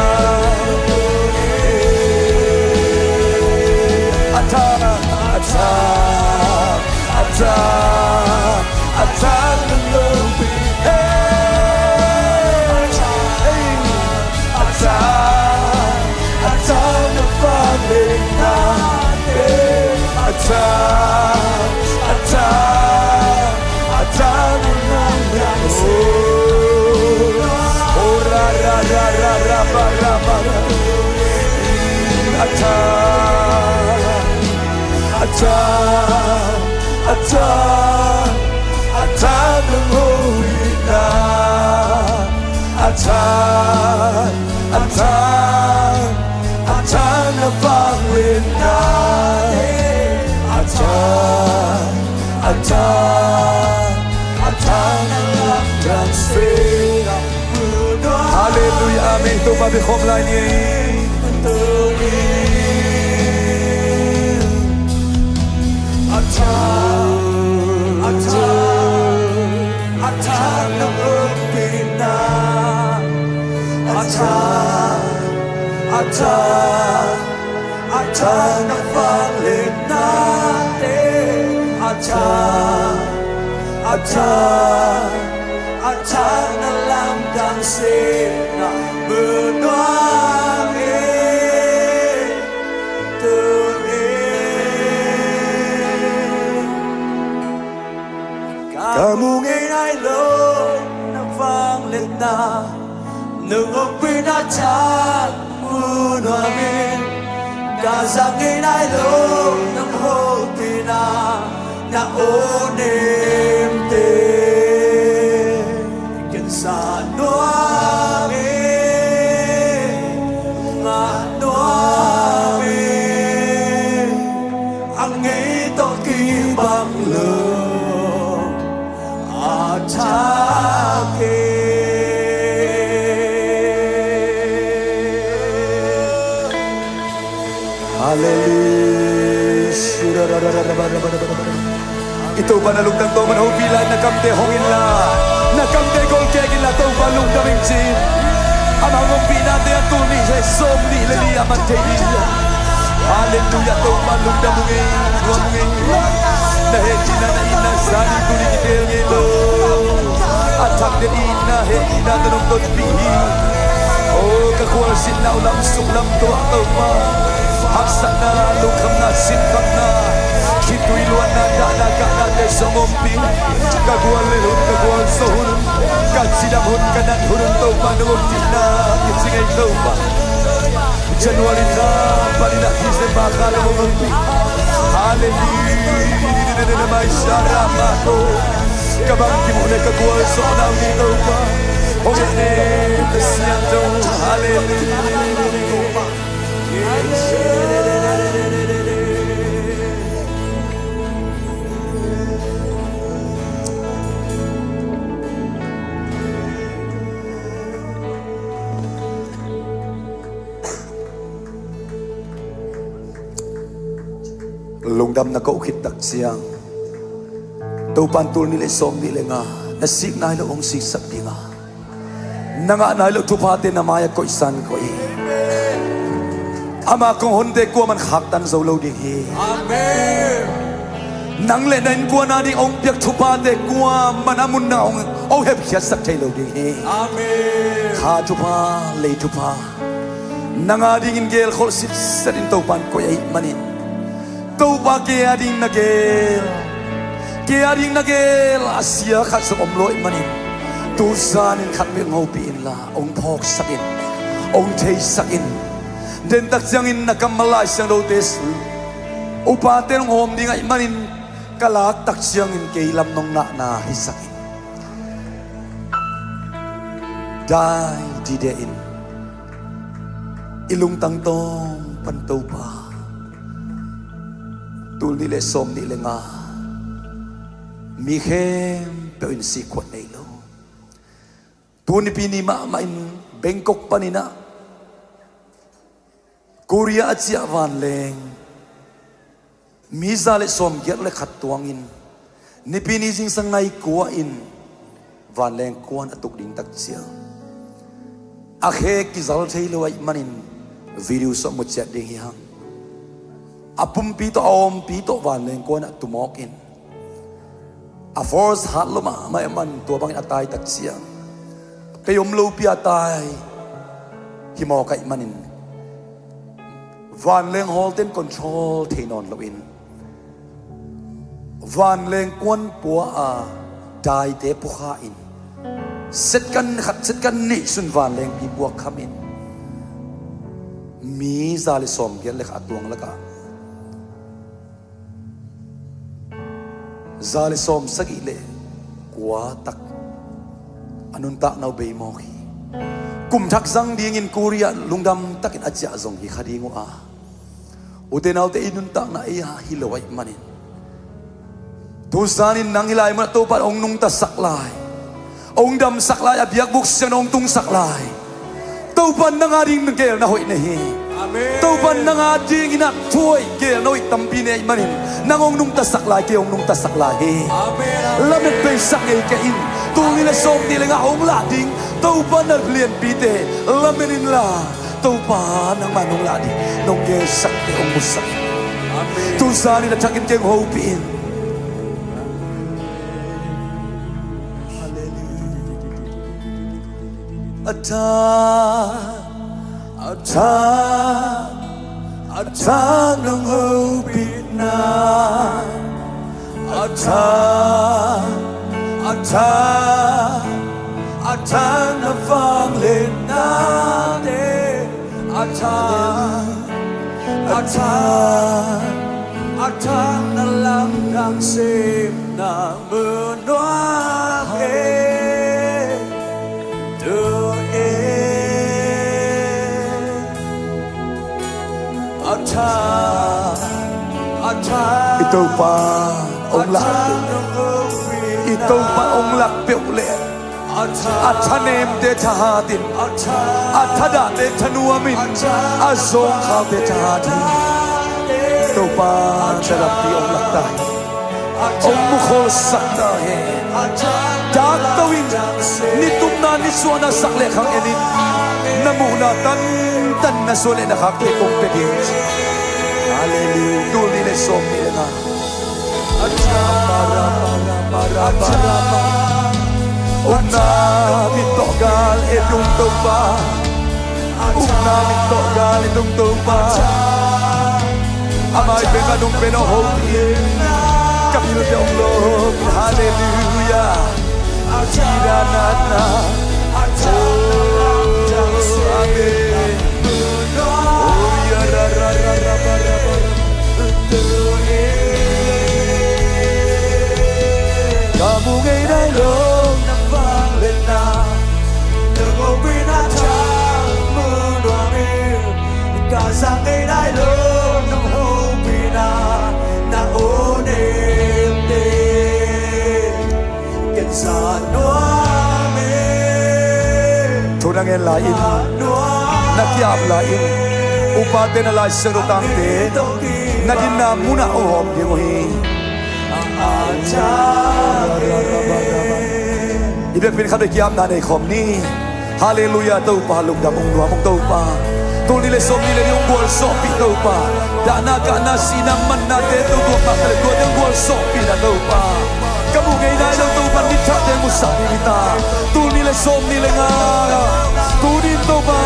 A thak, a thak, a thak, a thak nong hopih. Hey, a thak, a thak na vangliatna te. A thak, a thak, a thak na vangliatna. Oh, oh, ra, ra, ra, ra, ra, ba, ra, ba, ra. A thak, a thak, a thak, a thak nong hopihna. A thak, a thak, a thak na vangliatna. A thak, a thak, a thak na lamdang sena. Halleluiah, amen. Topa bia khawm lai ni. A thak, a thak, a thak nong hopihna. A thak, a thak, a thak na vangliatna te. A thak, a thak, a thak na lamdang sena. Mu nuam e, tuni ka mu ngei nai lo na vangliatna. Nong hopihna thak mu nuam in, ka za ngei nai lo nong hopihna. Na aw nemte, ken sa nuam e, ngah nuam e, a ngei tawh kibang lo a thak e. Halleluiah. I Topa na lungdam tawh man hopih lai, na kamte hong inla, na kamte golkek inla, Topa lungdam ing ci. Ama hong ompihnate a tul nih le sawm nih le li a man thei ding. Halleluiah, Topa lungdam ung ei, nuam ung ei. Na hehpihna, na itna zah in tuni kiteel ngei lo. A thak den itna, hehpihna tawh nong tonpih hi. O, ka khualzinna uh lam suk lam tuah Topa, haksatna, lungkhamna, sinkhamna, khitui luanna, dahna kahnate zong ompih. Ka guallelh hun, ka gualzo hun, ka cidam hun, ka nat hun un Topa nong ompihna kici ngei Topa. January kha panin ah December kha nong ompih. Halleluiah. Ka bangkim uh le ka gualzawhna uh hi Topa. Hong et ne ka siangtho. Halleluiah. Lungdam na koh khit tak ciang Topa in tul nih le sawm nih le nga na sik nai lo hong siksak ding a, na ngah nai lo thuphate na mai-ah koihsan koih hi. Ama kong honte kuaman khaktan zo lo ding hi. Amen. Nang le na innkuan ading hong piak thuphate kuaman a mun nang hong, hong hepkhiatsak thei lo ding hi. Amen. Kha thupha, lei thupha nang adingin gelkholh sitset in Topa in koih ahih manin, Topa kei ading na gel, kei ading na gel a sia khat zong om lo ahih manin, tu zanin khat bek hong hopih inla, hong phawksak in, hong theisak in. Dentak ciangin na kammal Lai Siangthote upate hong hawm ding ahih manin, ka lak tak ciangin kei lam nong ngahna hisak in. Dai dide in i lungtang tawng pan Topa, tul nih le sawm nih le nga mi khempeuh in sikkhuat nei lo. Tu Nipi ni mahmah in Bangkok panin ah Korea a ciah vanleng mi za le sawmgiat le khat tuangin, Nipi ni zingsang nai kua in vanleng kuan a tuk ding tak ciang, a khe kizal thei lo ahih manin video sawh mu ciat ding hi hang. A pumpi tawh, a awmpi tawh vanleng kuan ah tumawk in, a force hat lo mahmah ahih man tua bangin a tai tak ciang, pei om lopi a tai hi mawk ahih manin, vanleng hawlten control thei nawn loin, vanleng kuan pua a daite pukha in, second khat, second nih sun vanlengpi puak khamin, mi za le sawmgiat le khat a tuang lakah za le sawmsagih le kua tak a nuntakna uh bei mawk hi. Kum thak zang dingin Korea lungdam takin a ciah zong hi kha ding uh a, ute naute, i nuntakna ei a hi lo ahih manin, tu zanin nang i lai munah Topa in hong nungtasak lai, hong damsak lai, a biakbuk siangin hong tungsak lai. Topa in nang ading gelna hoih nei hi. Amen. Topa in nang adingin ah thu hoih, gelna hoih tampi nei ahih manin, nang hong nungtasak lai, kei hong nungtasak lai hi. Amen, amen. Lamet beisak ngei kei in. Tul nih le sawm nih le nga hong lah ding Topa na lianpite lamen inla, Topa nangmah nong lah ding, nong gelsakte hong musak in. Amen. Tu zanin a thakin kei hong hopih in. Halleluiah. A thak, a thak, a thak nong hopihna. A thak, a thak, a thak na vangliatnate. A thak, a thak, A thak na lamdang sem na mu nuam e, tu e. A thak, a thak, i Topa ong lak peuh, i Topa ong lak peuh leh a thanemte thahat in, a thadahte thanuam in, a zawngkhaute thahat in, Topa na lampi ong lak ta hi. Ong mukholsak ta hi. Dakto in, nitumna nisuahna sak le khang en in, na muhna tantan na suah le na khakte kong pia ding. Halleluiah. Tul nih le sawm nih le nga. Ukna mit tawh gal e tung Topa. Ukna mit tawh gal e tung Topa. A mai pen a nung pen a hong in. Ka pilte ong lawm. Halleluiah. Amen. Ka mu ngei nai lo nang vangliatna, nang hopihna thahat mu nuam ing. Ka za ngei nai lo nang hopihna, na aw nemte. Thu na ngen lai in, na ki-ap lai in, upate na Lai Siangtho tangte na dinna munah uh hawm ding uh hi. I biakinn khat bek ki-apna nei khawm ni. Halleluiah, Topa lungdam ung, nuam ung Topa. Tul nih le sawm nih le nih ung gualzawhpih Topa. Dahna kahna sihna mannate tutuak mahmah le tuate ung gualzawhpih na Topa. Ka mu ngei nai lo Topa, ni thahte musak ni ta. Tul nih le sawm nih le nga. Tuni in Topa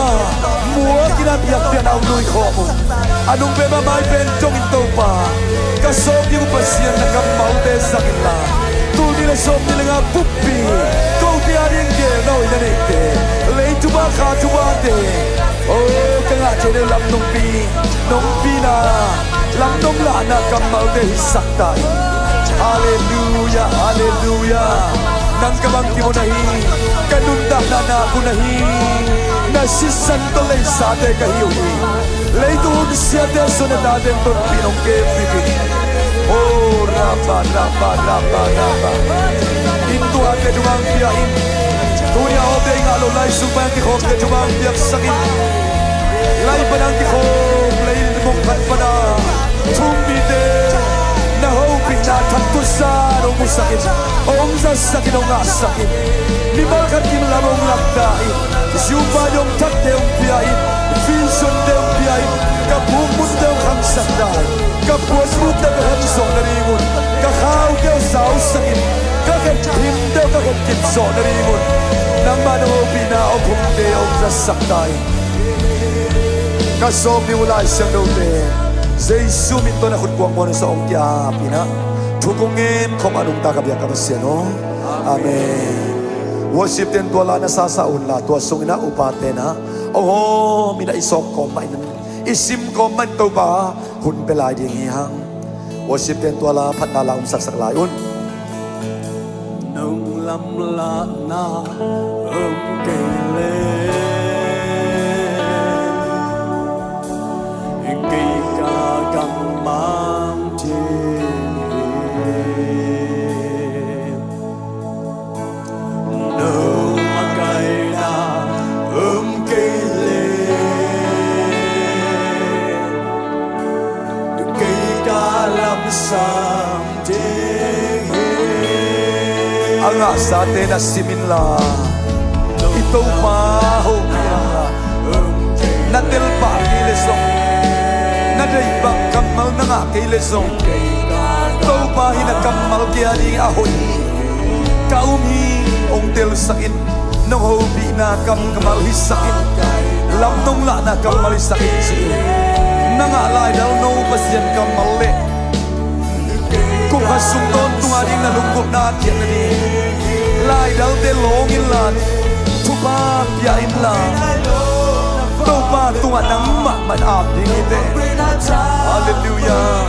muak in a biakpiakna ung nuih khawm ung. A nung pen a mai pen dong in Topa, ka sawm ding uh Pasian na kammalte zang inla, tul nih le sawm nih le nga buppi, kote a ding gel na hoih na neihte, lei thupha kha thuphate, o ka ngah thei deuh lam nong pi, nong pina, lam nong lahna kammalte hisak ta in. Halleluiah, halleluiah. Nang ka bangkim uh na hi, ka nuntakna nak uh na hi, na sisan tawh leisate ka hi uh hi. Leitung hun siate suan a tate tonpih nong kempih in. O rapa, rapa, rapa, rapa. Inn tuate thumang pia in. Tuni a awpte i ngah lo lai sung pan kikhawmte thumang piaksak in. Lai pan ang kikhawm, lei mong khat pan a thum mite na hopihna thak tusa nong musak in. Ong zasak in, ong ngahsak in. Mimal khat kim lam ong lakta in. Ziupa dong thakte ong pia in. Visionte ong pia in. Ka bukmunte ong khangsak ta in. Ka puanbukte ka khang zawh nadingun, ka khaute ong sausak in. Ka khenphimte ong ka khenkip zawh nadingun, nangmah na hopihna ong khumte ong zasak ta in. Ka sawm ding uh Lai Siangthote, Jesu min tawh na khut kuangkuang in sa ong kiap in ah, thu kong ngen khawm a nungta ka biak ka Pasian aw. Amen. Worship ten tua la na sasa un la, tua sungin ah upate na ong hawm in ah i sawk kawm mah in, i sim kawm mah in Topa hun pia lai ding hi hang. Worship ten tua la phatna la um saksak lai un. Nong lamlahna om kei leh, kei ka kammal ding hi. No makaihna om kei leh, kei ka lamsang ding hi. A ngahsate na sim inla, i Topa hopih inla. Na tel pah kei leh zong, na deih bang kammal na ngah kei leh zong, Topa hi na kammal kei a ding a hoih hi. Ka um hi, ong telsak in. Nong hopihna kammal hisak in. Lam nong lahna kammal hisak in ci in. Na ngah laidal no Pasian kammal leh kum khat sung tawntung a ding na lunggulhna a kiat nading, laidalte lawng inla, thupha pia inla, Topa tungah nangmah man ap ding hi teh. Halleluiah.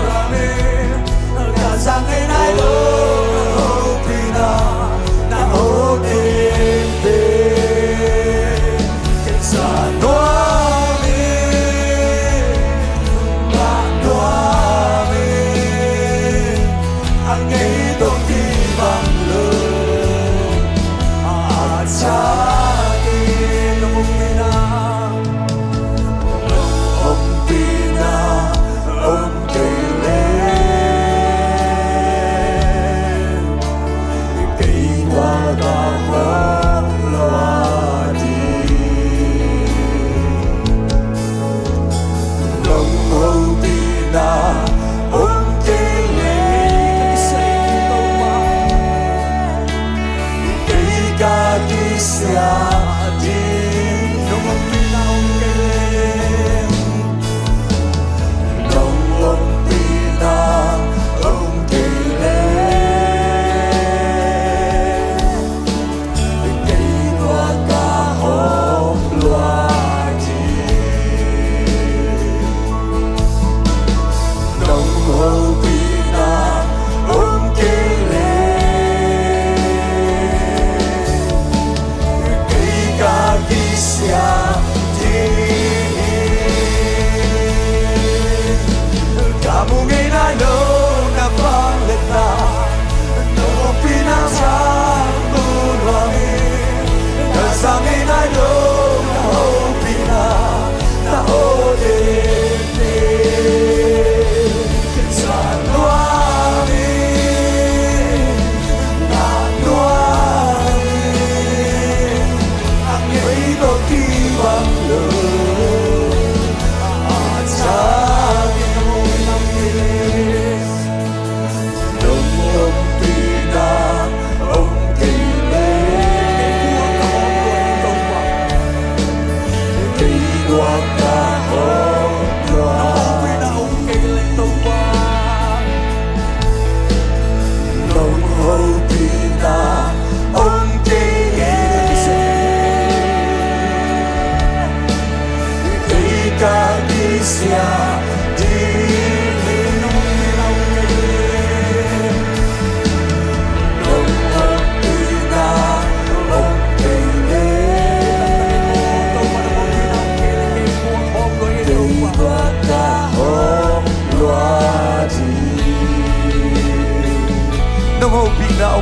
Nong hopihna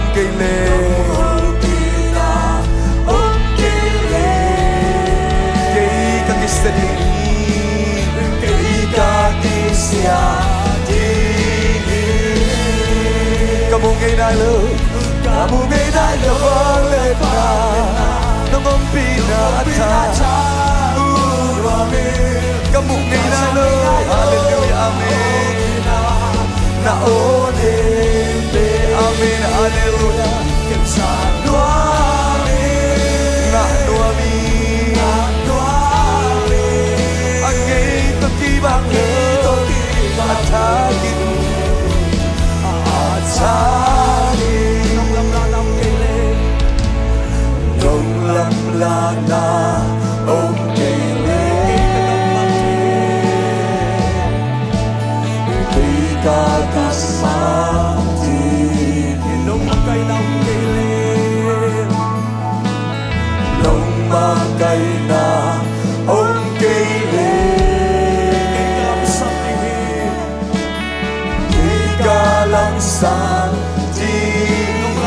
om kei leh, kei ka kisia ding hi. Ka mu ngei nai lo, ka mu ngei nai lo, le pa. Nong ompihna a tha. Ka mu ngei nai lo. Halleluiah, amen. Na aw ne te, amen, halleluiah. Ngah nuam ing. A ngei tawh kibang le, a thak in, a thak in. Nong lamlahna om kei leh, kei ka kammal ding hi. Nong makaihna om kei leh, nong makaihna om kei leh, kei ka lamsang ding hi. Kei ka lamsang ding hi.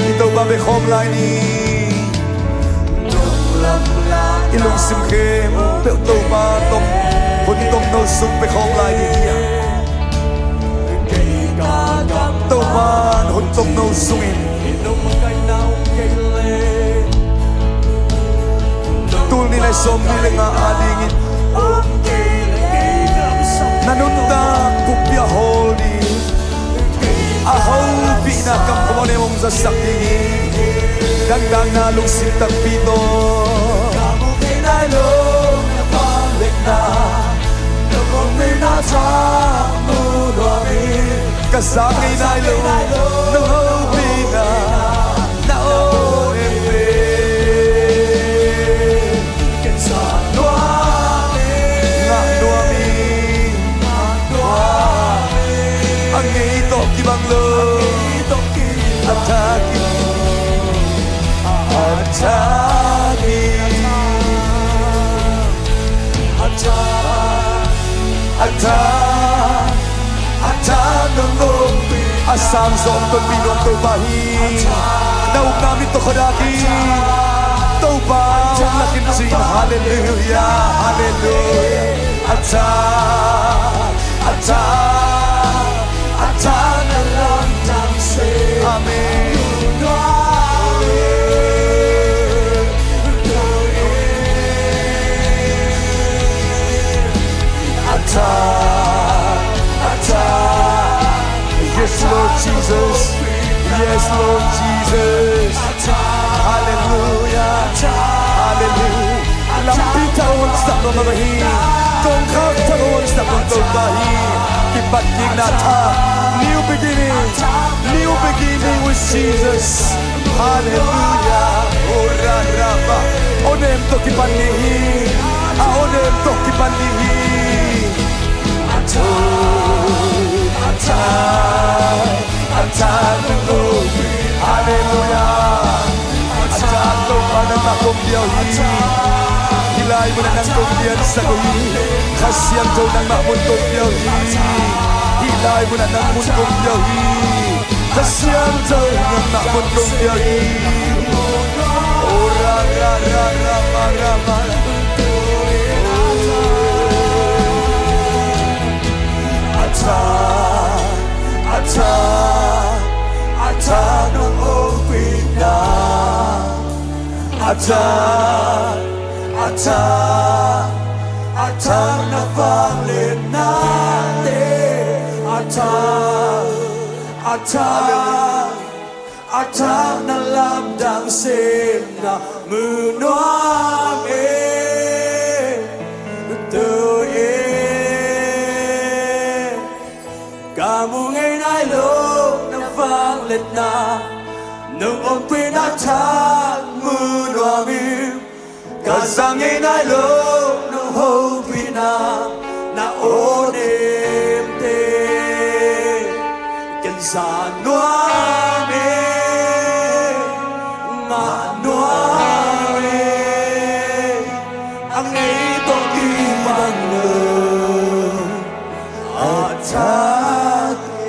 I Topa bia khawm lai ni. I lungsim khempeuh Topa tawh, hun tawmno sung bia khawm lai ni. Topa hun tawmno sungin tul nih le sawmnih le nga adingin na nuntak buppi a hawl ding, a hopihna kam khawm a nem hong zasak ding hi. Dangdangna lungsim takpi tawh. Ka zak ngei nai lo, nong hopihna na aw em pen. Ngah nuam ing. A ngei A tha, a tha nong om. A sang zong tonpih nuam Topa hi. Na upna mit tawh khuadak hi. Topa hong lak in ci-in. Halleluia, halleluia. A tha, a tha, a tha na lamdang se. Amen. A tha, a tha. Yes, Lord Jesus. Yes, Lord Jesus. Halleluia. Halleluia. Lampi thak hong honsak nuam Topa hi. Kongkhak thak hong honsak nuam Topa hi. Kipatkikna tha. New beginning. New beginning with Jesus. Halleluia. Ora raba. Onem tawh kipan ding hi. A onem tawh kipan ding hi. A tha, a tha, a tha nong om. Halleluia. A tha Topa nangmah kong piak uh hi. Hih lai munah nang kong piansak uh hi. Kha Siangtho nangmah mun kong piak uh hi. Hih lai munah nang mun kong piak uh hi. Kha Siangtho nangmah mun kong piak uh hi. Oh, ra, ra, ra, ra, ma, ra, ma. A tha, a tha, a tha nong om kei na. A tha, a tha, a tha na vangliatnate. A tha, a tha, a tha na lamdang se na mu nuam e. Tua e, ka mu ngei nai lo na vangliatna, nong om kei na tha mu nuam ing. Ka za ngei nai lo nong hopihna, na aw nemte. Ken za nuam e, ngah nuam e. A ngei tawh kibang lo a thak e.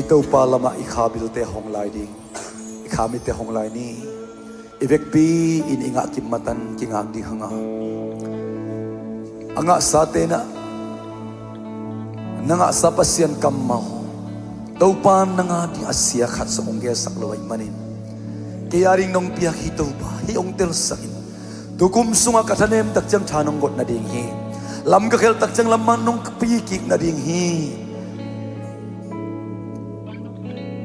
I Topa lamah i kha bilte hong lai ding, i kha mitte hong lai ni. I vekpi in i ngah kim matan kingak ding hang a, a ngahsate na, na ngahsa Pasian kammal Topa nang a ding a sia khat zong hong gelsak lo ahih manin, kei a ding nong piak hi Topa, hih hong telsak in. Tukum sungah ka thanem tak ciang tha nong got nading hi. Lam ka khelh tak ciang lamah nong pi kik nading hi.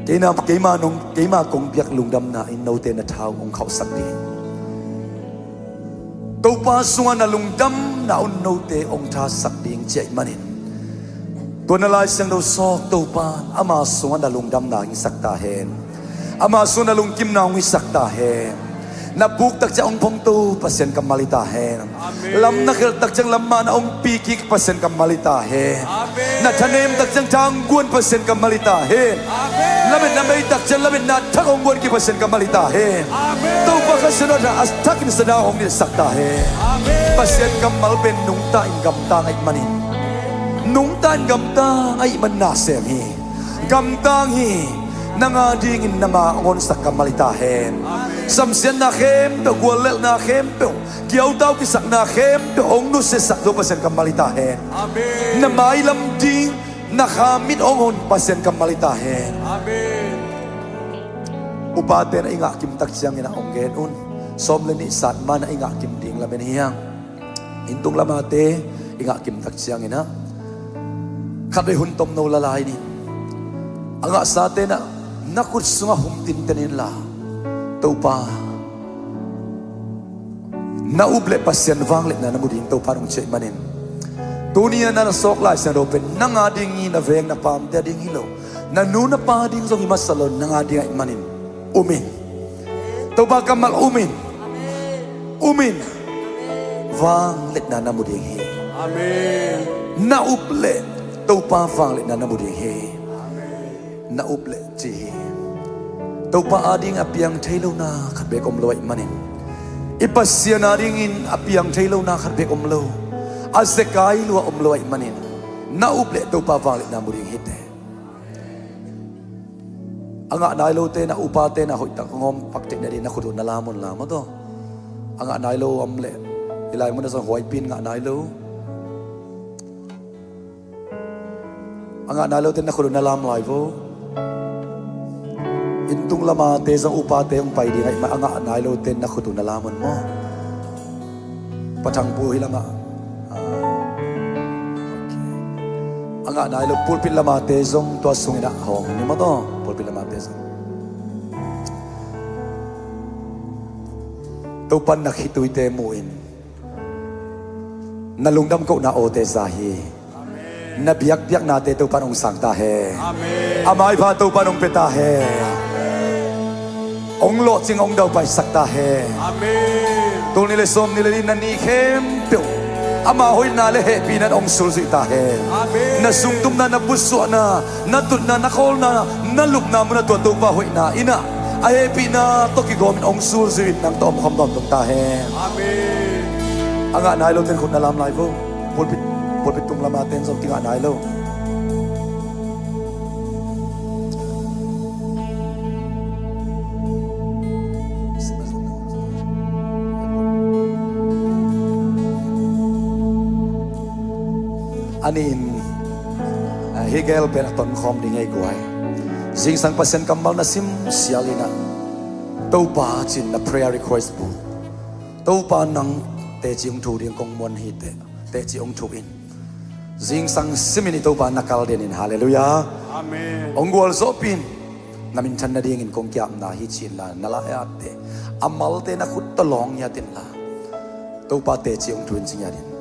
Keima, keima nong, keima kong piak lungdamna in note na tha uh hong khauhsak ding. Topa sungah na lungdamna un note hong thasak ding ci ahih manin, tua na Lai Siangtho sawk Topa, ama sungah na lungdamna hong hisak ta hen. Ama sungah na lungkimna hong hisak ta hen. Na puk tak ciang hong phongto Pasian kammal hi ta hen. Amen. Lam na khelh tak ciang lamah na hong pi kik Pasian kammal hi ta hen. Amen. Na thanem tak ciang tha hong guan Pasian kammal hi ta hen. Amen. Lametna bei tak ciang lametna thak hong guan kik Pasian kammal hi ta hen. Amen. Topa Kha Siangtho a thakin Sathau hong nilhsak ta hen. Amen. Pasian kammal pen nungta in gamtang ahih manin, nungta in gamtang ahih man na sem hi. Gamtang hi. Nang a dingin na ma hong honsak kammal hi ta hen. Amen. Samsiatna khempeuh, guallelhna khempeuh, kiautau kisakna khempeuh hong nusiatsak zo Pasian kammal hi ta hen. Amen. Na mailam ding na kha mit hong hon Pasian kammal hi ta hen. Amen. Upate na i ngah kim tak ciangin a hong gen un. Sawm le nih sat ma na i ngah kim ding lamen hi hang. Inntung lamate i ngah kim tak ciangin ah, khatvei hun tomno la lai ni. A ngahsate na, na khut sungah hum tinten inla, Topa, na up leh Pasian vangliatna na mu ding Topa nong ci ahih manin, tuni a na na sawk Lai Siangtho pen nang a ding hi, na veng na pamte a ding hi lo, na nu na pa ding zong hi masa lo, nang a ding ahih manin um in. Topa kammal um in. Um in. Vangliatna na mu ding hi. Amen. Na up leh Topa vangliatna na mu ding hi. Amen. Na up leh ci hi. Topa a ding a piang thei lona khat bek om lo ahih manin, I Pasian a dingin a piang thei lo na khat bek om lo. A zekai lua om lo ahih manin na up leh Topa vangliatna mu ding hi teh. A ngah nai lote na, upate na hoihtak hong hawm pak theih nading na khut uh na lam un la maw taw. A ngah nai lo om leh i lai mun a zong huaipin ngah nai lo. A ngah nai lote na khut uh na lam lai vo. Inn tung lama te zong upate hong pai ding ahih manin a ngah nai lote na khut uh na lam un maw. Pathang pu hi lamah. Ah, okay. A ngah nai lo pulpit lama te zong tua sungin ah hawng ni maw taw. Pulpit lama te zong. Topan na khituite mu in na lungdam kohna awte za hi. Na biakpiaknate Topan hong sang ta hen. Amen. A maipha Topan hong pia ta hen. Hong lawhcing hong daupaisak ta hen. Amen. Tul nih le sawm nih le nih na ni khempeuh ama hoihna le hehpihna in hong sulzuih ta hen. Amen. Na zungtumna, na pusuahna, na tutna, na khawlna, na lupna munah tua Topa hoihna in ah a hehpihna tawh kigawmin hong sulzuih in nang tawh omkhawm tawntung ta hen. Amen. A ngah nai lote na khut na lam lai vo. Pulpit, pulpit tung lama ten zong kingah nai lo. A nih in, ah, hih gel pen a tonkhawm ding hi guai. Zingsang Pasian kammal na sim sial in ah, Topa ci-in na prayer request bu. Topa nang teci hong thuk ding kong muan hi teh, teci hong thuk in. Zingsang simin i Topa na kal den in, halleluiah. Amen. Hong gualzawhpih in, na minthan nadingin kong ki-apna hi ci-in la na la-at teh, a malte na khut tawh lawng ngiat in la, Topa teci hong thuk in ci ngiat in.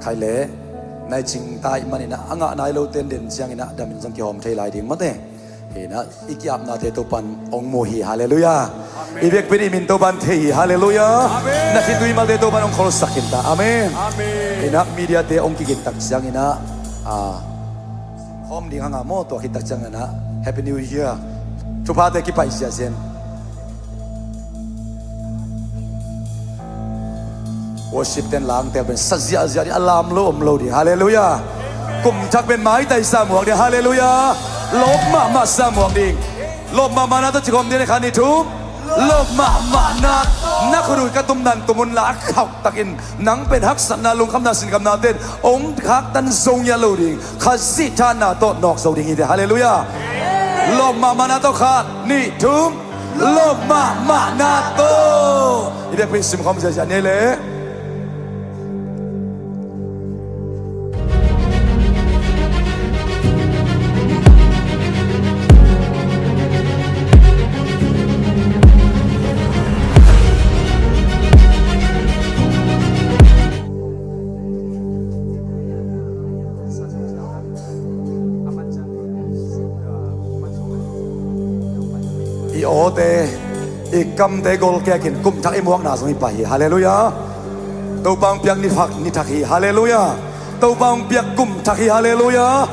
Khai leh na i cingta ahih manin ah a ngah nai lote in den ciangin ah damin zong kihawm thei lai ding maw teh. Hi in ah i ki-apnate Topan hong mu hi, halleluiah. Amen. I biakpiakte i min Topan thei hi, halleluiah. Amen. Na khitui malte Topan hong kholsak khin ta, amen. Amen. Hi in ah mediate hong kigin tak ciangin ah, ah, hawm ding hang a maw, tua khit tak ciangin ah Happy New Year thuphate kipaih ziahziah in. Worship ten langtel pen sa ziahziah ding, a lam lo om lo ding. Halleluiah. Kum thak pen maitai sa muak ding. Halleluiah. Lawp mahmah sa muak ding. Lawp mahmahna tawh cikhawm ding, khat, nih, thum. Lawp mahmahna. Na khut uh ka tumna in tum un la, a khauh takin nang pen haksatna, lungkhamna, sinkhamna ten hong khaktan zo ngiat lo ding. Khazih thahatna tawh nawk zo ding hi teh. Halleluiah. Lawp mahmahna tawh, khat, nih, thum. Lawp mahmahna tawh. I biakpiak simkhawm ziahziah ni leh. I awte, i kamte golkek in kum thak i muakna zong hi pah hi. Halleluiah. Topa hong piak ni thak, ni thak hi. Halleluiah. Topa hong piak kum thak hi. Halleluiah.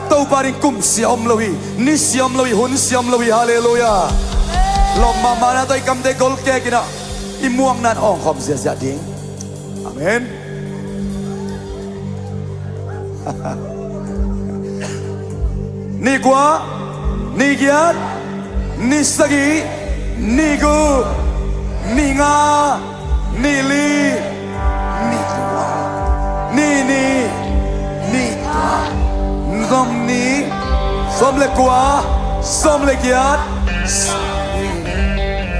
Topa ding kum sia om lo hi. Ni sia om lo hi. Hun sia om lo hi. Halleluiah. Lawp mahmahna tawh i kamte golkek in ah i muakna in awngkhawm ziahziah ding. Amen. Nih kua, nih giat, nih sagih, nih guk, nih nga, nih li, nih tua, nih nih, nih tua, sawm nih, sawm le kua, sawm le giat,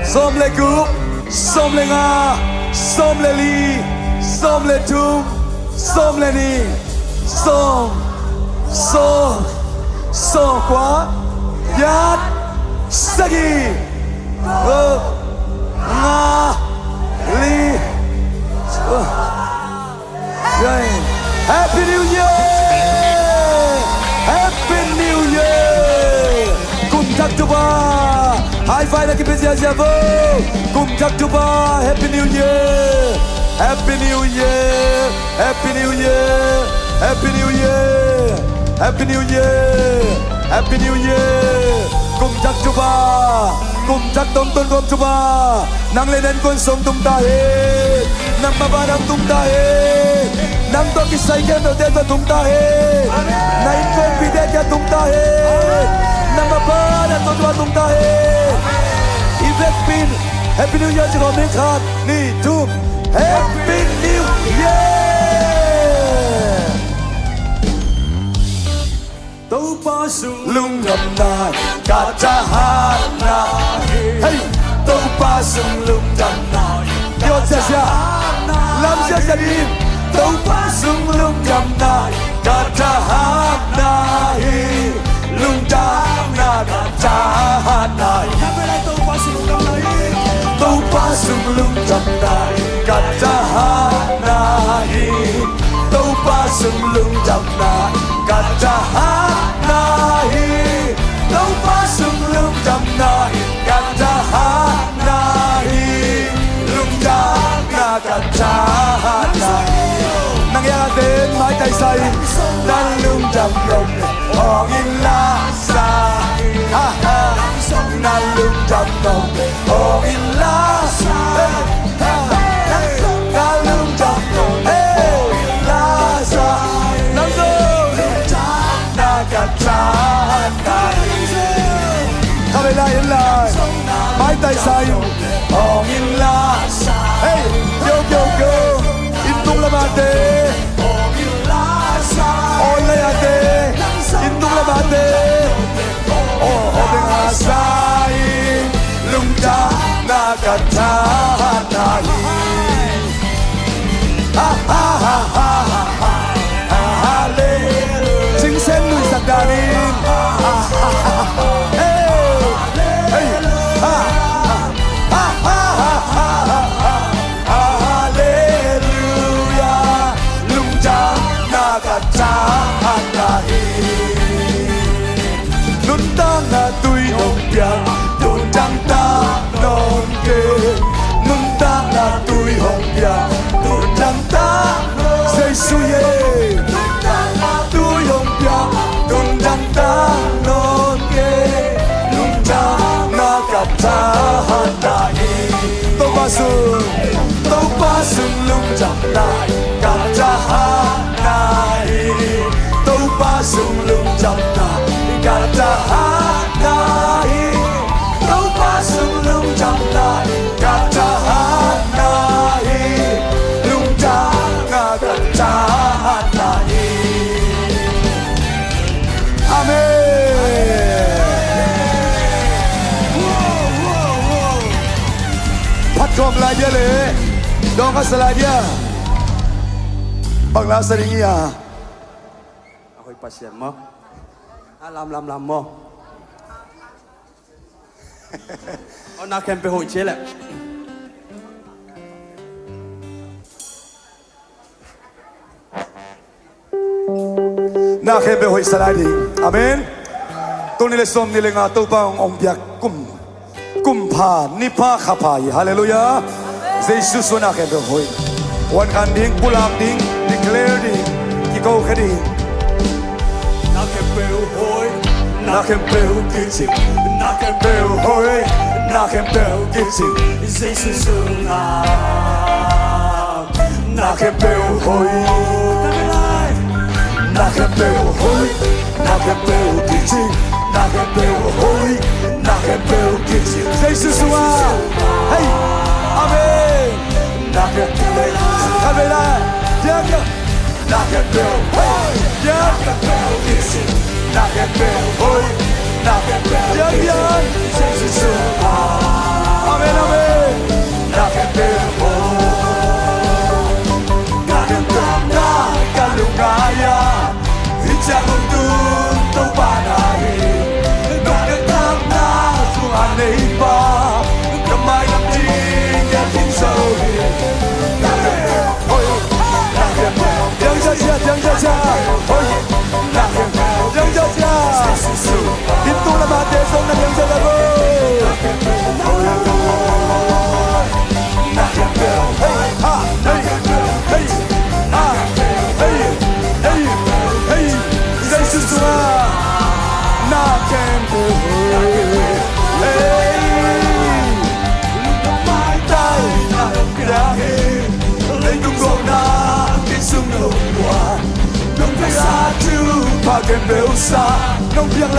sawm le guk, sawm le nga, sawm le li, sawm le thum, sawm le nih, sawm, sawm, sawm kua, giat, sagih, guk, nga, li. Happy New Year! Happy New Year! Kum thak thupha! High five na kipia ziahziah vo! Kum thak thupha! Happy New Year! Happy New Year! Happy New Year! Happy New Year! Happy New Year! Happy New Year! Kum thak thupha! Kum thak tawh tun gawm thupha, nang le na innkuan sung tung ta hen. Nang mapang nang tung ta hen. Nang tawh kisai khempeuhte tawh tung ta hen. Na innkuanpihte kiang tung ta hen. Nang mapang nang tawh thupha tung ta hen. I vekpi in Happy New Year ci khawm ni. Khat, nih, thum. Happy New Year. Topa sung lungdamna ka thahatna hi. Hei! Topa sung lungdamna ka thahatna hi. Lam siasia ding. Topa sung lungdamna ka thahatna hi. Lungdamna ka thahatna hi. Topa sung lungdamna hi. Topa sung lungdamna ka thahatna hi. Topa sung lungdamna ka thahatna hi. Topa sung lungdamna ka thahatna hi. Lungdamna ka thahatna hi. Nang ya den mai tai sai. Na lungdam lo hong in la sa. Ha, ha. Na lungdam lo hong in la sa. Hey, hey. Na lungdam lo hong in la sa. Nang zong na ka thahatna hi. Kha vei lai in lai. Mai tai sai. Hong in la sa. Hey, kyo, kyo, kyo. Inn tung lam a te. Hong in la sa. Online a te. Inn tung lam a te. Oh, hong in la sa. Lungdamna ka thahatna hi. Ha, ha, ha. Hallelujah. Sing sen nuihsak dan in. Hey, hey. Ha, ha, ha. Hallelujah. Lungdamna ka thahatna hi. Nuntakna tui hong pia, tun dang ta nawn kei. Nuntakna tui hong pia, tun dang ta nawn kei. Jesu ye. Nuntakna tui hong pia, tun dang ta nawn kei. Nuntakna ka thahatna hi. Topa sung, Topa sung lungdamna ka thahatna hi. Topa sung lungdamna ka thahatna hi. Topa sung lungdamna ka thahatna hi. Lungdamna ka thahatna hi. Amen. Phat khawm lai dia le dawng a sa lai dia. Bang la sa ding hi a. A hoih Pasian maw? A lam lam lam maw? Aw, na khempeuh hoih ci leh. Na khempeuh hoih sa lai ding. Amen. Tul nih le sawmnih le nga Topa hong om piak kum, kum pha, ni pha, kha pha hi. Halleluiah. Jesu suang na khempeuh hoih. Huan khan ding, pulak ding, declare ding, kiko khe ding. Na khempeuh hoih, na khempeuh kicing, na khempeuh hoih, na khempeuh kicing. Jesu sung na, na khempeuh hoih, na khempeuh hoih, na khempeuh kicing, na khempeuh hoih, na khempeuh kicing. Jesu sung a. Hei. Amen. Na khempeuh, khat vei lai. Diak, diak. Na khempeuh hoih, diak. Na khempeuh kicing, na khempeuh hoih, na khempeuh kicing. Diak, diak. Jesu sung a. Amen, amen. Na khempeuh hoih. Ka nuntakna ka lungngai a, hih ciang hong tung Topa na hi. Nong nuntakna sung a nei pa, ka mailam ding ka ding zo hi. Na khempeuh hoih, na khempeuh. Diang cia cia, diang cia cia. Hoih, na khempeuh. Diang cia cia. Inn tung lam a te zong na diang cia cia lo. Hei, ha, hei, hei, ha, hei, hei, hei, hei. Jesu sung a. Na khempeuh hoih. Hei.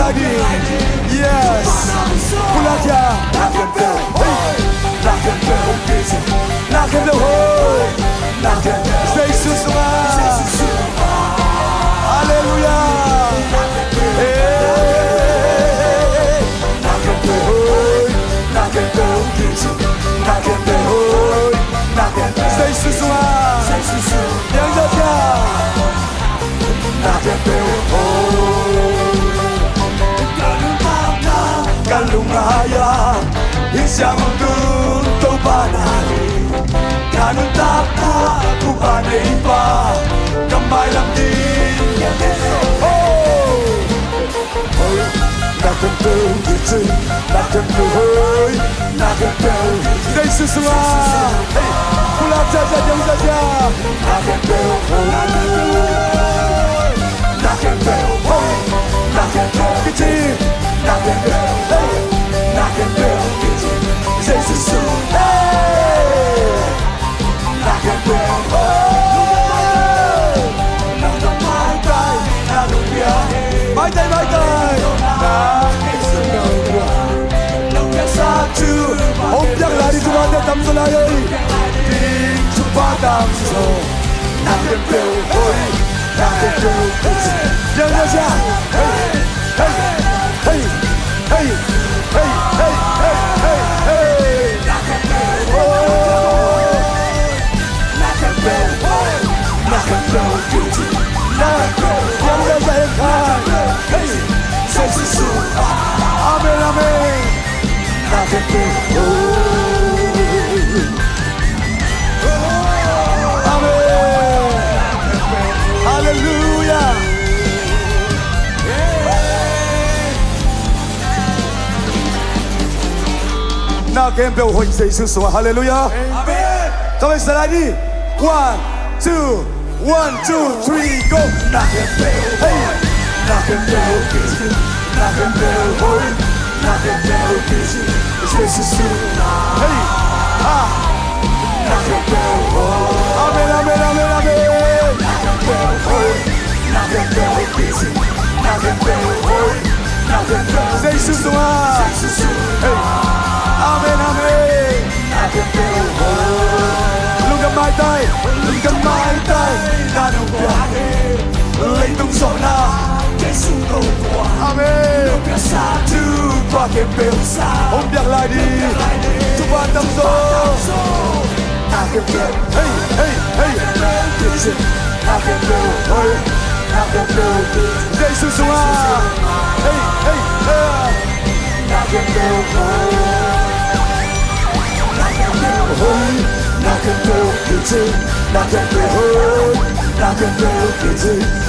Yes. Pulak hia. Hey. Na khempeuh hoih. Na khempeuh hoih. Jesuh sungah. Halleluiah. Hey. Na khempeuh hoih. Na khempeuh hoih. Na khempeuh hoih. Na khempeuh. Jesuh sungah. Biang zawh hia. Na khempeuh hoih. Ka nuntakna, ka lungngaih ah, hih siang hong tun Topa na hi. Ka nuntakna, Topa nei pa, ka mailam ding. Oh! Hoih, na khempeuh hoih, na khempeuh hoih, na khempeuh. Jesuh sungah. Hey, pulak ziahziah, diang ziahziah. Na khempeuh hoih, na khempeuh hoih, na khempeuh kici, na khempeuh hoih, na khempeuh kici. Jesuh sungah. Hey. Maitai, maitai. Hong piang lai ding thupha tamzaw lai ei. Thupha tamzaw. Na khempeuh hoih. Na khempeuh hoih. Piang lai sia. Hey. Hey, hey, hey, hey. Amen, amen. Amen. Halleluiah. Na khempeuh hoih Jesuh sungah. Halleluiah. Amen. Come on, Salani. One, two. One, two, three, go. Na khempeuh hoih. Hey. Na khempeuh hoih. Na khempeuh hoih. Na khempeuh hoih. Jesuh sungah. Hey. Ah. Amen, amen, amen, amen. Jesuh sungah. Hey. Amen, amen. Lungdam maitai, lungdam maitai. Leitung zawhna. Amen. Hong piak lai ding. Thupha tamzaw. Hey, hey, hey. Jesuh sungah. Hey, hey, hey.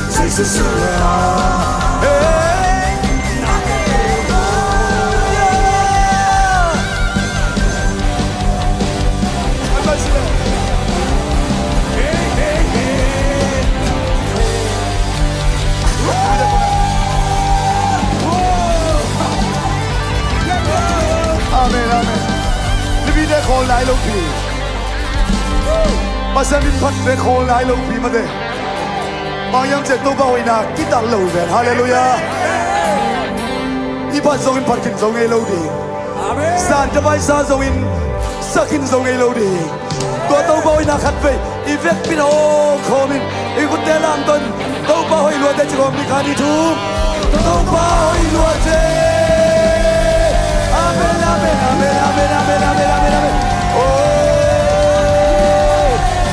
Jesuh sungah. Hey. Amen, amen. Mipite khawl nai lopi. Pasian min phat te khawl nai lopi mate. Bang hiam cih leh Topa hoihna kital lo hi ven. Halleluiah. I phat zongin phat khin zo ngei lo ding. Amen. Zan ka paisa zongin sa khin zo ngei lo ding. Tua Topa hoihna khatvei i vekpi-in hawm khawmin i khutte lamton. Topa hoih luate ci khawm ni, khat, nih, thum. Topa hoih luate. Amen, amen, amen. Oh,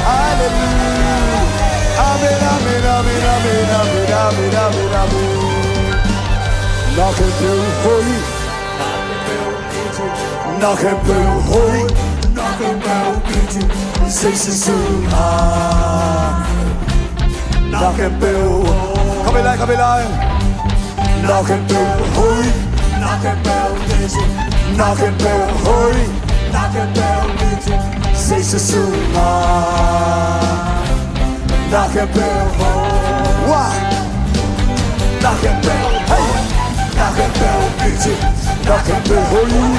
halleluiah. Amen, amen, amen. Na khempeuh hoih. Na khempeuh hoih. Na khempeuh kici Jesuh sungah. Na khempeuh hoih. Khatvei lai, khatvei lai. Na khempeuh hoih. Na khempeuh kici. Na khempeuh hoih. Na khempeuh kici Jesuh sungah. Na khempeuh hoih. Wah. Na khempeuh hoih. Na khempeuh kici. Na khempeuh hoih.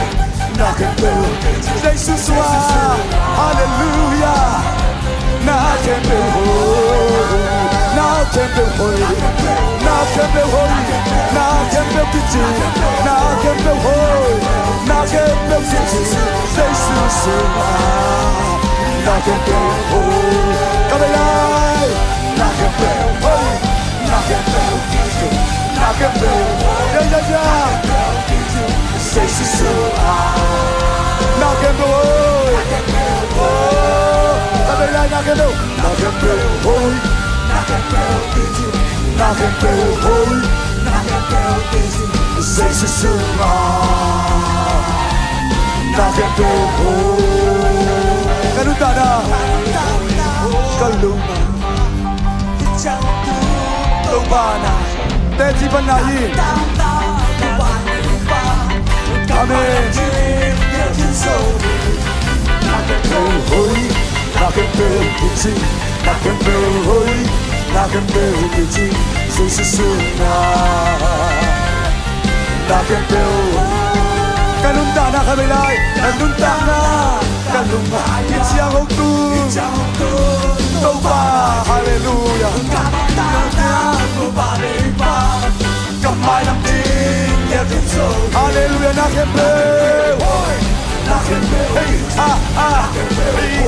Na khempeuh kici Jesuh sungah. Halleluiah. Na khempeuh hoih. Na Khempeuh hoih, na khempeuh hoih, na khempeuh kici, na khempeuh hoih, na khempeuh kici, Jesu sungah na khempeuh hoih. Ka bei lai, na khempeuh hoih, na khempeuh kici, na khempeuh hoih. Ya, ya, ya. Jesu sungah na khempeuh hoih. Oh, ka bei lai, na khempeuh, na khempeuh hoih, na khempeuh kici, na khempeuh hoih, na khempeuh kici, Jesu sungah na khempeuh hoih. Ka nuntakna, ka lungtang Topa na, teci pan na hi. Amen. Na khempeuh hoih, na khempeuh kici, na khempeuh hoih, na khempeuh kici, Jesu sungah na khempeuh. Ka nuntakna ka bei lai, ka nuntakna, ka lungtang i ciang hotu Topa, halleluiah. Ka mailam ding, halleluiah, na khempeuh. Hey, ah, ah, hey.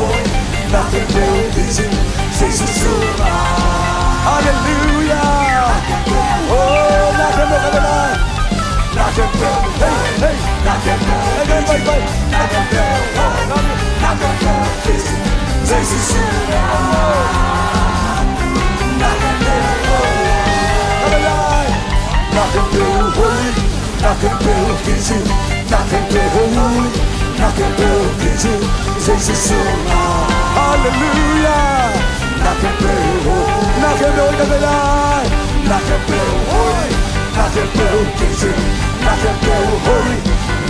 Halleluiah. Oh, na khempeuh, na khempeuh. Hey, hey. Hey, hey, hey, hey. Halleluiah. Na khempeuh hoih, na khempeuh kici, na khempeuh hoih, na khempeuh kici, Jesu sungah. Halleluiah. Na khempeuh hoih, na khempeuh hoih, ka bei lai. Na khempeuh hoih, na khempeuh kici, na khempeuh hoih,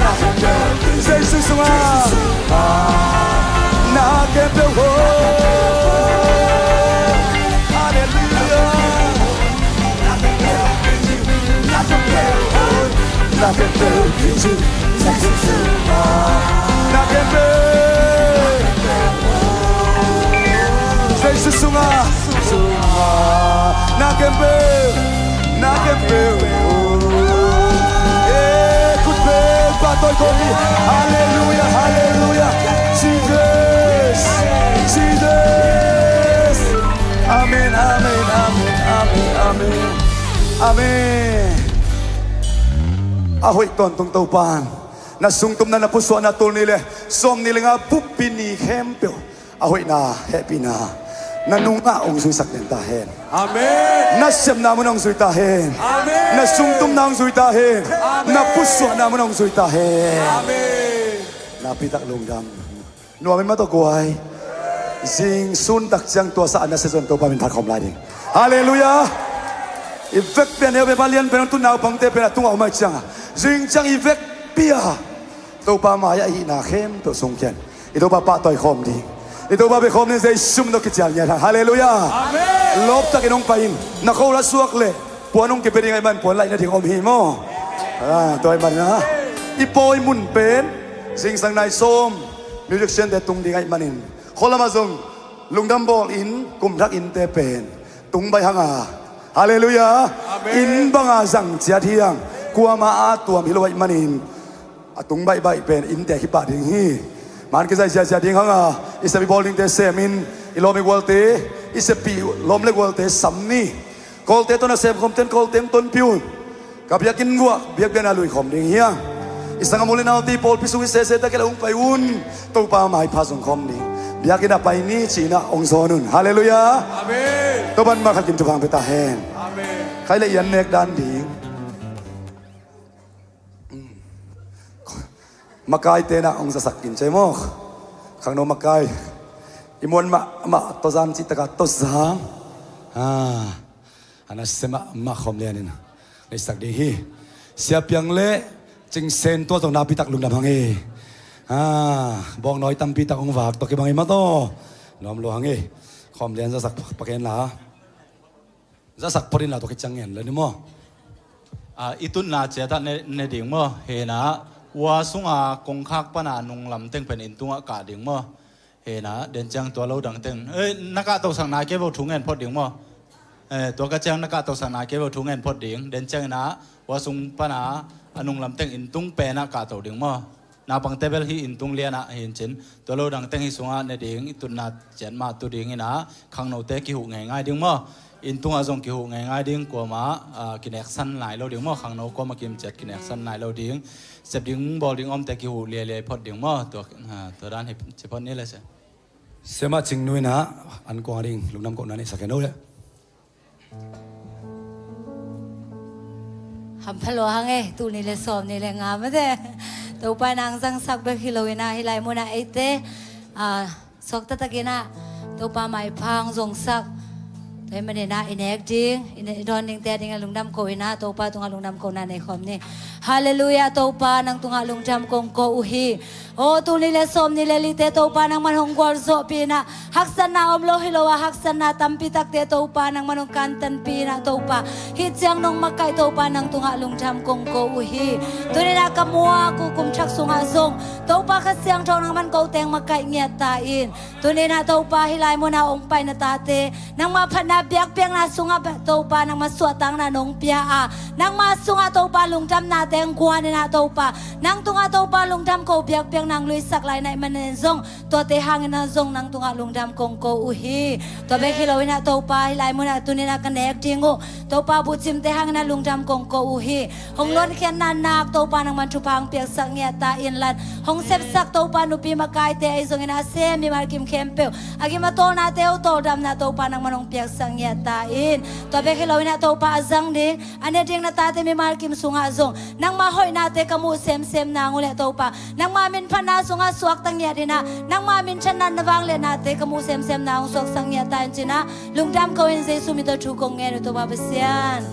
na khempeuh kici, Jesu sungah. Na khempeuh hoih. Halleluiah. Na khempeuh kici, Jesu sungah. Na khempeuh. Jesu sungah. Na khempeuh. Na khempeuh. Eh, khut beng pahtawi kawm ni. Halleluiah, halleluiah. Jesus. Jesus. Amen, amen, amen, amen, amen. Amen. A hoih tawntung Topan na sungtumna, na pusuahna tul nih le sawm nih le nga buppi ni khempeuh a hoihna, hehpihna na nungah hong zuisak den ta hen. Amen. Na sepna mun hong zui ta hen. Amen. Na sungtumna hong zui ta hen. Amen. Na pusuahna mun hong zui ta hen. Amen. Napitak lungdam. Nuam in mah tawh guai. Zing sun tak ciang tuasa a na sia zong Topa min phat khawm lai ding. Halleluiah. I vekpi a neu pen, a lianpi a neu pen, tun naupangte pen a tungah om ahih ciangin zing ciang i vekpi a Topa mai-ah i hihna khempeuh sungkhia in i Topa pahtawi khawm ding, i Topa be khawm ding, Jesu min tawh kicial ngiat hang. Halleluiah. Amen. Lawptakin hong pai in. Na kho la suak leh puan hong kipia ding ahih man puan laih nading om hi maw? Ah, tua ahih manin ah, i pawi mun pen zingsang nai sawm musician-te tung ding ahih manin, khualamah zong lungdam bawl in, kum thak innte pen tung baih hang a. Halleluiah. Amen. Inn banga zang ciat hi hang. Kuamah a tuam hi lo ahih manin a tung baihbaih pen innte khit pah ding hi. Man kizaih ziahziah ding hang a, i sep i bawl dingte sem in, i lawm i gualte, i seppih lawm le gualte sam ni. Kawlte tawh na sem khawmte in kawlte hong tonpih un. Ka biakinn vuah biakbiakna lui khawm ding hi hang. I sanggam u le naute, pawlpi sung i sese tak kei leh hong pai un. Topa maipha zong khawm ding. Biakinn ah pai ni ci-in ah hong zawn un. Halleluiah. Amen. Topa'n ma khat kim thupha pia ta hen. Amen. Khai le i an nek dan ding. Makaite na hong zasak in cei mawk. Khangno makai. I muan mahmah Tawzang cih takah Tawzang. Ah, a nasia mahmah khawm lianin ngaihsak ding hi. Sia Piang le Cing Sen, tua zong napitak lungdam hang e. Ah, bawngnawi tampitak hong vak tawh kibang e mah tawh. Nuam lua hang e. Khawm lian zasak pak hen la. Zasak phot in la tawh kiciang ngen la ni maw? Ah, i tutna ciatah ne, ne ding maw? Hena, ua sunga kongkhak pana nunglam teng pen inn tungah kah ding maw? Hena, den ciang tua lo dang teng. Eh, na kahtohsak nai kei vo, thu ngen phot ding maw? Eh, tua ka ciang na kahtohsakna kei lo thu ngen phot ding. Den ciangin ah, hua sung pana a nunglam teng inntung pen ah kahtoh ding maw? Naupangte bel hih inntung lianah hi in cin, tua lo dang teng hih sungah ne ding, i tutna ciat mah tu dingin ah, khangnote kihuh ngeingai ding maw? Inntungah zong kihuh ngeingai ding, kuamah, ah, kineksan nai lo ding maw? Khangno kuamah kim ciat kineksan nai lo ding. Sep ding bawl ding omte kihuh liailiai phot ding maw? Tua, ah, tua dan hi ci phot ni le se. Siamah Cing Nu in ah, an kuang a ding lungdam kohna neihsak hen o le. Hampha lua hang e, tul nih le sawm nih le nga mate. Topa in hong zangsak bek hi lo in ah, hih lai munah eite, ah, suakta takin ah Topa maipha hong zongsak. Tua ahih manin ah i nek ding, i ne-, i dawn dingte a dingin lungdam ko in ah, Topa tungah lungdam kona nei khawm ni. Halleluiah, Topa nang tungah lungdam kong ko uh hi. Aw, tul nih le sawm nih le lite Topa nangman hong gualzawhpih in ah, haksatna om lo hi lo a, haksatna tampi takte Topa nangman hong kantanpih in ah Topa, hih ciang nong makaih Topa nang tungah lungdam kong ko uh hi. Tuni in ah ka muak uh kum thak sungah zong Topa Kha Siangtho nangman ko teng makaih ngiat ta in. Tuni in ah Topa hih lai munah hong pai na tate, nangma phatna biakpiakna sungah Topa nangma suahtakna nong pia a, nangma sungah Topa lungdamnate hong guan in ah Topa, nang tungah Topa lungdam ko biakpiakna hong luisak lai na hih manin zong, tuate hangin ah zong nang tungah lungdam kong ko uh hi. Tua bek hi lo in ah Topa hih lai munah tuni in ah ka nek ding uh Topa buhcimte hangin ah lungdam kong ko uh hi. Hong luankhiatna nak Topa nangman thupha hong piaksak ngiat ta in lan. Hong sepsak Topa nupi makaite ahi zongin a sem mimal kim khempeuh a gim a tawlnate uh tawldamna Topa nangman hong piaksak ngiat ta in. Tua bek hi lo in ah Topa a zang ding, a ne ding na tate mimal kim sungah zong nangma hoihnate ka muh semsem nang uh leh Topa, nangma min phatna sungah suakta ngiat in ah, nangma minthanna na vangliatnate ka muh semsem nang uh suaksak ngiat ta in ci in ah, lungdam ko in Jesu min tawh thu kong ngen uh Topa Pasian.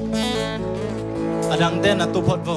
Amen. A dangte na tu phot vo.